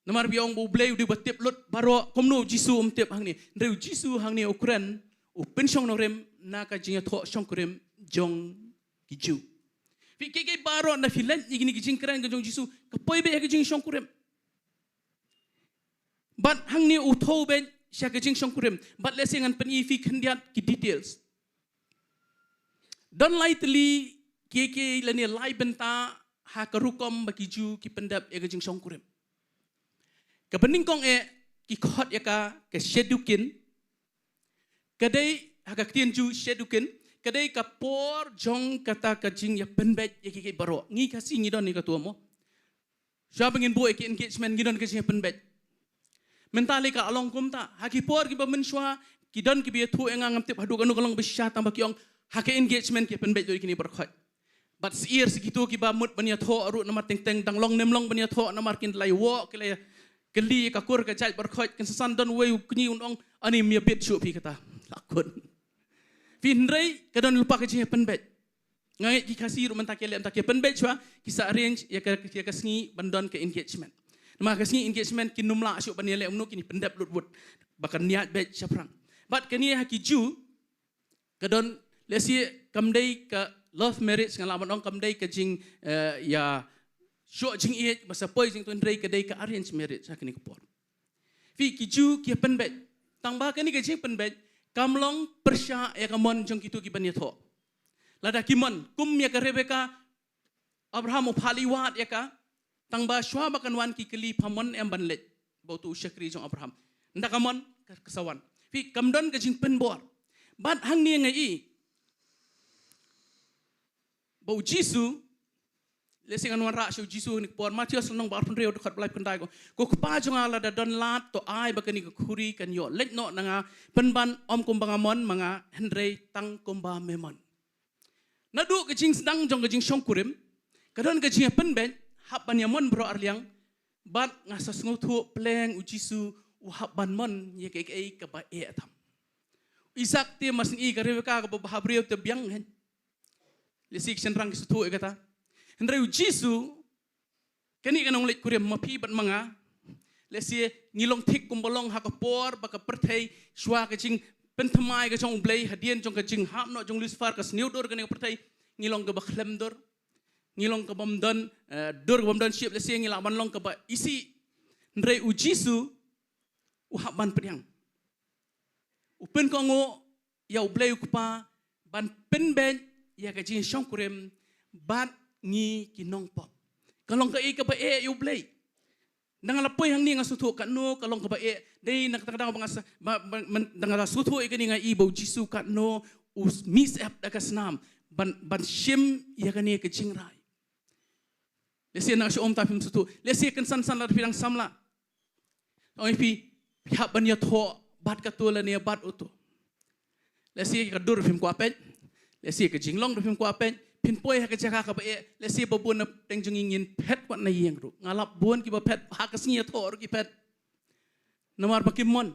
Namar ba ong ba U Blei u dei uba tip lut baroh, kumno U Jisu um tip hangne? Hynrei U Jisu hangne u kren, u pynshong nongrim na ka jingïathoh shongkurim jong ki Jiw. Phi, kiei kiei baroh, lada phi leit ïa kine ki jingkren ka jong U Jisu, ka poi beit ha ka jingshongkurim. Bad hangne u thew beit sha ka jingshongkurim. Bad lehse ngan pyni ïa phi khyndiat ki details. Don lai tylli, kiei kiei lane lai bynta ha ka rukom ba ki Jiw ki pyndep ïa ka jingshongkurim. Kaba nyngkong eh, ki khot ïa ka ka Shedukin. Ka dei, ha ka ktien Jiw, Shedukin, ka dei ka por jong kata ka jingïapynbeit ïa kiei kiei baroh. Ngi Khasi ngi don ïa kata mo. Shuwa ba ngin buh ïa ki engagement ngi don ka jingïapynbeit. Mynta lei ka long kumta, ha ki por kiba mynshuwa ki don kiba ïathuh ïa nga, ngam tip haduh kano ka long ba shisha, tang ba ki ong ha ka engagement ki pynbeit lut ïa kine baroh khoit. Bad syiar sa kito kiba mut ban ïathoh ruh namar teng teng dang long ne ym long ban ïathoh, namar kin la ïawoh, ki la ïa kylli ïa ka kur ka jait baroh khoit. Kin sa san don uwei u kñi un ong, ani ym ïabit shuh phi kata. La kut. Phi, hynrei ka don lypa ka jingïapynbeit. Nga ngeit ki Khasi ruh mynta ki leh, mynta ki pynbeit shuwa, ki sa arrange ïa ka, ïa ka sngi ban don ka engagement. Namar ka sngi engagement kin ym lah shuh ban ïaleh kumno, kin pyndep lut wut ba kan ïaid beit shaphrang. Bad kane ha ki Jiw ka don, lehse kam dei ka love marriage, nga lah ban ong kam dei ka jing, eh, ïa shoh jingïeit ba sa poi jingthoh, hynrei ka dei ka arrange marriage ha kane ka por. Phi, ki Jiw ki pynbeit. Tang ba kane ka jingpynbeit kam long pyrshah ïa ka mon jong kito kiban ïathoh. Lada ki mon kum ïa ka Rebeka, Abraham u phah leit wad ïa ka, tang ba shuwa ba kan wan ki kylli, pha mon em ban leit? Ba uto u shakri jong Abraham. Ynda ka mon ka, ka sa wan. Phi, kam don ka jingpynbor. Bad hangne nga i ba U Jisu, lehse ngan wanrah sha U Jisu ha kane ka por, Mathaios lynnong ba arphew hynriew, dkhot ba laiphew khyndai, ko, ko Kpa jong nga, lada don lad to ai ba kane ka khuri kan ïoh leit noh na nga, pynban ym kumba nga mon ma nga, hynrei tang kumba me mon. Naduh ka jingsdang jong ka jingshongkurim ka don ka jingïapynbeit, hap ban ïamon baroh arliang. Bad nga sa sngewthuh pleng U Jisu u hap ban mon ïa kaei kaei kaba eh tam. U Isak te masngi, ka Rebeka kaba bhabriew te biang kan. Lehse ki shynrang ki sngewthuh ïa kata. Hynrei U Jisu, kane ka nongleit kurim, ma phi bad ma nga, lehse ngi long thik kumba long ha ka por ba ka pyrthei, shuwa ka jingpynthymmai ka jong U Blei, hadien jong ka jinghap noh jong Lucifer, ka sniew dur kane ka pyrthei, ngi long kaba khlem dur. Ngi long kaba ym don, eh, dur kaba ym don ship, lehse ngi lah ban long kaba isih. Hynrei U Jisu u hap ban pdiang. U pynkohnguh ïa U Blei U Kpa ban pynbeit ïa ka jingshongkurim bad ngi ki nongpop. Ka long kaei kaba eh ïa U Blei. Nda nga la poi hangne nga sngewthuh katno ka long kaba eh, dei na kata ka daw ba nga sa, ba, ba, man, nda nga la sngewthuh ïa kane nga i ba U Jisu katno u mih syep da ka snam ban, ban shim ïa kane ka jingrai. Lehse na shu ong ta phim sngewthuh. Lehse kynsan san lada phi dang samla. Ong ïa phi, phi hap ban ïathoh bad kato lane bad uto. Lehse ka dur phim kwah peit. Lehse ka jinglong dur phim kwah peit. Phin poi ha ka jaka kaba eh. Lehse ba bun na pdeng jong ngi ngin phet wat na ïing ruh. Nga lap bun kiba phet ha ka sngi ïathoh ruh ki phet. Namar ba kim mon.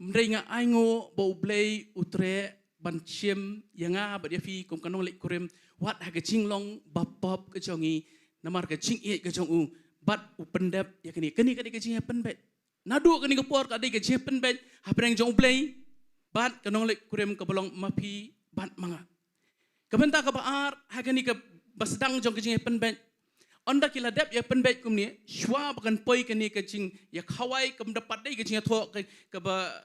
Hynrei nga ainguh ba U Blei u treh ban shim ïa nga bad ïa phi kum ka nongleit kurim, wat ha ka jinglong ba pop ka jong ngi, namar ka jingïeit ka jong u, bad u pyndep ïa kane, kane, kane ka jingïapynbeit. Naduh kane ka por ka dei ka jingïapynbeit hapdeng jong U Blei bad ka nongleit kurim kaba long ma phi bad ma nga. Ka bynta kaba ar ha kane kaba sdang jong ka jingïapynbeit. Ynda ki la dep ïapynbeit kumne, shuwa ba kan poi kane ka jingïakhawai, kam da pat dei ka jingïathoh ka, kaba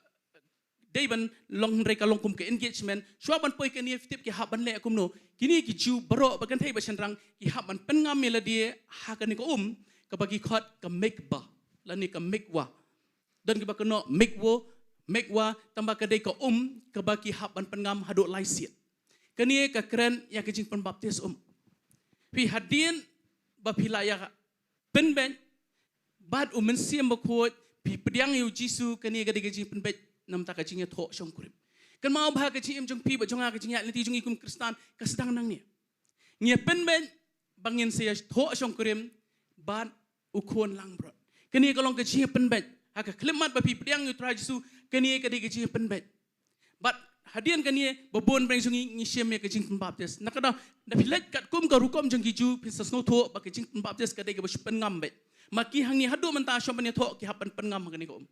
dei ban long, hynrei ka long kum ka engagement. Shuwa ban poi kane, phi tip ki hap ban leh kumno? Kine ki Jiw baroh, ba kynthei ba shynrang, ki hap ban pynngam ïa lade ha kane ka um kaba ki khot ka mikvah lane ka mikvah. Don kiba kynnoh mikvah, mikvah, tangba ka dei ka um kaba ki hap ban pynngam haduh lai sien. Kane ka kren ïa ka jingpynbaptis um. Phi, hadien ba phi la ïapynbeit bad U Mynsiem Bakhuid, phi pdiang ïa U Jisu, kane ka dei ka jingpynbeit na bynta ka jingïathoh shongkurim. Kynmaw ba ka jingim jong phi bad jong nga, ka jingïaid lynti jong ngi kum Khristan ka sdang nangne. Ngi ïa pynbeit ba ngin sa ïathoh shongkurim bad u Khun langbrot. Kane ka long ka jingïapynbeit. Ha ka khyllipmat ba phi pdiang ïa u Trai Jisu, kane ka dei ka jingïapynbeit. Bad hadien kane, ba bun briew jong ngi ngi shim ïa ka jingpynbaptis. Na ka daw, da phi leit katkum ka rukom jong ki Jiw, phin sa sngewthuh ba ka jingpynbaptis ka dei kaba shu pynngam beit. Ma ki hangne haduh mynta shwa ban ïathoh ki hap ban pynngam ha kane ka um.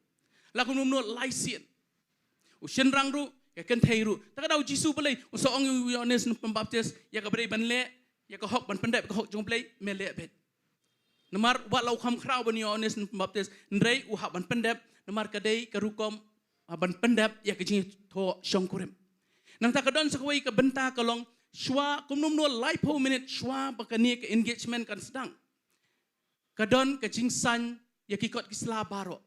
La kumno kumno lai sien. U shynrang ruh, ka kynthei ruh. Ta ka daw u Jisu balei un sa ong ïa u Ïoannis Nongpynbaptis, ïa kaba dei ban leh, ïa ka hok ban pyndep ka hok jong U Blei, me leh beit. Namar wat la u kham khraw ban ïa u Ïoannis Nongpynbaptis, hynrei u hap ban pyndep, namar ka dei ka rukom, ah, ban pyndep ïa ka jingïathoh shongkurim. Nangta ka don sa kawei ka bynta ka long, shwa kumno kumno laiphew minit shwa ba kane ka engagement kan sdang, ka don ka jingsain ïa ki kot ki sla baroh.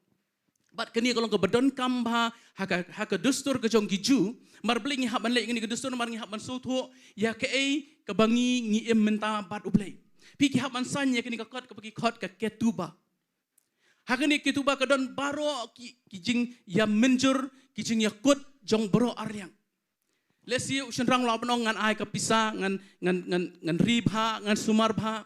Bad kane ka long kaba donkam bha ha ka, ha ka dustur ka jong ki Jiw. Namar balei ngi hap ban leh kane ka dustur? Namar ngi hap ban sngewthuh ïa kaei kaba ngi, ngi im mynta bad U Blei. Phi, ki hap ban sain ïa kane ka kot kaba ki khot ka ketubah. Ha kane ka ketubah ka don baroh ki, ki jingïamynjur, ki jingïakut jong baroh arliang. Lehse u shynrang u lah ban ong ngan ai ka pisa, ngan, ngan, ngan, ngan ri bha, ngan sumar bha.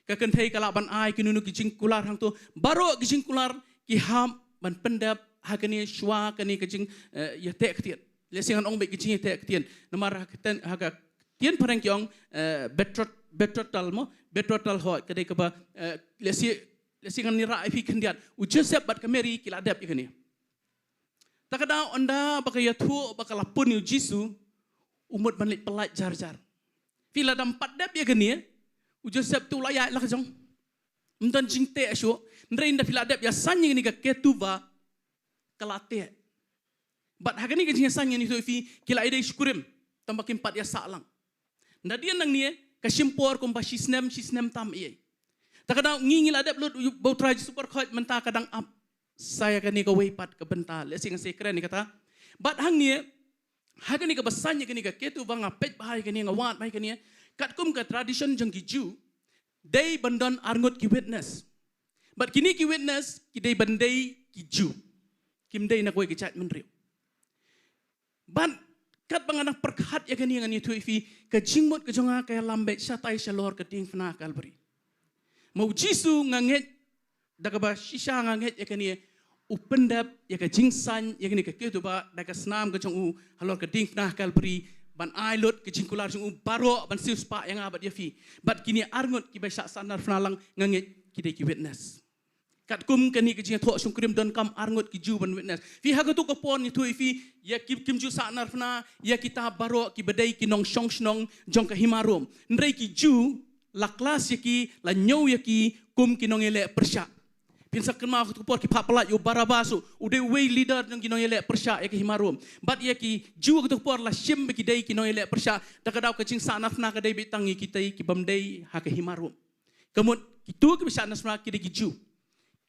Ka kynthei ka lah ban ai kino kino ki jingkular hangto. Baroh ki jingkular ki hap ban pyndep ha kane shwa kane ka jing, eh, ïateh ktien. Lehse ngan ong beit ka jingïateh ktien. Namar ha ka ktien, ha ka ktien phareng ki ong, eh, betrot-, betrothal mo, betrothal, hooid, ka dei kaba, eh, lehse, lehse ngan ïarap ïa phi khyndiat. U Joseph bad ka Mary ki la dep ïa kane. Ta ka daw ynda ba ka ïathuh ba ka la pun ïa u Jisu, u mut ban leit pyllait jar jar. Phi, lada ym pat dep ïa kane, u Joseph te u la ïaid la ka jong. Ym don jingteh shuh, hynrei ynda phi la dep ïasain ïa kane ka ketubah, ka la teh. Bad ha kane ka jingïasain ngan ïathuh ïa phi, ki la ïadei shongkurim, tang ba kim pat ïasah lang. Nadien nangne, ka shim por kumba shi snem, shi snem tam ïa. Ta ka daw ngi, ngi la dep lut ba u Trai Jisu u pyrkhat, mynta ka dang ap sa ïa kane kawei pat ka bynta. Lehse ngan sa kren ïa kata. Bad hangne, ha kane kaba sain ïa kane ka ketubah, nga peit bha ïa kane, nga wad bha ïa kane. Katkum ka tradition jong ki Jiw, dei ban don arngut ki witness. Bad kine ki witness ki dei ban dei ki Jiw, kim dei na kawei ka jaitbynriew. Bad katba nga dang pyrkhat ïa kane, ngan ïathuh ïa phi, ka jingmut ka jong nga ka ïalam beit shatai shalor ka diengphna Kalbari. Ma u Jisu, nga ngeit, da kaba shisha nga ngeit ïa kane, u pyndep ïa ka jingsain ïa kane ka ketubah da ka snam ka jong u halor ka diengphna Kalbari, ban ai lut ka jingkular jong u baroh ban siewspah ïa nga bad ïa phi. Bad kine arngut kiba shah sahnarphna lang, nga ngeit ki dei ki witness. Katkum kane ka jingïathoh shongkurim donkam arngut ki Jiw ban witness. Phi, ha kato ka por ngi ïathuh ïa phi, ïa ki kim ju sahnarphna, ïa kita baroh kiba dei ki nongshong shnong jong ka hima Rom. Hynrei ki Jiw la class ïa ki, la ñiew ïa ki kum ki nongïaleh pyrshah. Phin sa kynmaw ha kato ka por ki phah pyllait ïa u Barabbas, u dei uwei leader jong ki nongïaleh pyrshah ïa ka hima Rom. Bad ïa ki Jiw ha kato ka por la shim ba ki dei ki nongïaleh pyrshah. Ta ka daw ka jingsahnarphna ka dei beit tang ïa kitei kibym dei ha ka hima Rom. Ka mut kito kiba shah sahnarphna ki dei ki Jiw.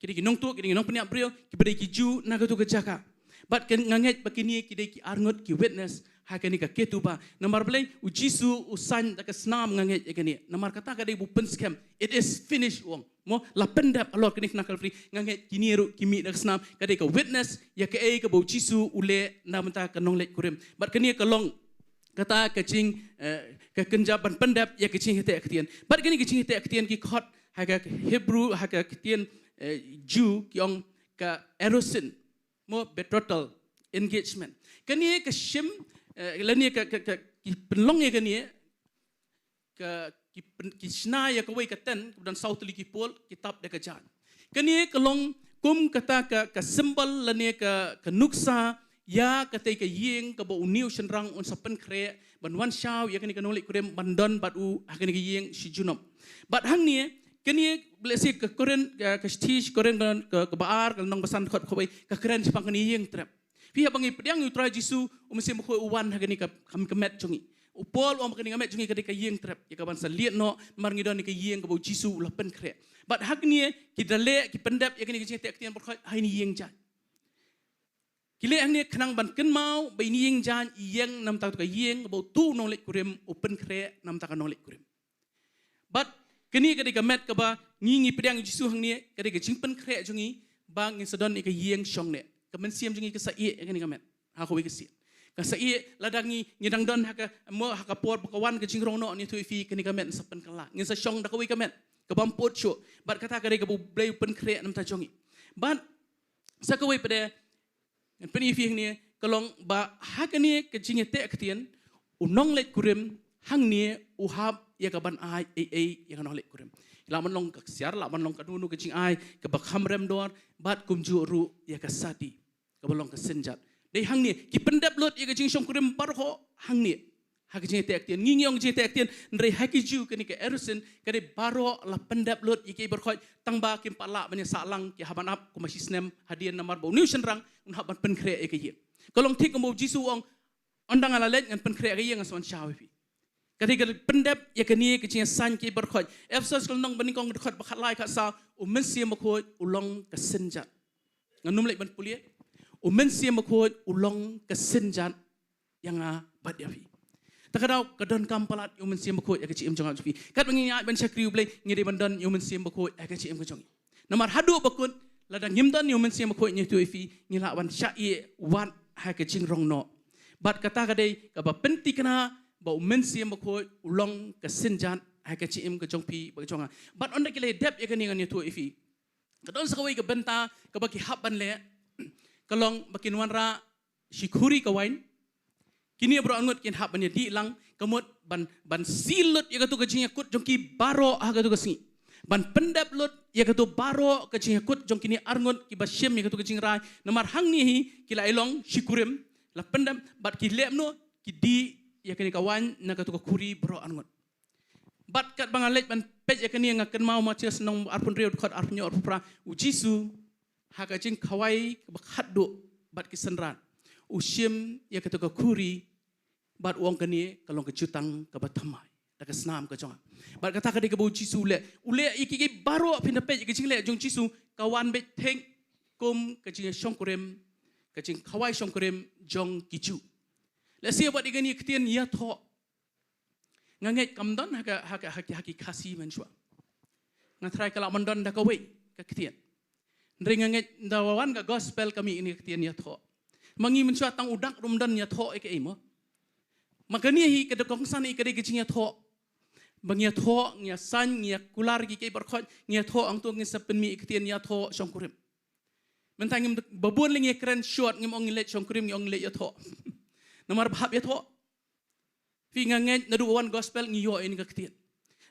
Ki dei ki nongtuh, ki dei ki nongpynïap briew, kiba dei ki Jiw na kato ka jaka. Bad kan, nga ngeit ba kine ki dei ki arngut ki witness ha kane ka ketubah. Namar balei? U Jisu u sain da ka snam, nga ngeit, ïa kane. Namar kata ka dei ba u pynskhem. It is finished, u ong. Mo, la pyndep halor ka diengphna Kalbari, nga ngeit kine ruh ki mih da ka snam. Ka dei ka witness ïa kaei kaba u Jisu u leh na bynta ka nongleit kurim. Bad kane ka long kata ka jing, eh, ka kynja ban pyndep ïa ka jingïateh ktien. Bad kane ka jingïateh ktien ki khot ha ka Hebrew, ha ka ktien, eh, Jiw ki ong ka erusin, mo, betrothal, engagement. Kane ka shim, eh, lane ka, ka, ka, ki pynlong ïa kane, ka, ki pyn-, ki shna ïa kawei ka tent kaba don saw tylli ki pol, ki tap da ka jaiñ. Kane ka long kum kata ka, ka symbol lane ka, ka nuksa ïa katei ka ïing kaba une u shynrang un sa pynkhreh ban wan shaw ïa kane ka nongleit kurim ban don bad u ha kane ka ïing shi junom. Bad hangne, kane, lehse ka Korinth, ka, ka shithi sha Korinth ka, ka, kaba ar, ka lynnong ba san, dkhot kawei, ka kren shaphang kane ka ïing trep. Phi, haba ngi pdiang ïa u Trai Jisu, u Mynsiem Bakhuid u wan ha kane ka, ka, ka met jong ngi. U Paul u ong ba kane ka met jong ngi ka dei ka ïing trep, ïa kaban sa liat noh, namar ngi don ïa ka ïing kaba u Jisu u la pynkhreh. Bad hangne ki da leh, ki pyndep ïa kane ka jingïateh ktien, pyrkhat, ha ine i ïing jaiñ. Ki leh hangne khnang ban kynmaw ba ine i ïing jaiñ i ïeng na bynta kato ka ïing kaba uto u nongleit kurim u pynkhreh na bynta ka nongleit kurim. Bad kane ka dei ka met kaba ngi, ngi pdiang ïa u Jisu hangne, ka dei ka jingpynkhreh jong ngi ba ngin sa don ïa ka ïing shongneh. Ka mynsiem jong ngi ka sa ïeh ïa kane ka met ha kawei ka sien. Ka sa ïeh lada ngi, ngi dang don ha ka, mo ha ka por ba ka wan ka jingrong noh, ngi ïathuh ïa phi, kane ka met sa pynkylla. Ngin sa shong da kawei ka met ka bym put shuh. Bad kata ka dei kaba U Blei u pynkhreh na bynta jong ngi. Bad sa kawei pat de, ngan pyni ïa phi hangne, ka long ba ha kane ka jingïateh ktien, u nongleit kurim hangne u hap ïa ka ban ai ei ei ïa ka nongleit kurim. Lah ban long ka ksiar, lah ban long kano kano ka jingai kaba kham rem dor, bad kumjuh ruh ïa ka sadi kaba long ka synjat. Dei hangne, ki pyndep lut ïa ka jingshongkurim baroh hangne. Ha ka jingïateh ktien, ngi ngi ong jingïateh ktien, hynrei ha ki Jiw kane ka erusin, ka dei baroh la pyndep lut ïa ki baroh, tang ba kim pat lah ban ïasah lang ki hap ban ap kumba shi snem hadien, namar ba une u shynrang un hap ban pynkhreh ïa ka ïing. Ka long thik kumba U Jisu u ong, ynda nga la leit ngan pynkhreh ïa ka ïing, ngan sa wan shaw ïa phi. Ka dei ka pyndep ïa kane ka jingïasaiñ ki baroh. Ephesos ka lynnong ba nyngkong, dkhot ba khatlai khatsaw, u Mynsiem Bakhuid u long ka synjat. Ngan ym leit ban pule. U Mynsiem Bakhuid u long ka synjat ïa nga bad ïa phi. Ta ka daw ka donkam palat ïa u Mynsiem Bakhuid ha ka jingim jong nga jong phi. Katba ngi ïaid ban shakri U Blei, ngi dei ban don ïa u Mynsiem Bakhuid ha ka jingim ka jong ngi. Namar haduh ba kut, lada ngim don ïa u Mynsiem Bakhuid, ngi ïathuh ïa phi, ngi lah ban shah ïeh wat ha ka jingrong noh. Bad kata ka dei kaba pynthikna ba u Mynsiem Bakhuid u long ka synjat ha ka jingim ka jong phi bad jong nga. Bad ynda ki la dep ïa kane, ngan ïathuh ïa phi, ka don sa kawei ka bynta kaba ki hap ban leh. Ka long ba kin wanrah shi khuri ka waiñ. Kine baroh arngut kin hap ban ïadih lang, ka mut ban, ban seal lut ïa kato ka jingïakut jong ki baroh ha kato ka sngi. Ban pyndep lut ïa kato baroh ka jingïakut jong kine arngut kiba shim ïa kato ka jingrai. Namar hangne hi ki la ïalong shi kurim, la pyndep, bad ki leh noh, ki dih ïa kane ka waiñ na kato ka khuri baroh arngut. Bad katba nga leit ban peit ïa kane, nga kynmaw Mathaios lynnong arphew hynriew, dkhot arphew hynñiew, arphew phra, u Jisu ha ka jingkhawai kaba khatduh bad ki synran, u shim ïa kato ka khuri bad u ong, kane ka long ka jutang kaba thymmai da ka snam ka jong nga. Bad kata ka dei kaba u Jisu u leh, u leh ïa ki, ki baroh. Phin da peit ïa ka jingleh jong u Jisu, ka wan beit thik kum ka jingïashongkurim, ka jingkhawai shongkurim jong ki Jiw. Lehse wat ïa kane ka ktien ïathoh, nga ngeit kam don ha ka, ha ka, ha ki, ha ki Khasi mynshuwa. Nga tharai ka lah ban don da kawei ka ktien. Hynrei nga ngeit ynda wan ka gospel ka mih ïa kane ka ktien ïathoh. Ma ngi mynshuwa tang u dak ruh ym don ïathoh ïa kaei mo. Ma kane hi ka dei kongsan ïa ka dei ka jingïathoh. Ba ngi ïathoh, ngi ïasaiñ, ngi ïakular ki, ki baroh, ngi ïathoh, hangto ngin sa pynmih ïa ka ktien ïathoh shongkurim. Mynta ngim, ba bun lei ngi kren short, ngim ong ngi leit shongkurim, ngi ong ngi leit ïathoh. Namar ba hap ïathoh. Phi, nga ngeit naduh ba wan gospel ngi ïoh ïa kane ka ktien.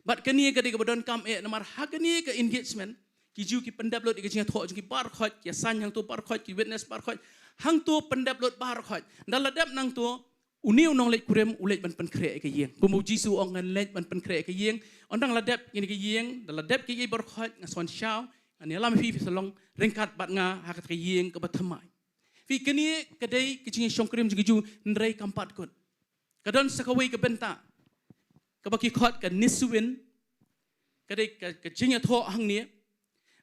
Bad kane ka dei kaba donkam eh, namar ha kane ka engagement, ki Jiw ki pyndep lut ïa ka jingïathoh jong ki baroh, ki ïasaiñ hangto baroh, ki witness baroh, hangto pyndep lut baroh. Ynda la dep nangto, une u nongleit kurim u leit ban pynkhreh ïa ka ïing. Kumba u Jisu u ong, ngan leit ban pynkhreh ïa ka ïing. Ynda la dep ïa ka ïing, ynda la dep ki, ki baroh, nga sa wan shaw, ngan ïalam ïa phi, phi sa long ryngkat bad nga ha kata ka ïing kaba thymmai. Phi, kane ka dei ka jingïashongkurim jong ki Jiw, hynrei kam pat kut. Ka don sa kawei ka bynta kaba ki khot ka Nissuin, ka dei ka, ka jingïathoh hangne.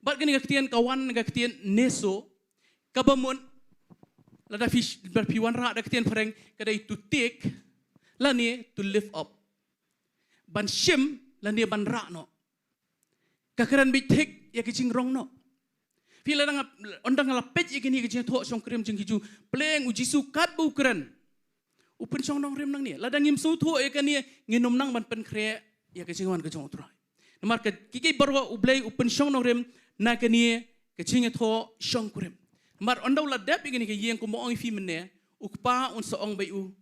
Bad kane ka ktien ka wan na ka ktien neso, kaba mut lada phi, lada phi wanrah da ka ktien phareng, ka dei to take lane to lift up. Ban shim lane ban rah noh. Ka kren beit thik ïa ka jingrong noh. Phi, lada nga, ynda nga la peit ïa kane ka jingïathoh shongkurim jong ki Jiw, pleng u Jisu katba u kren, u pynshong nongrim nangne. Lada ngim sngewthuh ïa kane, ngin ym nang ban pynkhreh ïa ka jingwan ka jong U Trai. Namar ka, ki, ki baroh U Blei u pynshong nongrim na kane ka jingïathoh shongkurim. Namar ynda u la dep ïa kane ka ïing, kumba ong ïa phi mynne, u kpa un sa ong bad u,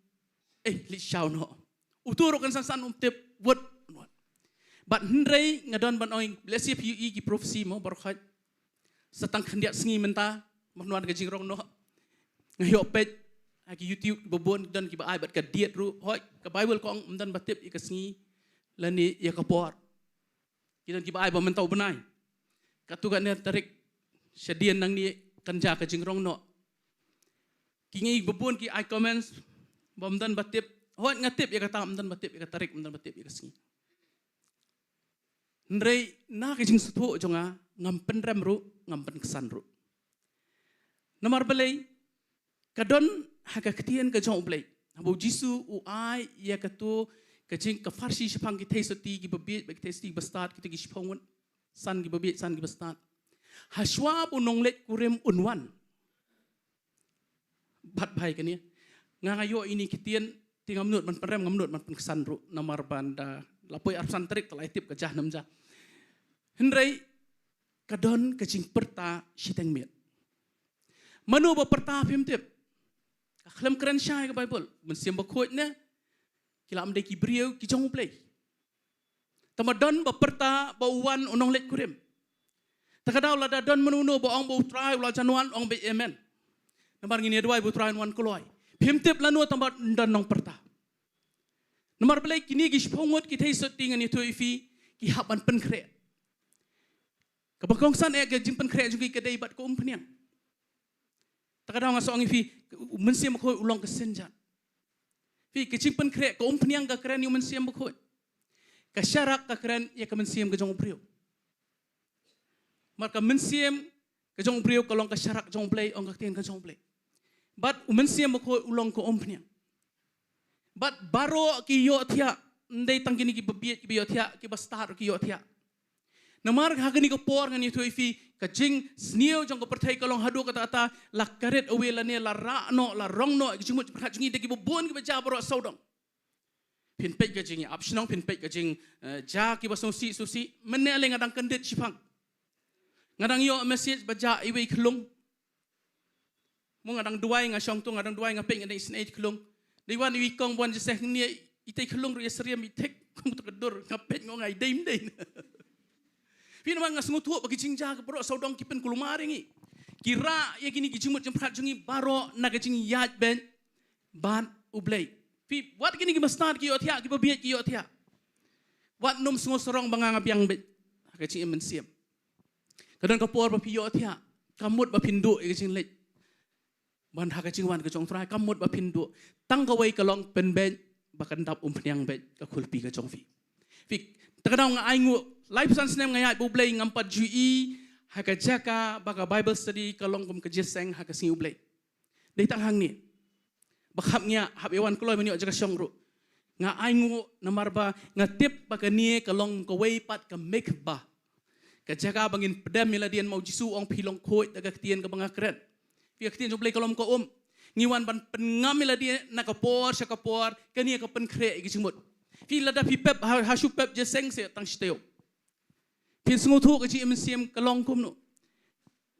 eh, leit shaw noh. Uto ruh kan san san um tip wat wat. Bad hynrei nga don ban ong, lehse phi ïohi ki prophecy mo baroh. Sa tang khyndiat sngi mynta, mynwan ka jingrong noh. Nga ïoh peit ha ki YouTube, ba bun don kiba ai bad ka date ruh. Hooid, ka Bible ka ong ym don ba tip ïa ka sngi lane ïa ka por. Ki don kiba ai ba mynta u bnai. Katto katne tarik shadien nangne kan jia ka jingrong noh. Ki ngi ba bun ki ai comments ba ym don ba tip. Hooid, nga tip ïa kata, ym don ba tip ïa ka tarik, ym don ba tip ïa ka sngi. Hynrei na ka jingsngewthuh jong nga, ngam pynrem ruh, ngam pynksan ruh. Namar balei? Ka don ha ka ktien ka jong U Blei. Haba u Jisu u ai ïa kato ka jing, ka pharshi shaphang ki theisotti kiba bieit bad ki theisotti kiba stad, kito ki shiphew ngut, san kiba bieit, san kiba stad. Hashwa ba u nongleit kurim un wan. Bad bha ïa kane. Nga nga ïoh ïa kine ki ktien, te ngam nud ban pynrem, ngam nud ban pynksan ruh, namar ba ynda la poi arphew san tarik te la ïa tip ka jia ne ym jia. Hynrei ka don ka jingpyrta shiteng miet. Mano ba pyrta phim tip? Ka khlem kren shai ka Baibl, Mynsiem Bakhuid ne, ki la ym dei ki briew ki jong U Blei. Tangba don ba pyrta ba u wan u nongleit kurim. Te ka daw lada don mano mano ba ong ba U Trai u la jan wan, ong beit amen. Namar ngin ïa duwai ba U Trai un wan kloi. Phim tip lano tangba don nongpyrta. Namar balei kine ki shiphew ngut ki theisotti ngan ïathuh ïa phi ki hap ban pynkhreh. Kaba kongsan eh ka jingpynkhreh jong ki ka dei bad ka umphniang. Te ka daw nga sa ong ïa phi, u Mynsiem Bakhuid u long ka synjat. Phi, ka jingpynkhreh, ka umphniang ka kren ïa u Mynsiem Bakhuid. Ka sharak ka kren ïa ka mynsiem ka jong u briew. Namar ka mynsiem ka jong u briew ka long ka sharak jong U Blei, ong ka ktien ka jong U Blei. Bad u Mynsiem Bakhuid u long ka umphniang. Bad baroh ki ïohthiah, ym dei tang kine kiba bieit kiba ïohthiah, kiba stad ki ïohthiah. Namar ha kane ka por ngan ïathuh ïa phi, ka jingsniew jong ka pyrthei ka long haduh katta katta la kharit away lane la rah noh, la rong noh ïa ka jingmut jingpyrkhat jong ngi da kiba bun kiba jia baroh sawdong. Phin peit ka jingïa ap shnong, phin peit ka jing, eh, jia kiba sngewsih sngewsih. Mynne lei nga dang kyndit shiphang, nga dang ïoh message ba jia iwei i khyllung. Mo nga dang duwai, nga shong tu nga dang duwai, nga peit nga dang isynei i khyllung. Dei wan iwei i kong ba wan jingïaseng hangne, itei i khyllung ruh ïasyriem i thik kum tu ka dur, nga peit nga ong ai dei ym dei. Phi, namar nga sngewthuh ba ki jingjia baroh sawdong ki pynkulmar ïa ngi. Ki rah ïa kine ki jingmut jingpyrkhat jong ngi baroh na ka jingïaid beit bad U Blei. Phi, wat kine kiba stad ki ïohthiah, kiba bieit ki ïohthiah. Wat nym sngewsarong ba nga nga biang beit ha ka jingim mynsiem. Ka don ka por ba phi ïohthiah, kam mut ba phin duh ïa ka jingleit. Ban ha ka jingwan ka jong U Trai, kam mut ba phin duh. Tang kawei ka long pynbeit ba kan dap umphniang beit ka khulpi ka jong phi. Phi, te ka daw nga ainguh, laiphew san snem nga ïaid bad U Blei ngam pat ju i ha ka jaka ba ka Bible study ka long kum ka jingïaseng ha ka sngi U Blei. Dei tang hangne. Ba khap ngi hap ïa wan kloi ban ïoh jaka shong ruh. Nga ainguh namar ba nga tip ba kane ka long kawei pat ka mikvah. Ka jaka ba ngin pdem ïa lade, ma u Jisu u ong phi long khuid da ka ktien kaba nga kren. Phi, ka ktien jong U Blei ka long ka um. Ngi wan ban pynngam ïa lade na ka por sha ka por, kane ka pynkhreh ïa ka jingmut. Phi, lada phi pep ha, ha shu pep jingïaseng se tang shi taïew. Phin sngewthuh ka jingim mynsiem ka long kumno.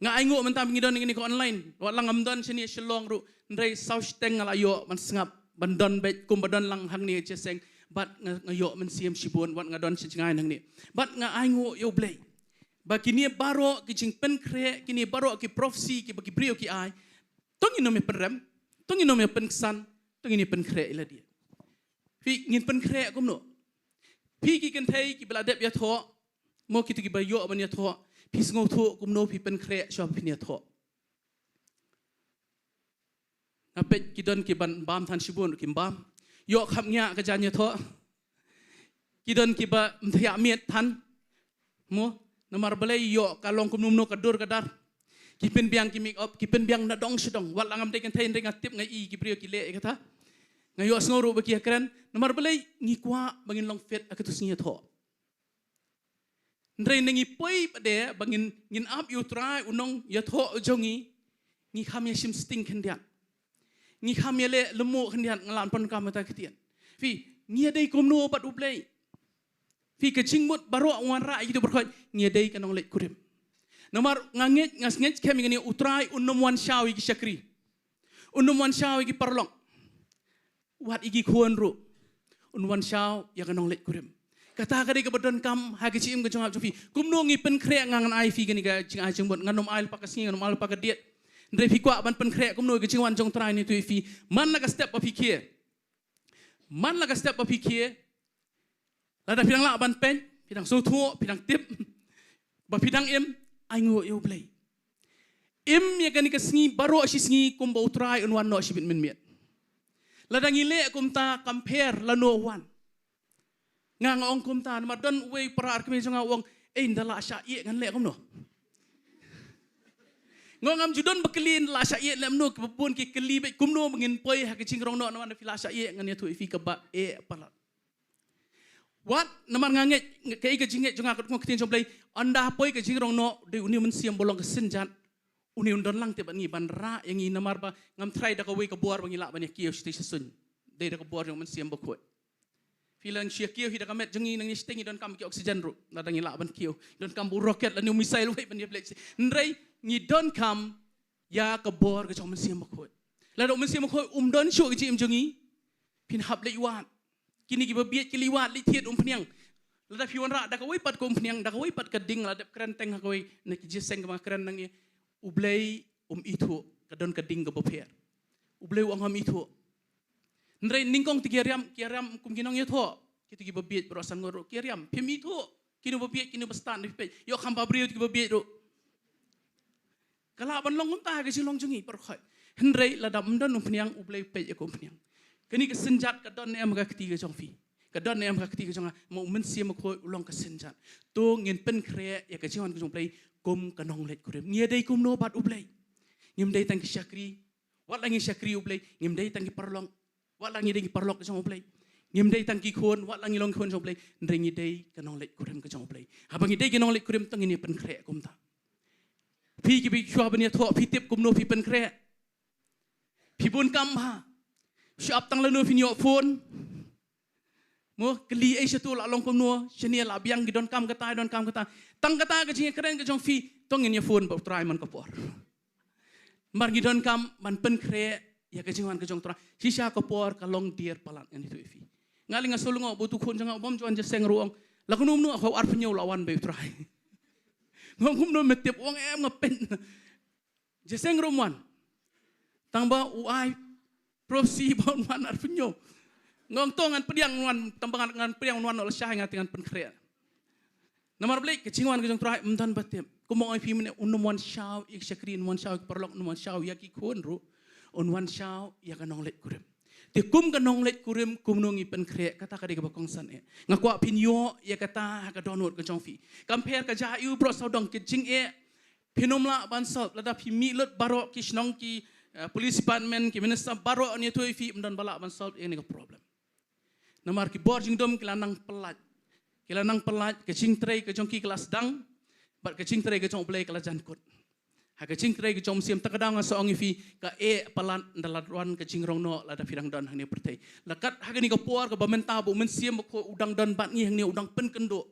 Nga ainguh mynta ba ngi don ïa kane ka online. Wat la ngam don shane Shillong ruh, hynrei saw shiteng nga la ïoh ban sngap, ban don beit kumba don lang hangne jingïaseng. Bad nga, nga ïoh mynsiem shibun wat nga don sha jngai hangne. Bad nga ainguh ïa U Blei ba kine baroh ki jingpynkhreh, kine baroh ki prophecy kiba ki briew ki ai, to ngin ym ïa pynrem, to ngin ym ïa pynksan, to ngin ïa pynkhreh ïa lade. Phi, ngin pynkhreh kumno? Phi, ki kynthei kiba la dep ïathoh, mo kito kiba ïoh ban ïathoh, phi sngewthuh kumno phi pynkhreh shuwa phin ïathoh? Nga peit ki don kiban bam than shibun ruh kim bam. Ïoh khapngiah ka jaiñ ïathoh. Ki don kiba ym thiah miet than. Mo, namar balei, ïoh ka long kumno kumno ka dur ka dar. Ki pynbiang ki make up, ki pynbiang na dong sha dong. Wat la ngam dei kynthei hynrei nga tip nga i ki briew ki leh ïa kata. Nga ïohsngew ruh ba ki ïakren. Namar balei, ngi kwah ba ngin long fit ha kato ka sngi ïathoh. Hynrei ynda ngi poi pat de ba ngin, ngin ap ïa U Trai u nongïathoh jong ngi, ngi kham ïashim sting khyndiat. Ngi kham ïaleh lyngngoh khyndiat, nga lah ban pyndonkam ïa kata ka ktien. Phi, ngi ïadei kumno bad U Blei? Phi, ka jingmut baroh ngi wanrah ïa kito baroh, ngi ïadei ka nongleit kurim. Namar nga ngeit, nga ngeit skhem ïa kane, U Trai un ym wan shaw ïa ki shakri. Un ym wan shaw ïa ki paralok. Wat ïa ki khun ruh. Un wan shaw ïa ka nongleit kurim. Kata ka dei kaba donkam ha ka jingim ka jong nga jong phi. Kumno ngi pynkhreh, nga ngan ai phi kane ka jingai jingmut, ngan ym ai lypa ka sngi, ngan ym ai lypa ka date. Hynrei phi kwah ban pynkhreh kumno ïa ka jingwan jong U Trai, ngan ïathuh ïa phi. Man la ka step ba phi khie. Man la ka step ba phi khie. Lada phi dang lah ban peit, phi dang sngewthuh, phi dang tip ba phi dang im, ainguh ïa U Blei. Im ïa kane ka sngi baroh shi sngi kumba U Trai un wan noh shibit mynmiet. Lada ngi leh kumta, compare lano wan. Nga nga ong kumta, namar don uwei u para arkmie jong nga u ong, "Ei, ynda lah shah ïeh ngan leh kumno?" Nga ong, "Ngam ju don ba kylli, ynda lah shah ïeh leh kumno, kiba bun ki kylli beit kumno ba ngin poi ha ka jingrong noh, namar ynda phi lah shah ïeh ngan ïathuh ïa phi kaba eh palat." Wat, namar nga ngeit, kaei ka jingngeit jong nga, ka dei ka ktien jong U Blei, ynda poi ka jingrong noh, dei une u Mynsiem ba long ka synjat Une un don lang te bad ngi ban rah ïa ngi namar ba ngam trai da kawei ka bor ba ngi lah ban ïa kiew shiteng sha suiñ. Dei da ka bor jong u Mynsiem Bakhuid. Phi lah shu ïa kiew hi da ka met jong ngi nangne shiteng ngi donkam ki oxygen ruh. Lada ngi lah ban kiew. Donkam ba u rocket lane u missile wei ban ïa pynleit. Hynrei ngi donkam ïa ka bor ka jong u Mynsiem Bakhuid. Lada u Mynsiem Bakhuid um don shuh ka jingim jong ngi. Phin hap leit wad. Kine kiba bieit ki leit wad leit thied umphniang. Lada phi wanrah da kawei pat ka umphniang, da kawei pat ka ding, la dep kren teng ha kawei na ki jingïaseng kaba nga kren nangne. U Blei um ithuh, ka don ka ding kaba pher. U Blei u ong hom ithuh. Hynrei nyngkong te ki ïariam, ki ïariam kum ki nongïathoh. Kito kiba bieit baroh san ngut ruh ki ïariam. Phim ithuh. Kino ba bieit, kino ba stad, ne phi peit. Ïoh kham ba briew te kiba bieit ruh. Ka lah ban long kumta ha ka jinglong jong ngi baroh khoit. Hynrei lada ym don umphniang, u Blei u peit ïa ka umphniang. Kane ka synjat ka don ne em ha ka kti ka jong phi? Ka don ne em ha ka kti ka jong nga? Ma u Mynsiem Bakhuid u long ka synjat. To ngin pynkhreh ïa ka jingwan ka jong u Blei kum ka nongleit kurim. Ngi ïadei kumno bad u Blei? Ngim dei tang ki shakri. Wat la ngi shakri u Blei, ngim dei tang ki paralok. Wat la ngi dei ki paralok jong u Blei. Ngim dei tang ki khun, wat la ngi long khun jong u Blei. Hynrei ngi dei ka nongleit kurim ka jong u Blei. Haba ngi dei ki nongleit kurim to ngin ïa pynkhreh kumta. Phi kiba shuwa ban ïathoh, phi tip kumno phi pynkhreh? Phi bun kam bha. Shu ap tang lano phin ïoh phone. Mo, kylli ei shatu la long kumno, shane la biang ki donkam kata, donkam kata. Tang kata ka jingkren ka jong phi, to ngin ïa phone bad u Trai man ka por. Namar ngi donkam ban pynkhreh ïa ka jingwan ka jong u Trai. Shisha ka por ka long dier palat ngan ïathuh ïa phi. Nga lei nga shu lyngngoh ba utu u khun jong nga u bym ju wan jingïaseng ruh u ong. La kumno kumno, ha khwai arphew hynñiew la wan bad u Trai. Nga ong kumno me tip, u ong em nga pyn. Jingïaseng ruh um wan. Tang ba u ai prophecy ba un wan arphew hynñiew. Nga ong to ngan pdiang un wan, tang ba ngan, ngan pdiang un wan noh lashai nga te ngan pynkhreh. Namar balei? Ka jingwan ka jong u Trai ym don ba tip. Kumba ong ïa phi mynne, un ym wan shaw ïa ki shakri, un ym wan shaw ïa ki paralok, un ym wan shaw ïa ki khun ruh. Un wan shaw ïa ka nongleit kurim. Te kum ka nongleit kurim kumno ngi pynkhreh, kata ka dei kaba kongsan eh. Nga kwah phin ïoh ïa kata ha ka dohnud ka jong phi. Kam pher ka jaka ïa u baroh sawdong, ka jingeh phin ym lah ban solve lada phi mih lut baroh ki shnong, ki, eh, police department, ki minister baroh yn ïathuh ïa phi, ym don ba lah ban solve ïa kane ka problem. Namar ki bor jingdum ki la nang pyllait. Ki la nang pyllait, ka jingtrei ka jong ki ka la sdang, bad ka jingtrei ka jong u Blei ka la jan kut. Ha ka jingtrei ka jong u Mynsiem, ta ka daw nga sa ong ïa phi, kaei palat ynda la wan ka jingrong noh lada phi dang don hangne ha pyrthei. La kat ha kane ka por kaba mynta ba u Mynsiem Bakhuid u dang don bad ngi hangne, u dang pynkynduh.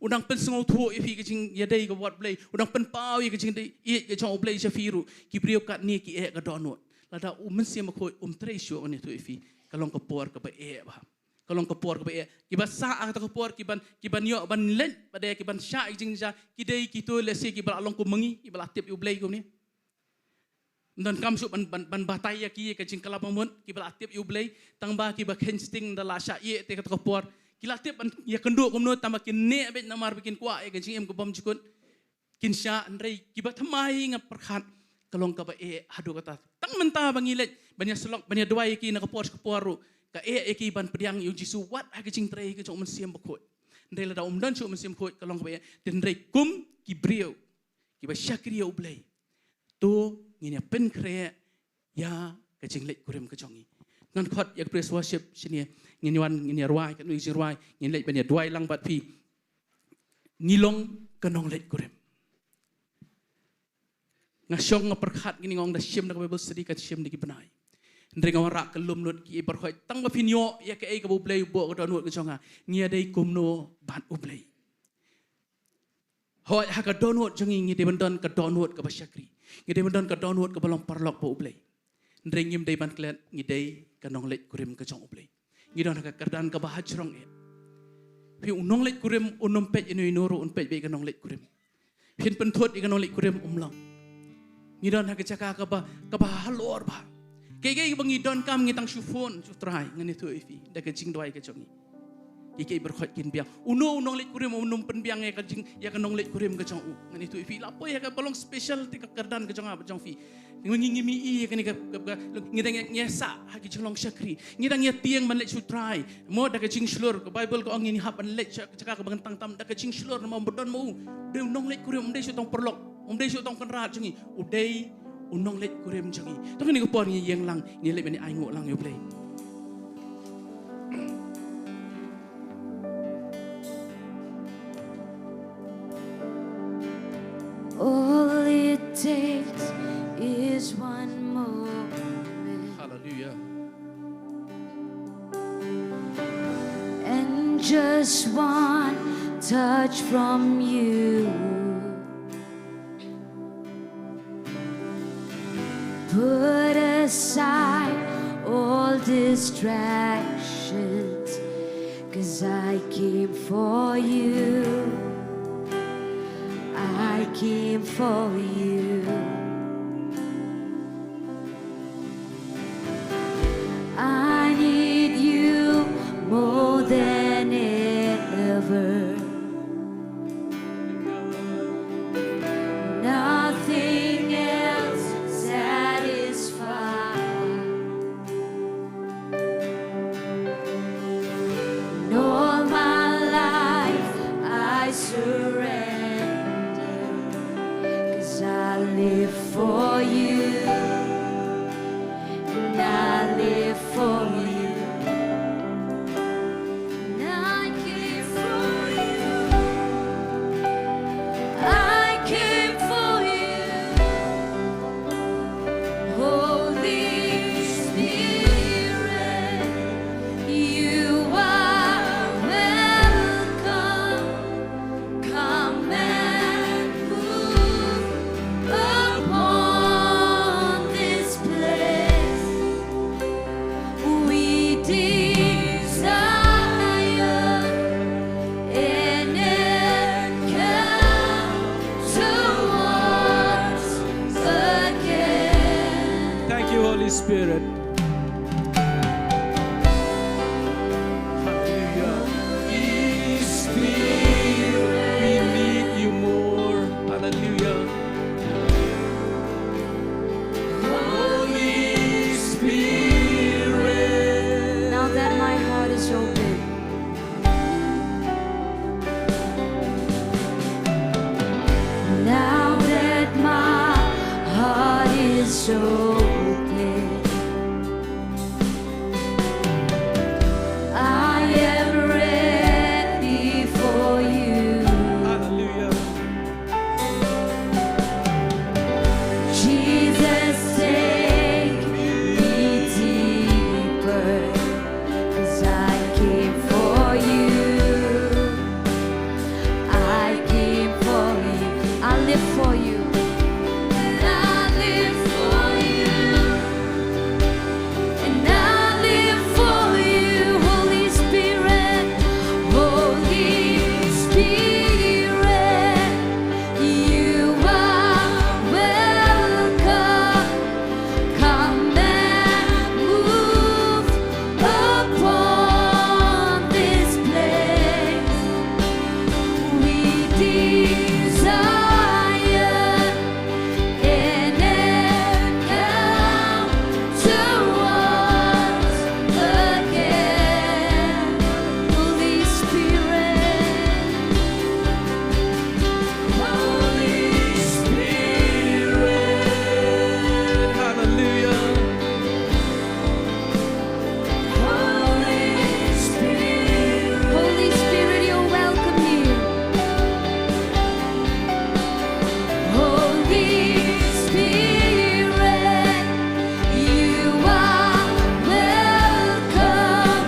U dang pynsngewthuh ïa phi ka jingïadei ka bad u Blei. U dang pynpaw ïa ka jingïeit ka jong u Blei sha phi ruh. Ki briew katne ki eh ka dohnud. Lada u Mynsiem Bakhuid um trei shuh, ngan ïathuh ïa phi, ka long ka por kaba eh bha. Ka long ka por kaba eh. Kiba sah ha kata ka por, ki ban, ki ban ïoh ban leit, bad ki ban shah ïa ka jingjia, ki dei kito lehse kiba la long kum ma ngi, kiba la tip ïa u Blei kumne. Ym donkam shuh ban, ban, ban batai ïa ki ïa ka jingkylla bamut, kiba la tip ïa u Blei, tang ba kiba kheiñ sting ynda la shah ïeh te kata ka por. Ki la tip ban ïakynduh kumno, tang ba kin neh beit namar ba kin kwah ïa ka jingim ka bymjukut. Kin shah, hynrei kiba thymmai nga pyrkhat ka long kaba eh haduh katta. Tang mynta ba ngi leit ban ïasyllok, ban ïaduwai ïa ki na ka por sha ka por ruh, ka eh ïa ki ban pdiang ïa u Jisu wat ha ka jingtrei ka jong u Mynsiem Bakhuid. Hynrei lada um don shuh u Mynsiem Bakhuid ka long kaba eh. Te hynrei kum ki briew kiba shakri ïa u Blei, to ngin ïa pynkhreh ïa ka jingleit kurim ka jong ngi. Ngan khot ïa ka praise worship shane, ngin wan, ngin ïa rwai katno ka jingrwai, ngin leit ban ïa duwai lang bad phi. Ngi long ka nongleit kurim. Nga shong nga pyrkhat, ngi, nga ong da shim da ka Bible study, ka shim da ki bnai. Hynrei nga wanrah ka lum lut ki ei baroh khoit, tang ba phin ïoh ïa kaei kaba u Blei u buh ha ka dohnud ka jong nga. Ngi ïadei kumno bad u Blei? Hooid, ha ka dohnud jong ngi, ngi dei ban don ka dohnud kaba shakri. Ngi dei ban don ka dohnud kaba long paralok bad u Blei. Hynrei ngim dei ban klet, ngi dei ka nongleit kurim ka jong u Blei. Ngi don ha ka kyrdan kaba hajrong eh. Phi, u nongleit kurim un ym peit ïano ïano ruh, un peit beit ka nongleit kurim. Phin pynthut ïa ka nongleit kurim, um long. Ngi don ha ka jaka kaba, kaba halor bha. Kaei kaei ba ngi donkam ngi tang shu phone, shu trai, ngan ïathuh ïa phi da ka jingduwai ka jong ngi. Ïa kaei baroh khoit kin biang. Uno u nongleit kurim un ym pynbiang ïa ka jing, ïa ka nongleit kurim ka jong u. Ngan ïathuh ïa phi, la poi ha kaba long special te ka kyrdan ka jong nga bad jong phi. Ngi, ngi, ngi ïohi ïa kane ka, ka, ka, ngi dang ïa, ïa sah ha ki jinglong shakri. Ngi dang ïa tieng ban leit shu trai. Mo, da ka jingshlur, ka Bible ka ong ngin hap ban leit sha ka jaka kaba kyntang tam da ka jingshlur, namar ba don ma u. U dei u nongleit kurim, um dei shu tang paralok, um dei shu tang kynrad jong ngi. U dei u nongleit kurim jong ngi. To kane ka por ngi ïeng lang, ngi leit ban ïa ainguh lang ïa u Blei. All it takes Just one touch from you. Put aside all distractions, 'cause I came for you. I came for you. I need you more than ever. Nothing else satisfies. In all my life I surrender, 'cause I live for you, and I live for you. And I came for you. I came for you. Holy Spirit, you are welcome. Come and move upon this place. We desire an encounter once again. Thank you, Holy Spirit. Hallelujah. Holy Spirit, we need you more. Hallelujah. Holy Spirit. Now that my heart is open, now that my heart is open, I am ready for you. Hallelujah. Jesus, take me deeper, 'cause I came for you. I came for you. I live for you. I live for you. And I live for you, Holy Spirit, Holy Spirit, you are welcome. Come and move upon this place. We desire an encounter once again. Holy Spirit, Holy Spirit. Hallelujah. Holy Spirit. Holy Spirit, you're welcome here. Holy Spirit, you are welcome.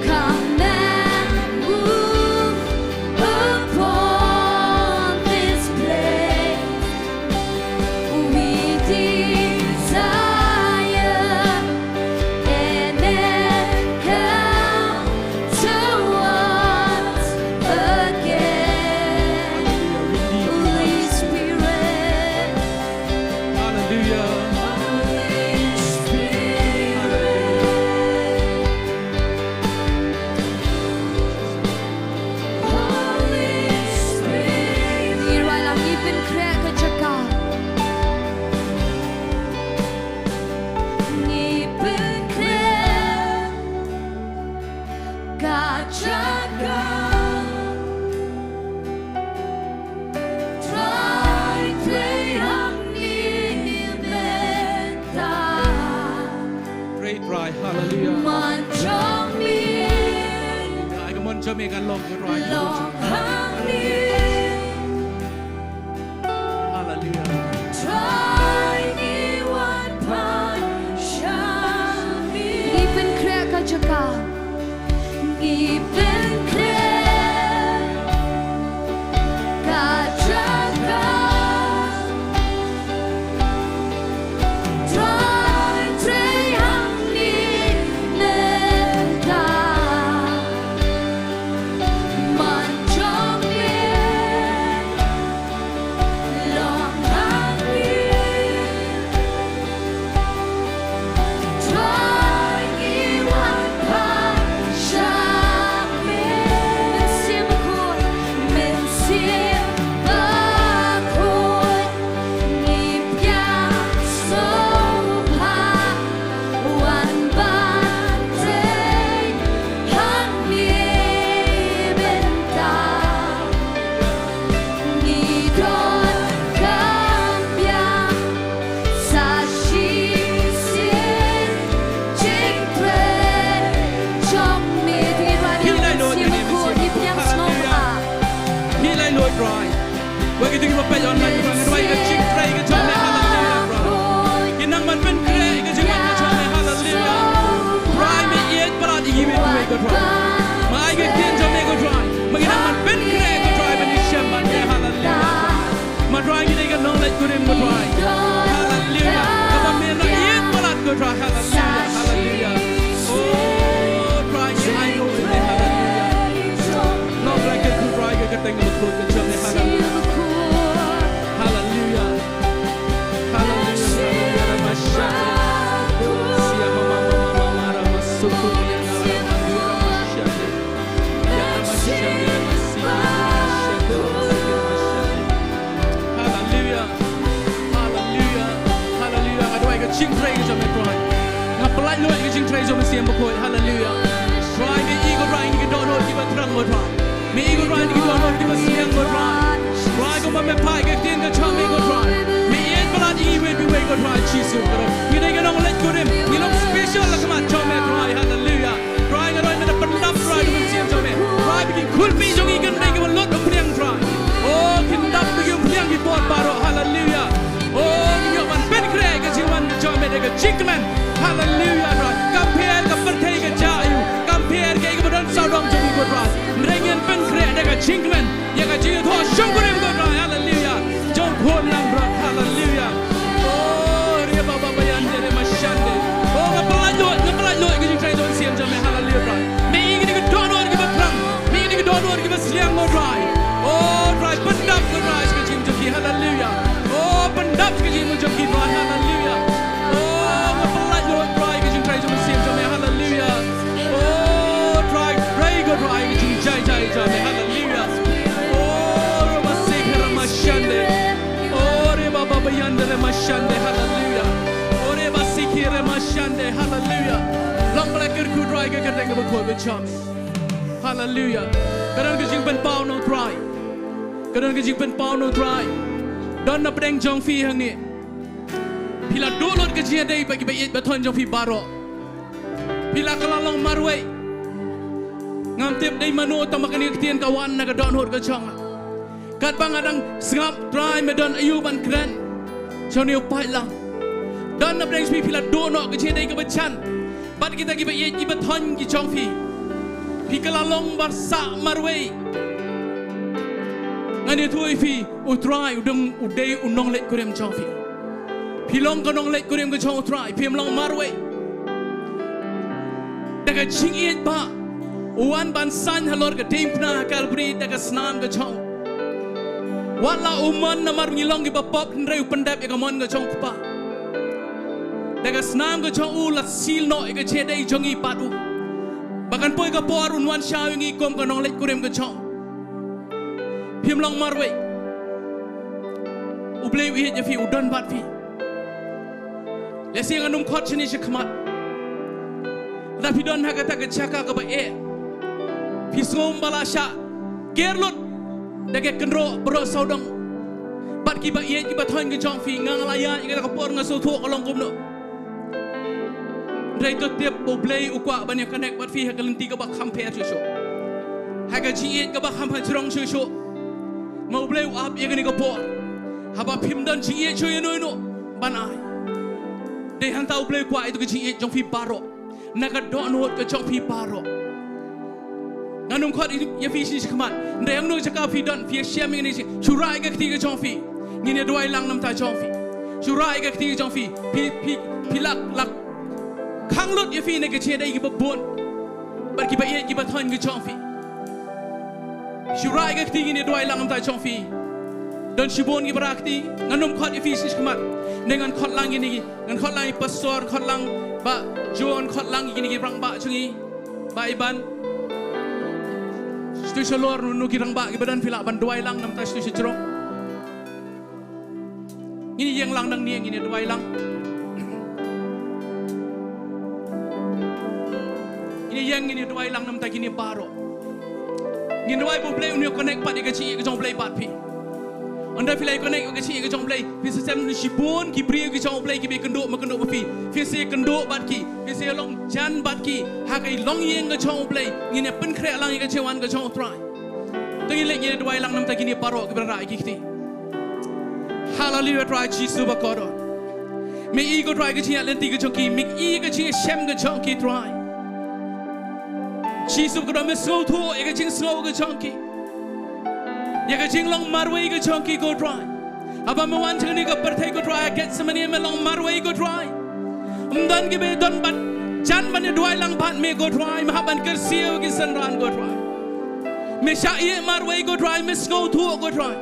Come and move upon this place. We desire an encounter once again. Holy Spirit. Hallelujah. Holy Spirit. Holy Spirit. Ngi rwai lang, ngi pynkhreh ka jaka. Ngi pynkhreh ka jaka. Trai, Trai, hangne mynta. Trai, Trai, hallelujah. Mon jong me. Ai ka mon jong me ka long, Trai. Long hangne. Hallelujah. Trai, ngi wan pan sha me. Ngi pynkhreh ka jaka. Ngi pynkhreh Bakhuid, haleluya. Trai, me i ko Trai ïa kine ki dohnud kiba thrang ko Trai. Me i ko Trai ïa kine ki dohnud kiba sliang ko Trai. Trai, kumba me phai ka ktien ka jong me ko Trai, me ïeit palat ïa ngi iwei pa iwei ko Trai Jisu. Ngi dei ki nongleit kurim, ngi long special ha khmat jong me Trai, haleluya. Trai, nga duwai me da pyndap Trai, da ka mynsiem jong me. Trai, ba ki khun bneng jong ngi kin dei kiba lut umphniang Trai. O, kin dap da ki umphniang ki por baroh, haleluya. O, ngi ïoh ban pynkhreh ïa ka jingwan ka jong me da ka jingkmen. Haleluya, Trai. Kam pher ka pyrthei ka jia aïu, kam pher kaei kaba don sawdong jong ngi ko Trai. Hynrei ngin pynkhreh da ka jingkmen ïa ka jingïathoh shongkurim ko Trai. Haleluya. Jong u Khun langbrot. Haleluya. O, re baba bayan de re mashande. O, nga pyllait lut, nga pyllait lut ïa ka jingtrei jong u Mynsiem jong me. Haleluya, Trai. Me i kine ki dohnud kiba thrang, me i kine ki dohnud kiba sliang ko Trai. O, Trai, pyndap ko Trai sha ka jingim jong ki. Haleluya. O, pyndap sha ka jingim jong ki Trai. Haleluya. O, nga pyllait lut Trai ka jingtrei jong u Mynsiem jong me. Haleluya. O, Trai, trei ko Trai ka jingjai jai jong me. Haleluya. O, re baba sik re mashande. O, re baba bayan de re mashande. Haleluya. O, re baba sik re mashande. Haleluya. Long ba la kyrkhu Trai ka kyrteng kaba khuid ba jong me. Haleluya. Ka don ka jingpynpaw na u Trai. Ka don ka jingpynpaw na u Trai. Don na pdeng jong phi hangne. Phi la duh lut ka jingïadei bad kiba ïeit ba thoh jong phi baroh. Phi la kylla long marwei. Ngam tip dei mano tang ba kane ka ktien ka wan na ka dohnud ka jong nga. Katba nga dang sngap Trai me don aïu ban kren sha une u paidlang. Don na pdeng jong phi phi la duh noh ka jingïadei kaba jan bad kita kiba ïeit kiba thoh ki jong phi. Phi kylla long barsah marwei. Ngan ïathuh ïa phi, u Trai u dang u dei u nongleit kurim jong phi. Phi long ka nongleit kurim ka jong u Trai, phim long marwei. Da ka jingïeit ba u wan ban saiñ halor ka diengphna ha Kalbari da ka snam ka jong u. Wat la u mon namar ngi long kiba pop hynrei u pyndep ïa ka mon ka jong u Kpa. Da ka snam ka jong u la seal noh ïa ka jingïadei jong ngi bad u. Ba kan poi ka por un wan shaw ïa ngi kum ka nongleit kurim ka jong u. Phim long marwei. U Blei u ïeit ïa phi, u don bad phi. Lehse ngan ym khot shane shakhmat. Lada phi don ha kata ka jaka kaba eh, phi sngew ba la shah ker lut da ki kynroh baroh sawdong bad kiba ïeit kiba thoh ka jong phi, nga nga la ïaid ïa kata ka por nga sngewthuh ka long kumno. Hynrei to tip ba u Blei u kwah ban ïa connect bad phi ha ka lynti kaba kham pher shuh shuh, ha ka jingïeit kaba kham hajrong shuh shuh. Ma u Blei u ap ïa kane ka por. Haba phim don jingïeit shuh ïano ïano ban ai. Dei hangta u Blei u kwah ïa ka jingïeit jong phi baroh, na ka dohnud ka jong phi baroh. Ngan ym khot ïa phi shane shakhmat. Hynrei hangno jaka phi don, phi ïashem ïa kane, shu rah ïa ka kti ka jong phi. Ngin ïa duwai lang na ka bynta jong phi. Shu rah ïa ka kti ka jong phi. Phi, phi, phi la, la khang lut ïa phi na ka jingïadei kiba bun bad kiba ïeit kiba thoh ka jong phi. Shu rah ïa ka kti, ngin ïa duwai lang na ka bynta jong phi. Don shibun kiba rah kti, ngan ym khot ïa phi shane shakhmat. Hynrei ngan khot lang ïa kine, ngan khot lang ïa pastor, khot lang Bah John, khot lang ïa kine ki rangbah jong ngi. Bah Iban. Shatu shalor, hynno hynno ki rangbah kiba don, phi lah ban duwai lang na ka bynta shatu sha jrong. Ngin ïeng lang nangne, ngin ïa duwai lang. Ngin ïeng, ngin ïa duwai lang na ka bynta kine baroh. Ngin duwai ba u Blei un ïa connect pat ïa ka jingïeit ka jong u Blei bad phi. Ynda phi la ïa connect ïa ka jingïeit ka jong u Blei, phin sa shem shibun ki briew ki jong u Blei kiba ïakynduh makynduh bad phi. Phin sa ïakynduh bad ki, phin sa ïalong jan bad ki ha ka longïing ka jong u Blei. Ngin ïa pynkhreh lang ïa ka jingwan ka jong u Trai. To ngin leit, ngin ïa duwai lang na ka bynta kine baroh kiba rah ïa ki kti. Haleluya, Trai Jisu bakordor. Me i ko Trai ka jingïaid lynti ka jong ki, me i ka jingïashem ka jong ki Trai. Jisu bakordor, me sngewthuh ïa ka jingsngew ka jong ki, ïa ka jinglong marwei ka jong ki ko Trai. Haba me wan sha kane ka pyrthei ko Trai, ha Gethsemane me long marwei ko Trai. Ym don kiba don bad jan ban ïa duwai lang bad me ko Trai, me hap ban kyrsiew ïa ki synran ko Trai. Me shah ïeh marwei ko Trai, me sngewthuh ko Trai.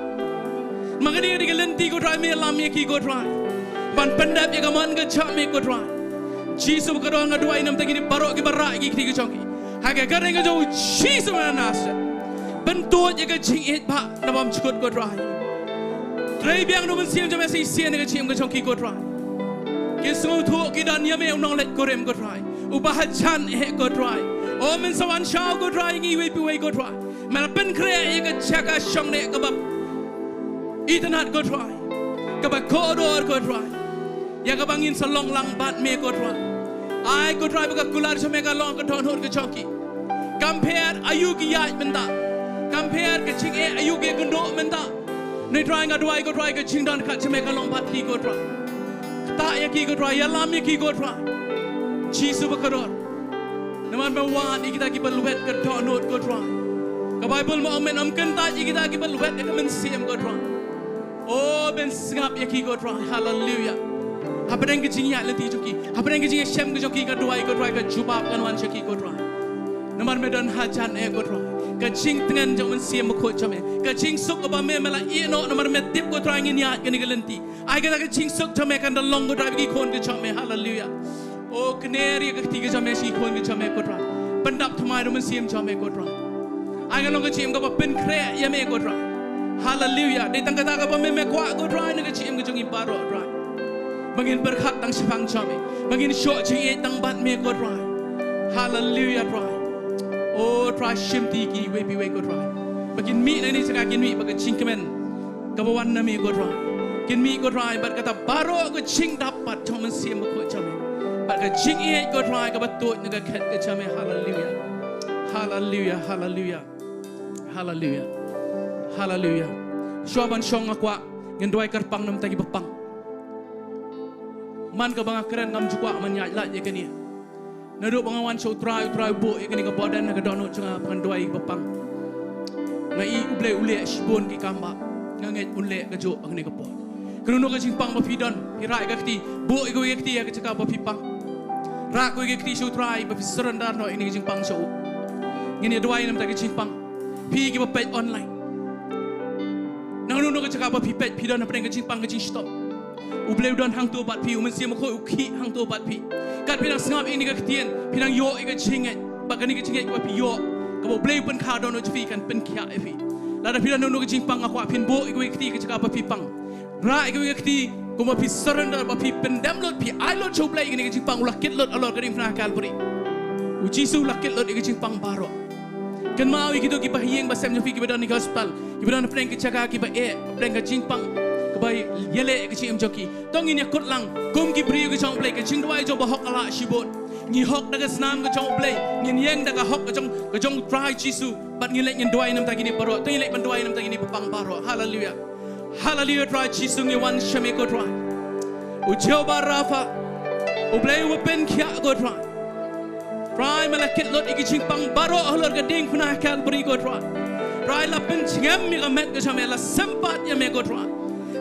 Ma kane ka dei ka lynti ko Trai, me lam ïa ki ko Trai, ban pyndep ïa ka mon ka jong me ko Trai. Jisu bakordor, nga duwai na ka bynta kine baroh kiba rah ïa ki kti ki jong ki, ha ka kyrteng ka jong u Jisu na Nasareth. Pyntuid ïa ka jingïeit ba na bym jukut ko Trai. Trei biang da u Mynsiem jong me shisien ha ka jingim ka jong ki ko Trai. Ki sngewthuh ki don ïa me u nongleit kurim ko Trai. Uba hajan eh, ko Trai. O men sa wan shaw, ko Trai, ngi wei pi wei, ko Trai. Men pynkhreh ïa ka jaka shong ne kaba itynnad, ko Trai. Kaba kordor, ko Trai. Ïa kaba ngin sa long lang bad me, ko Trai. Ai, ko Trai, ba ka kular jong me ka long ka dohnud ka jong ki. Kam pher aïu ki ïaid mynta. Kam pher ka jingeh aïu ki kynduh mynta. Ngi Trai nga duwai, ko Trai, ka jingdon ka jong me ka long bad ki, ko Trai. Ktah ïa ki, ko Trai, ïalam ïa ki, ko Trai. Jisu bakordor. Namar me wad ïa kita kiba lwet ka dohnud, ko Trai. Ka Baibl me ong men ym kyntait ïa kita kiba lwet ïa ka mynsiem, ko Trai. O men sngap ïa ki, ko Trai. Haleluia. Hapdeng ka jingïaid lynti jong ki, hapdeng ka jingïashem ka jong ki, nga duwai, ko Trai, ka jubab kan wan sha ki, ko Trai. Namar me don hajan eh, ko Trai. Ka jingtngen jong u Mynsiem Bakhuid jong me, ka jingsuk kaba me, me la ïeh noh, namar me tip, ko Trai, ngin ïaid kane ka lynti. Ai kata ka jingsuk jong me kan da long, ko Trai, ba ki khun ka jong me. Haleluia. O kner ïa ka kti ka jong me sha ki khun ka jong me, ko Trai. Pyndap thymmai da u Mynsiem jong me, ko Trai. Ai ka long ka jingim kaba pynkhreh ïa me, ko Trai. Haleluia. Dei tang kata kaba me, me kwah, ko Trai, na ka jingim ka jong ngi baroh, Trai. Ba ngin pyrkhat tang shaphang jong me. Ba ngin shoh jingïeit tang bad me, ko Trai. Haleluia, Trai. O Trai, shim ti ki wei pi wei, ko Trai. Ba kin mih na kane ka jaka, kin mih bad ka jingkmen kaba wan na me, ko Trai. Kin mih, ko Trai, bad kata baroh ka jingdap pat jong u Mynsiem Bakhuid jong me. Bad ka jingïeit, ko Trai, kaba tuid na ka khet ka jong me. Haleluia. Haleluia, haleluia. Haleluia. Haleluia. Shuwa ban shong nga kwah ngin duwai kyrpang na bynta kiba pang. Man kaba nga kren ngam ju kwah ban ïaid lait ïa kane. Naduh ba nga wan sha u Trai, u Trai u buh ïa kane ka burden ha ka dohnud jong nga ban duwai ïa kiba pang. Nga i U Blei u leh shibun ki kam ba nga ngeit un leh kajuh ha kane ka por. Kano kano ka jingpang ba phi don, phi rah ïa ka kti, buh ïa kawei ka kti ha ka jaka ba phi pang. Rah kawei ka kti sha u Trai ba phi surrender noh ïa kane ka jingpang sha u. Ngin ïa duwai na bynta ka jingpang. Phi kiba peit online, na kano kano ka jaka ba phi peit, phi don hapdeng ka jingpang ka jingshitom. U Blei u don hangto bad phi, u Mynsiem Bakhuid u khih hangto bad phi. Kat phi nang sngap ïa kane ka ktien, phi nang ïoh ïa ka jingngeit. Bad kane ka jingngeit kaba phi ïoh, kaba U Blei u pynkha dohnud jong phi kan pynkhiah ïa phi. Lada phi don kano kano ka jingpang, nga kwah phin buh ïa kawei ka kti ha ka jaka ba phi pang. Rah ïa kawei ka kti, kumba phi surrender, ba phi pyndem lut, phi ai lut sha U Blei ïa kane ka jingpang, u la kit lut halor ka diengphna Kalbari. U Jisu u la kit lut ïa ka jingpang baroh. Kynmaw ïa kito kiba ha ïing ba sem jong phi, kiba don ha hospital, kiba don hapdeng ka jaka kaba eh, hapdeng ka jingpang kaba ïaleh ïa ka jingim jong ki. To ngin ïakut lang kum ki briew ki jong U Blei, ka jingduwai jong u bahok ka lah shibun. Ngi hok da ka snam ka jong U Blei, ngin ïeng da ka hok ka jong, ka jong U Trai Jisu. Bad ngin leit ngin duwai na bynta kine baroh. To ngin leit ban duwai na bynta kine ba pang baroh. Haleluia. Haleluia, Trai Jisu, ngi wan sha me, ko Trai. U Jehovah Rapha, U Blei uba pynkhiah, ko Trai. Trai, me la kit lut ïa ki jingpang baroh halor ka diengphna Kalbari, ko Trai. Trai, la pynjngem ïa ka met ka jong me, la sympat ïa me, ko Trai.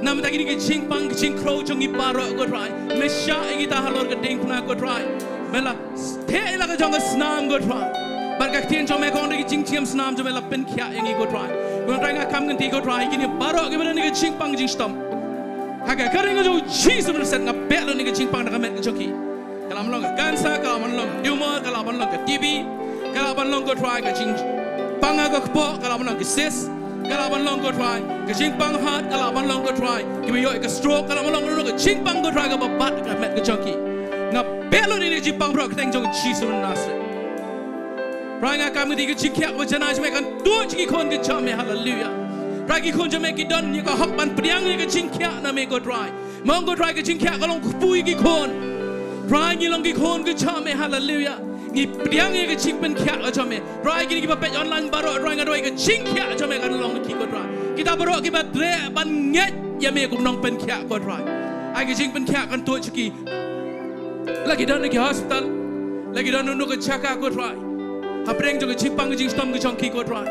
Na bynta kine ki jingpang ki jingkhrew jong ngi baroh, ko Trai. Me shah ïa kita halor ka diengphna, ko Trai. Me la theh ïa la ka jong ka snam, ko Trai. Bad ka ktien jong me ka ong da ki jingjngem snam jong me la pynkhiah ïa ngi, ko Trai. Ko Trai, nga kam kynti, ko Trai, kine baroh kiba don ha ka jingpang jingshitom, ha ka kyrteng ka jong u Jisu Nasaret nga beh lut ïa ka jingpang na ka met ka jong ki. Ka lah ban long ka cancer, ka lah ban long ka tumor, ka lah ban long ka T B, ka lah ban long, ko Trai, ka jingpang ha ka kpoh, ka lah ban long ka cyst, ka lah ban long, ko Trai, ka jingpang heart, ka lah ban long, ko Trai, kiba ïoh ïa ka stroke, ka lah ban long kano kano ka jingpang, ko Trai, kaba bat ha ka met ka jong ki. Nga beh lut ïa kine ki jingpang baroh ha ka kyrteng jong u Jisu Nasaret. Trai, nga kam ïa ka jingkhiah kaba janai jong me kan tuid sha ki khun ki jong me. Haleluia. Trai, ki khun jong me ki don ïa ka hok ban pdiang ïa ka jingkhiah na me, ko Trai. Me ong, ko Trai, ka jingkhiah ka long kpu ïa ki khun. Trai, ngi long ki khun ki jong me. Haleluia. Ngi pdiang ïa ka jingpynkhiah ka jong me. Trai, kine kiba peit online baroh, Trai, nga duwai ka jingkhiah jong me kan long ki, ko Trai. Kita baroh kiba treh ban ngeit ïa me kum u nongpynkhiah, ko Trai. Ai ka jingpynkhiah kan tuid sha ki. La ki don ha ki hospital, la ki don ha kano kano ka jaka, ko Trai. Hapdeng jong ka jingpang ka jingshitom ka jong ki, ko Trai.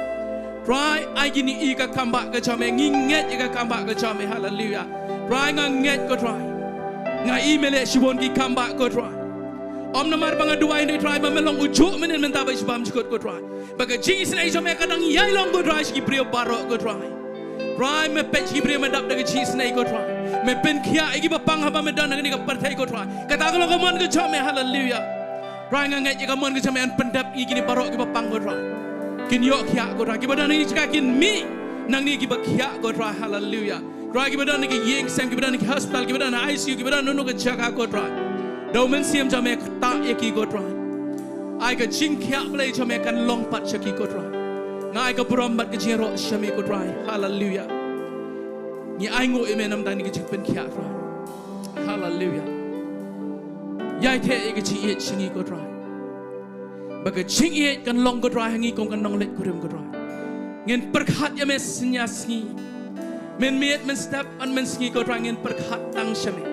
Trai, ai kine ïa ka kambah ka jong me, ngi ngeit ïa ka kambah ka jong me. Haleluia. Trai, nga ngeit, ko Trai. Nga i me leh shibun ki kambah, ko Trai. Ym namar ba nga duwai, Trai, ba me long u juh mynnin mynta bad shibam jukut, ko Trai. Ba ka jingisynei jong me ka dang ïai long, ko Trai, sha ki briew baroh, ko Trai. Trai, me peit sha ki briew, me dap da ka jingisynei, ko Trai. Me pynkhiah ïa kiba pang haba me don ha kane ka pyrthei, ko Trai. Kata ka long ka mon ka jong me. Haleluia. Trai, nga ngeit ïa ka mon ka jong me yn pyndep ïa kine baroh kiba pang, ko Trai. Kin ïoh khiah, ko Trai. Kiba don ha kane ka jaka kin mih nangne kiba khiah, ko Trai. Haleluia. Trai, kiba don ha ki ïing sem, kiba don ha ki hospital, kiba don ha I C U, kiba don ha kano kano ka jaka, ko Trai. Da u Mynsiem jong me ktah ïa ki, ko Trai. Ai ka jingkhiah Blei jong me kan long pat sha ki ko Trai. Nga ai ka burom bad ka jingïaroh sha me ko Trai. Haleluia. Ngi ainguh ïa me namar kane ka jingpynkhiah Trai. Haleluia. Ïai theh ïa ka jingïeit sha ngi ko Trai. Ba ka jingïeit kan long ko Trai ha ngi kum ka nongleit kurim ko Trai. Ngin pyrkhat ïa me synñia sngi. Mynmiet mynstep bad mynsngi ko Trai ngin pyrkhat tang sha me.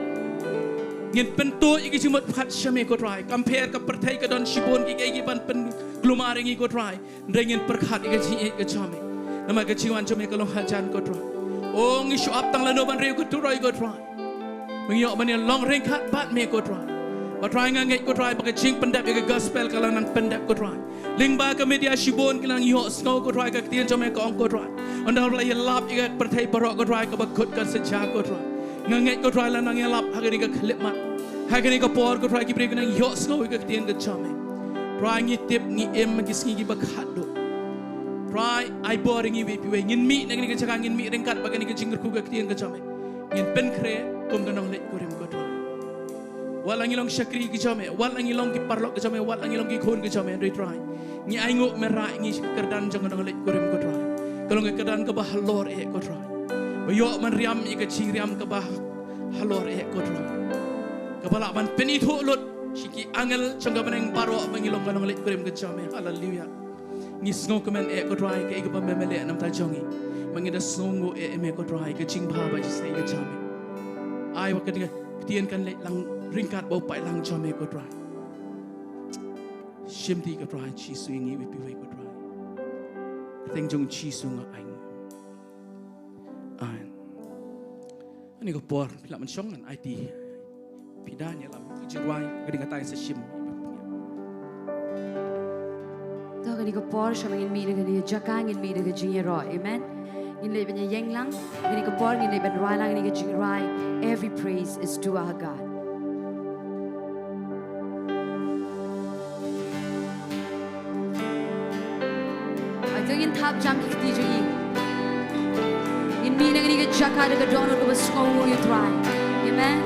Ngin pyntuid ïa ka jingmut pyrkhat sha me ko Trai. Kam pher ka pyrthei ka don shibun kiei kiei ban pynkulmar ïa ngi ko Trai. Hynrei ngin pyrkhat ïa ka jingïeit ka jong me. Namar ka jingwan jong me ka long hajan ko Trai. O ngi shu ap tang lano ban riew ka turoi ko Trai. Ba ngi ïoh ban ïalong ryngkat bad me ko Trai. Ba Trai nga ngeit ko Trai ba ka jingpyndep ïa ka gospel ka la nang pyndep ko Trai. Lyngba ka media shibun ki la nang ïohsngew ko Trai ka ktien jong me ka ong ko Trai. Ynda la ïalap ïa ka pyrthei baroh ko Trai kaba kut kan sa jia ko Trai. Nga ngeit ko Trai la nang ïalap ha kane ka khyllipmat. Ha kane ka por ko Trai ki briew ki nang ïohsngew ïa ka ktien ka jong me. Trai ngi tip ngi im ha ki sngi kiba khatduh. Trai ai bor ïa ngi iwei pa iwei. Ngin mih na kane ka jaka ngin mih ryngkat bad kane ka jingkyrkhu ka ktien ka jong me. Ngin pynkhreh kum ka nongleit kurim ko Trai. Wat la ngi long shakri ki jong me, wat la ngi long ki paralok ki jong me, wat la ngi long ki khun ki jong me, hynrei Trai. Ngi ainguh me rah ïa ngi sha ka kyrdan jong ka nongleit kurim ko Trai. Ka long ka kyrdan kaba halor eh ko Trai. Ba ïoh ban riam ïa ka jingriam kaba halor eh ko Trai. Kaba lah ban pynithuh lut sha ki angel jong ka bneng baroh ba ngi long ka nongleit kurim ka jong me. Haleluia. Ngi sngewkmen eh ko Trai kaei kaba me me leh namar jong ngi. Ba ngi da sngewnguh eh me ko Trai ka jingbha ba jingstad ka jong me. Ai ba ka ktien kan leit lang ryngkat bad u paidlang jong me ko Trai. Shim ti ko Trai Jisu ïa ngi iwei pa iwei ko Trai. Kyrteng jong Jisu nga ai. Amen. Kane ka por phi lah ban shong ngan aiti. Phi da ïalam ki jingrwai kane ka tai sa shim. To kane ka por sha ba ngin mih na kane ka jaka ngin mih na ka jingïaroh. Amen. Ngin leit ban ïeng lang. Kane ka por ngin leit ban rwai lang kane ka jingrwai. Every praise is to our God. Hajrong ngin thap jam ki kti jong ngi. Ngin mih na kane ka jaka da ka dohnud kaba sngewnguh ïa u Trai. Amen.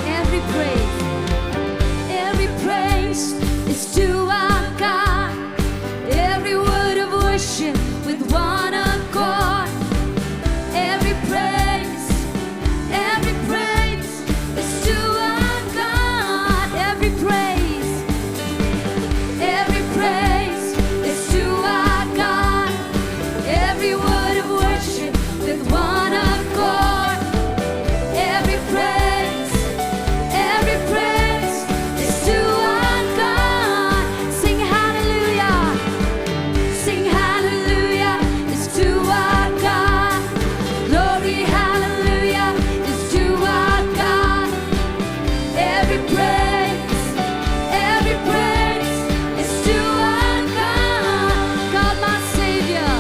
Every praise, every praise is to our God. Every word of worship with one accord. Every praise, every praise is to our God. Every praise, every praise is to our God. Every word of worship with one accord. Every praise, every praise is to our God. Sing hallelujah. Sing hallelujah is to our God. Glory, hallelujah is to our God. Every praise, every praise is to our God. God, my Savior.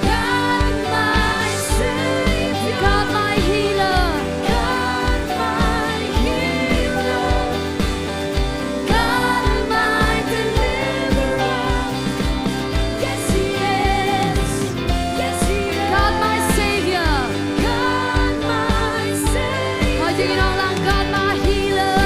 God, my Savior. God, my healer. God, my healer. God, my deliverer. Yes, He is. Yes, He is. God, my Savior. God, my Savior. Hajrong ngin ong lang, God, my healer.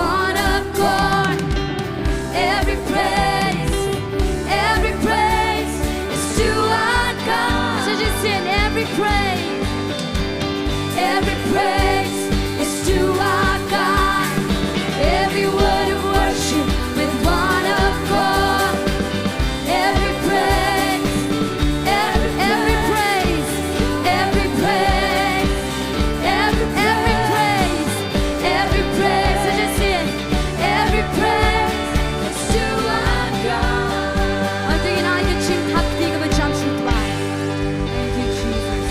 One accord. Every praise, every praise is to our God. So just sing, every praise, every praise is to our God. Every word of worship with one accord. Every praise, every, every praise, every praise, every, every praise, every praise. I just hear every praise is to our God. Hangta ngin ai ka jingthap kti kaba jam sha u Trai. Thank you, Jesus.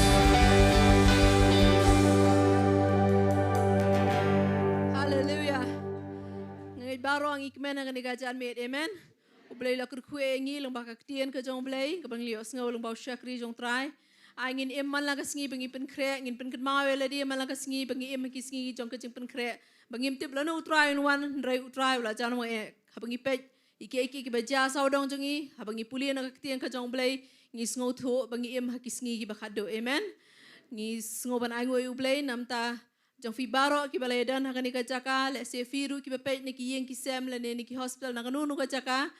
Hallelujah. Nga ngeit baroh ngi kmen ha kane ka janmiet, amen. U Blei u la kyrkhu ïa ngi lyngba ka ktien ka jong U Blei, kaba ngi la ïohsngew lyngba u shakri jong u Trai. Ai ngin im man la ka sngi ba ngi pynkhreh, ngin pynkynmaw ïa lade man la ka sngi ba ngi im ha ki sngi jong ka jingpynkhreh. Ba ngim tip lano u Trai un wan, hynrei u Trai u la jan wang eh. Haba ngi peit ïa kiei kiei kiba jia sawdong jong ngi, haba ngi pule na ka ktien ka jong U Blei, ngi sngewthuh ba ngi im ha ki sngi kiba khatduh. Amen. Ngi sngew ban ainguh ïa U Blei namar jong phi baroh kiba la ïadon ha kane ka jaka, lehse phi ruh kiba peit na ki ïing ki sem lane na ki hospital na kano kano ka jaka.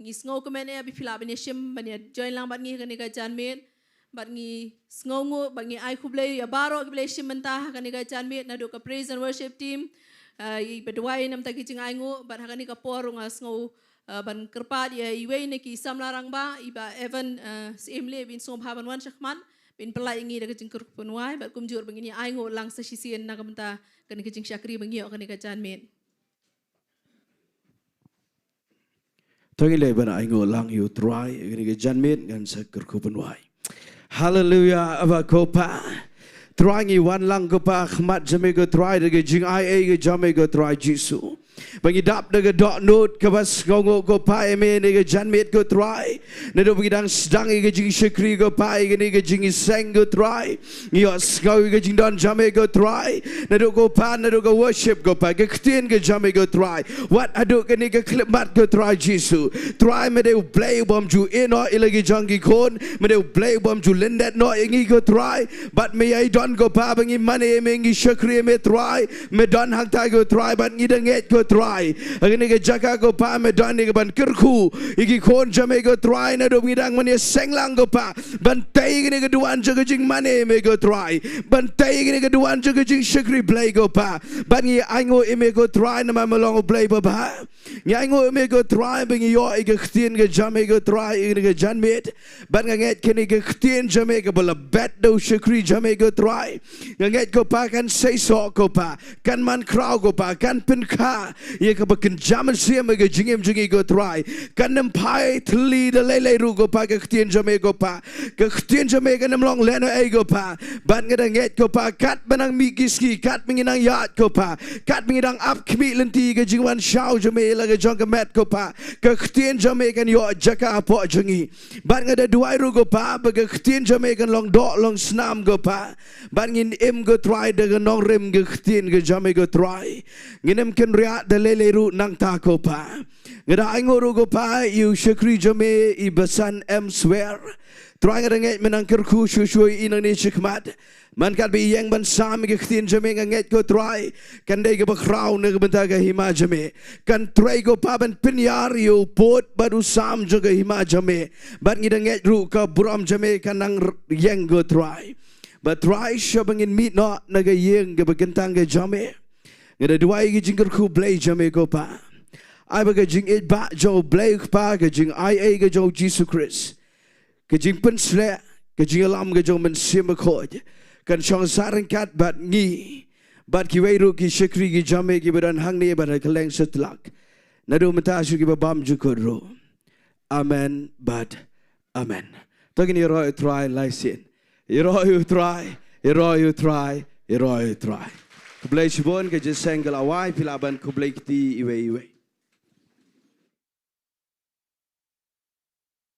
Ngi sngew kmen eh ba phi lah ban ïashim ban ïa join lang bad ngi ha kane ka janmiet. Bad ngi sngewnguh bad ngi ai khublei ïa baroh kiba la ïashim bynta ha kane ka janmiet naduh ka praise and worship team. Ah, ïa ba duwai namar ki jingainguh bad ha kane ka por nga sngew, ah, ban kyrpad ïa iwei na ki samla rangbah, i Bah Evan, ah, Syiemlieh, ba in sngewbha ban wan shakhmat, ba in pynlait ïa ngi da ka jingkyrkhu pynwai, bad kumjuh ba ngin ïa ainguh lang sa shisien na ka bynta kane ka jingshakri ba ngi ïoh kane ka janmiet. To ngin leit ban ainguh lang ïa u Trai, ïa kane ka janmiet ngan sa kyrkhu pynwai. Haleluya, Aba ko Pa. Trai ngi wan lang ko Pa, ha khmat jong me ko Trai, da ka jingai ei ka jong me ko Trai Jisu. Ba ngi dap da ka dohnud kaba sngewnguh ko Pa ïa me ha kane ka janmiet ko Trai. Naduh ba ngi dang sdang ïa ka jingshakri ko Pa, ïa kane ka jingïaseng ko Trai. Ngi ïohsngew ïa ka jingdon jong me ko Trai. Naduh ko Pa, naduh ka worship ko Pa, ka ktien ka jong me ko Trai. Wat haduh kane ka khyllipmat ko Trai Jisu. Trai me dei U Blei u bym ju ïehnoh ïa la ki jong ki khun. Me dei U Blei u bym ju lyndet noh ïa ngi ko Trai. Bad me ïai don ko Pa ba ngi mane ïa me, ngi shakri ïa me Trai. Me don hangta ko Trai bad ngi da ngeit ko Trai. Ha kane ka jaka ko Pa me don ïa kaban kyrkhu ïa ki khun jong me ko Trai naduh ba ngi dang ban ïaseng lang ko Pa. Ban tei ïa kane ka duwan jong ka jingmane ïa me ko Trai. Ban tei ïa kane ka duwan jong ka jingshakri Blei ko Pa. Bad ngi ainguh ïa me ko Trai namar me long U Blei babha. Ngi ainguh ïa me ko Trai ba ngi ïoh ïa ka ktien ka jong me ko Trai ïa kane ka janmiet. Bad nga ngeit kane ka ktien jong me kaba la bet da u shakri jong me ko Trai. Nga ngeit ko Pa kan seisoh ko Pa. Kan man khraw ko Pa, kan pynkha ïa kaba kynja mynsiem ïa ka jingim jong ngi ko Trai. Kan ym phai thylli da lei lei ruh ko Pa ka ktien jong me ko Pa. Ka ktien jong me kan ym long lehnohei ko Pa. Bad nga da ngeit ko Pa katba nang mih ki sngi, katba ngi nang ïaid ko Pa, katba ngi dang ap khmih lynti ka jingwan shaw jong me ïa la ka jong ka met ko Pa, ka ktien jong me kan ïoh jaka hapoh jong ngi. Bad nga da duwai ruh ko Pa ba ka ktien jong me kan long doh long snam ko Pa. Bad ngin im ko Trai da ka nongrim ka ktien ka jong me ko Trai. Ngin ym kynriah da lei lei ruh nangta ko Pa. Nga da ainguh ruh ko Pa ïa u shakri jong me i Basan M Swer. Trai nga da ngeit me nang kyrkhu shuh shuh ïa i nangne shakhmat. Man katba i ïeng ban sam ïa ka ktien jong me nga ngeit ko Trai. Kan dei kaba khraw na ka bynta ka hima jong me. Kan trei ko Pa ban pynïar ïa u pud bad u sam jong ka hima jong me. Bad ngi da ngeit ruh ka burom jong me kan nang r-, ïeng ko Trai. Bad Trai shwa ba ngin mih noh na ka ïing kaba kyntang ka jong me. Nga da duwai ïa ka jingkyrkhu Blei jong me ko Pa. Ai ba ka jingïeit ba jong u Blei u Kpa, ka jingai ei ka jong u Jisu Khrist, ka jingpynshlur, ka jingïalam ka jong u Mynsiem Bakhuid kan shong sah ryngkat bad ngi bad kiwei ruh ki shakri ki jong me kiba don hangne bad ha kylleng satlak, naduh mynta sha kiba bymjukut ruh. Amen bad amen. To ngin ïaroh ïa u Trai lai sien. Ïaroh ïa u Trai, ïaroh ïa u Trai, ïaroh ïa u Trai. Khublei shibun, ka jingïaseng ka la wai, phi lah ban khublei kti iwei iwei.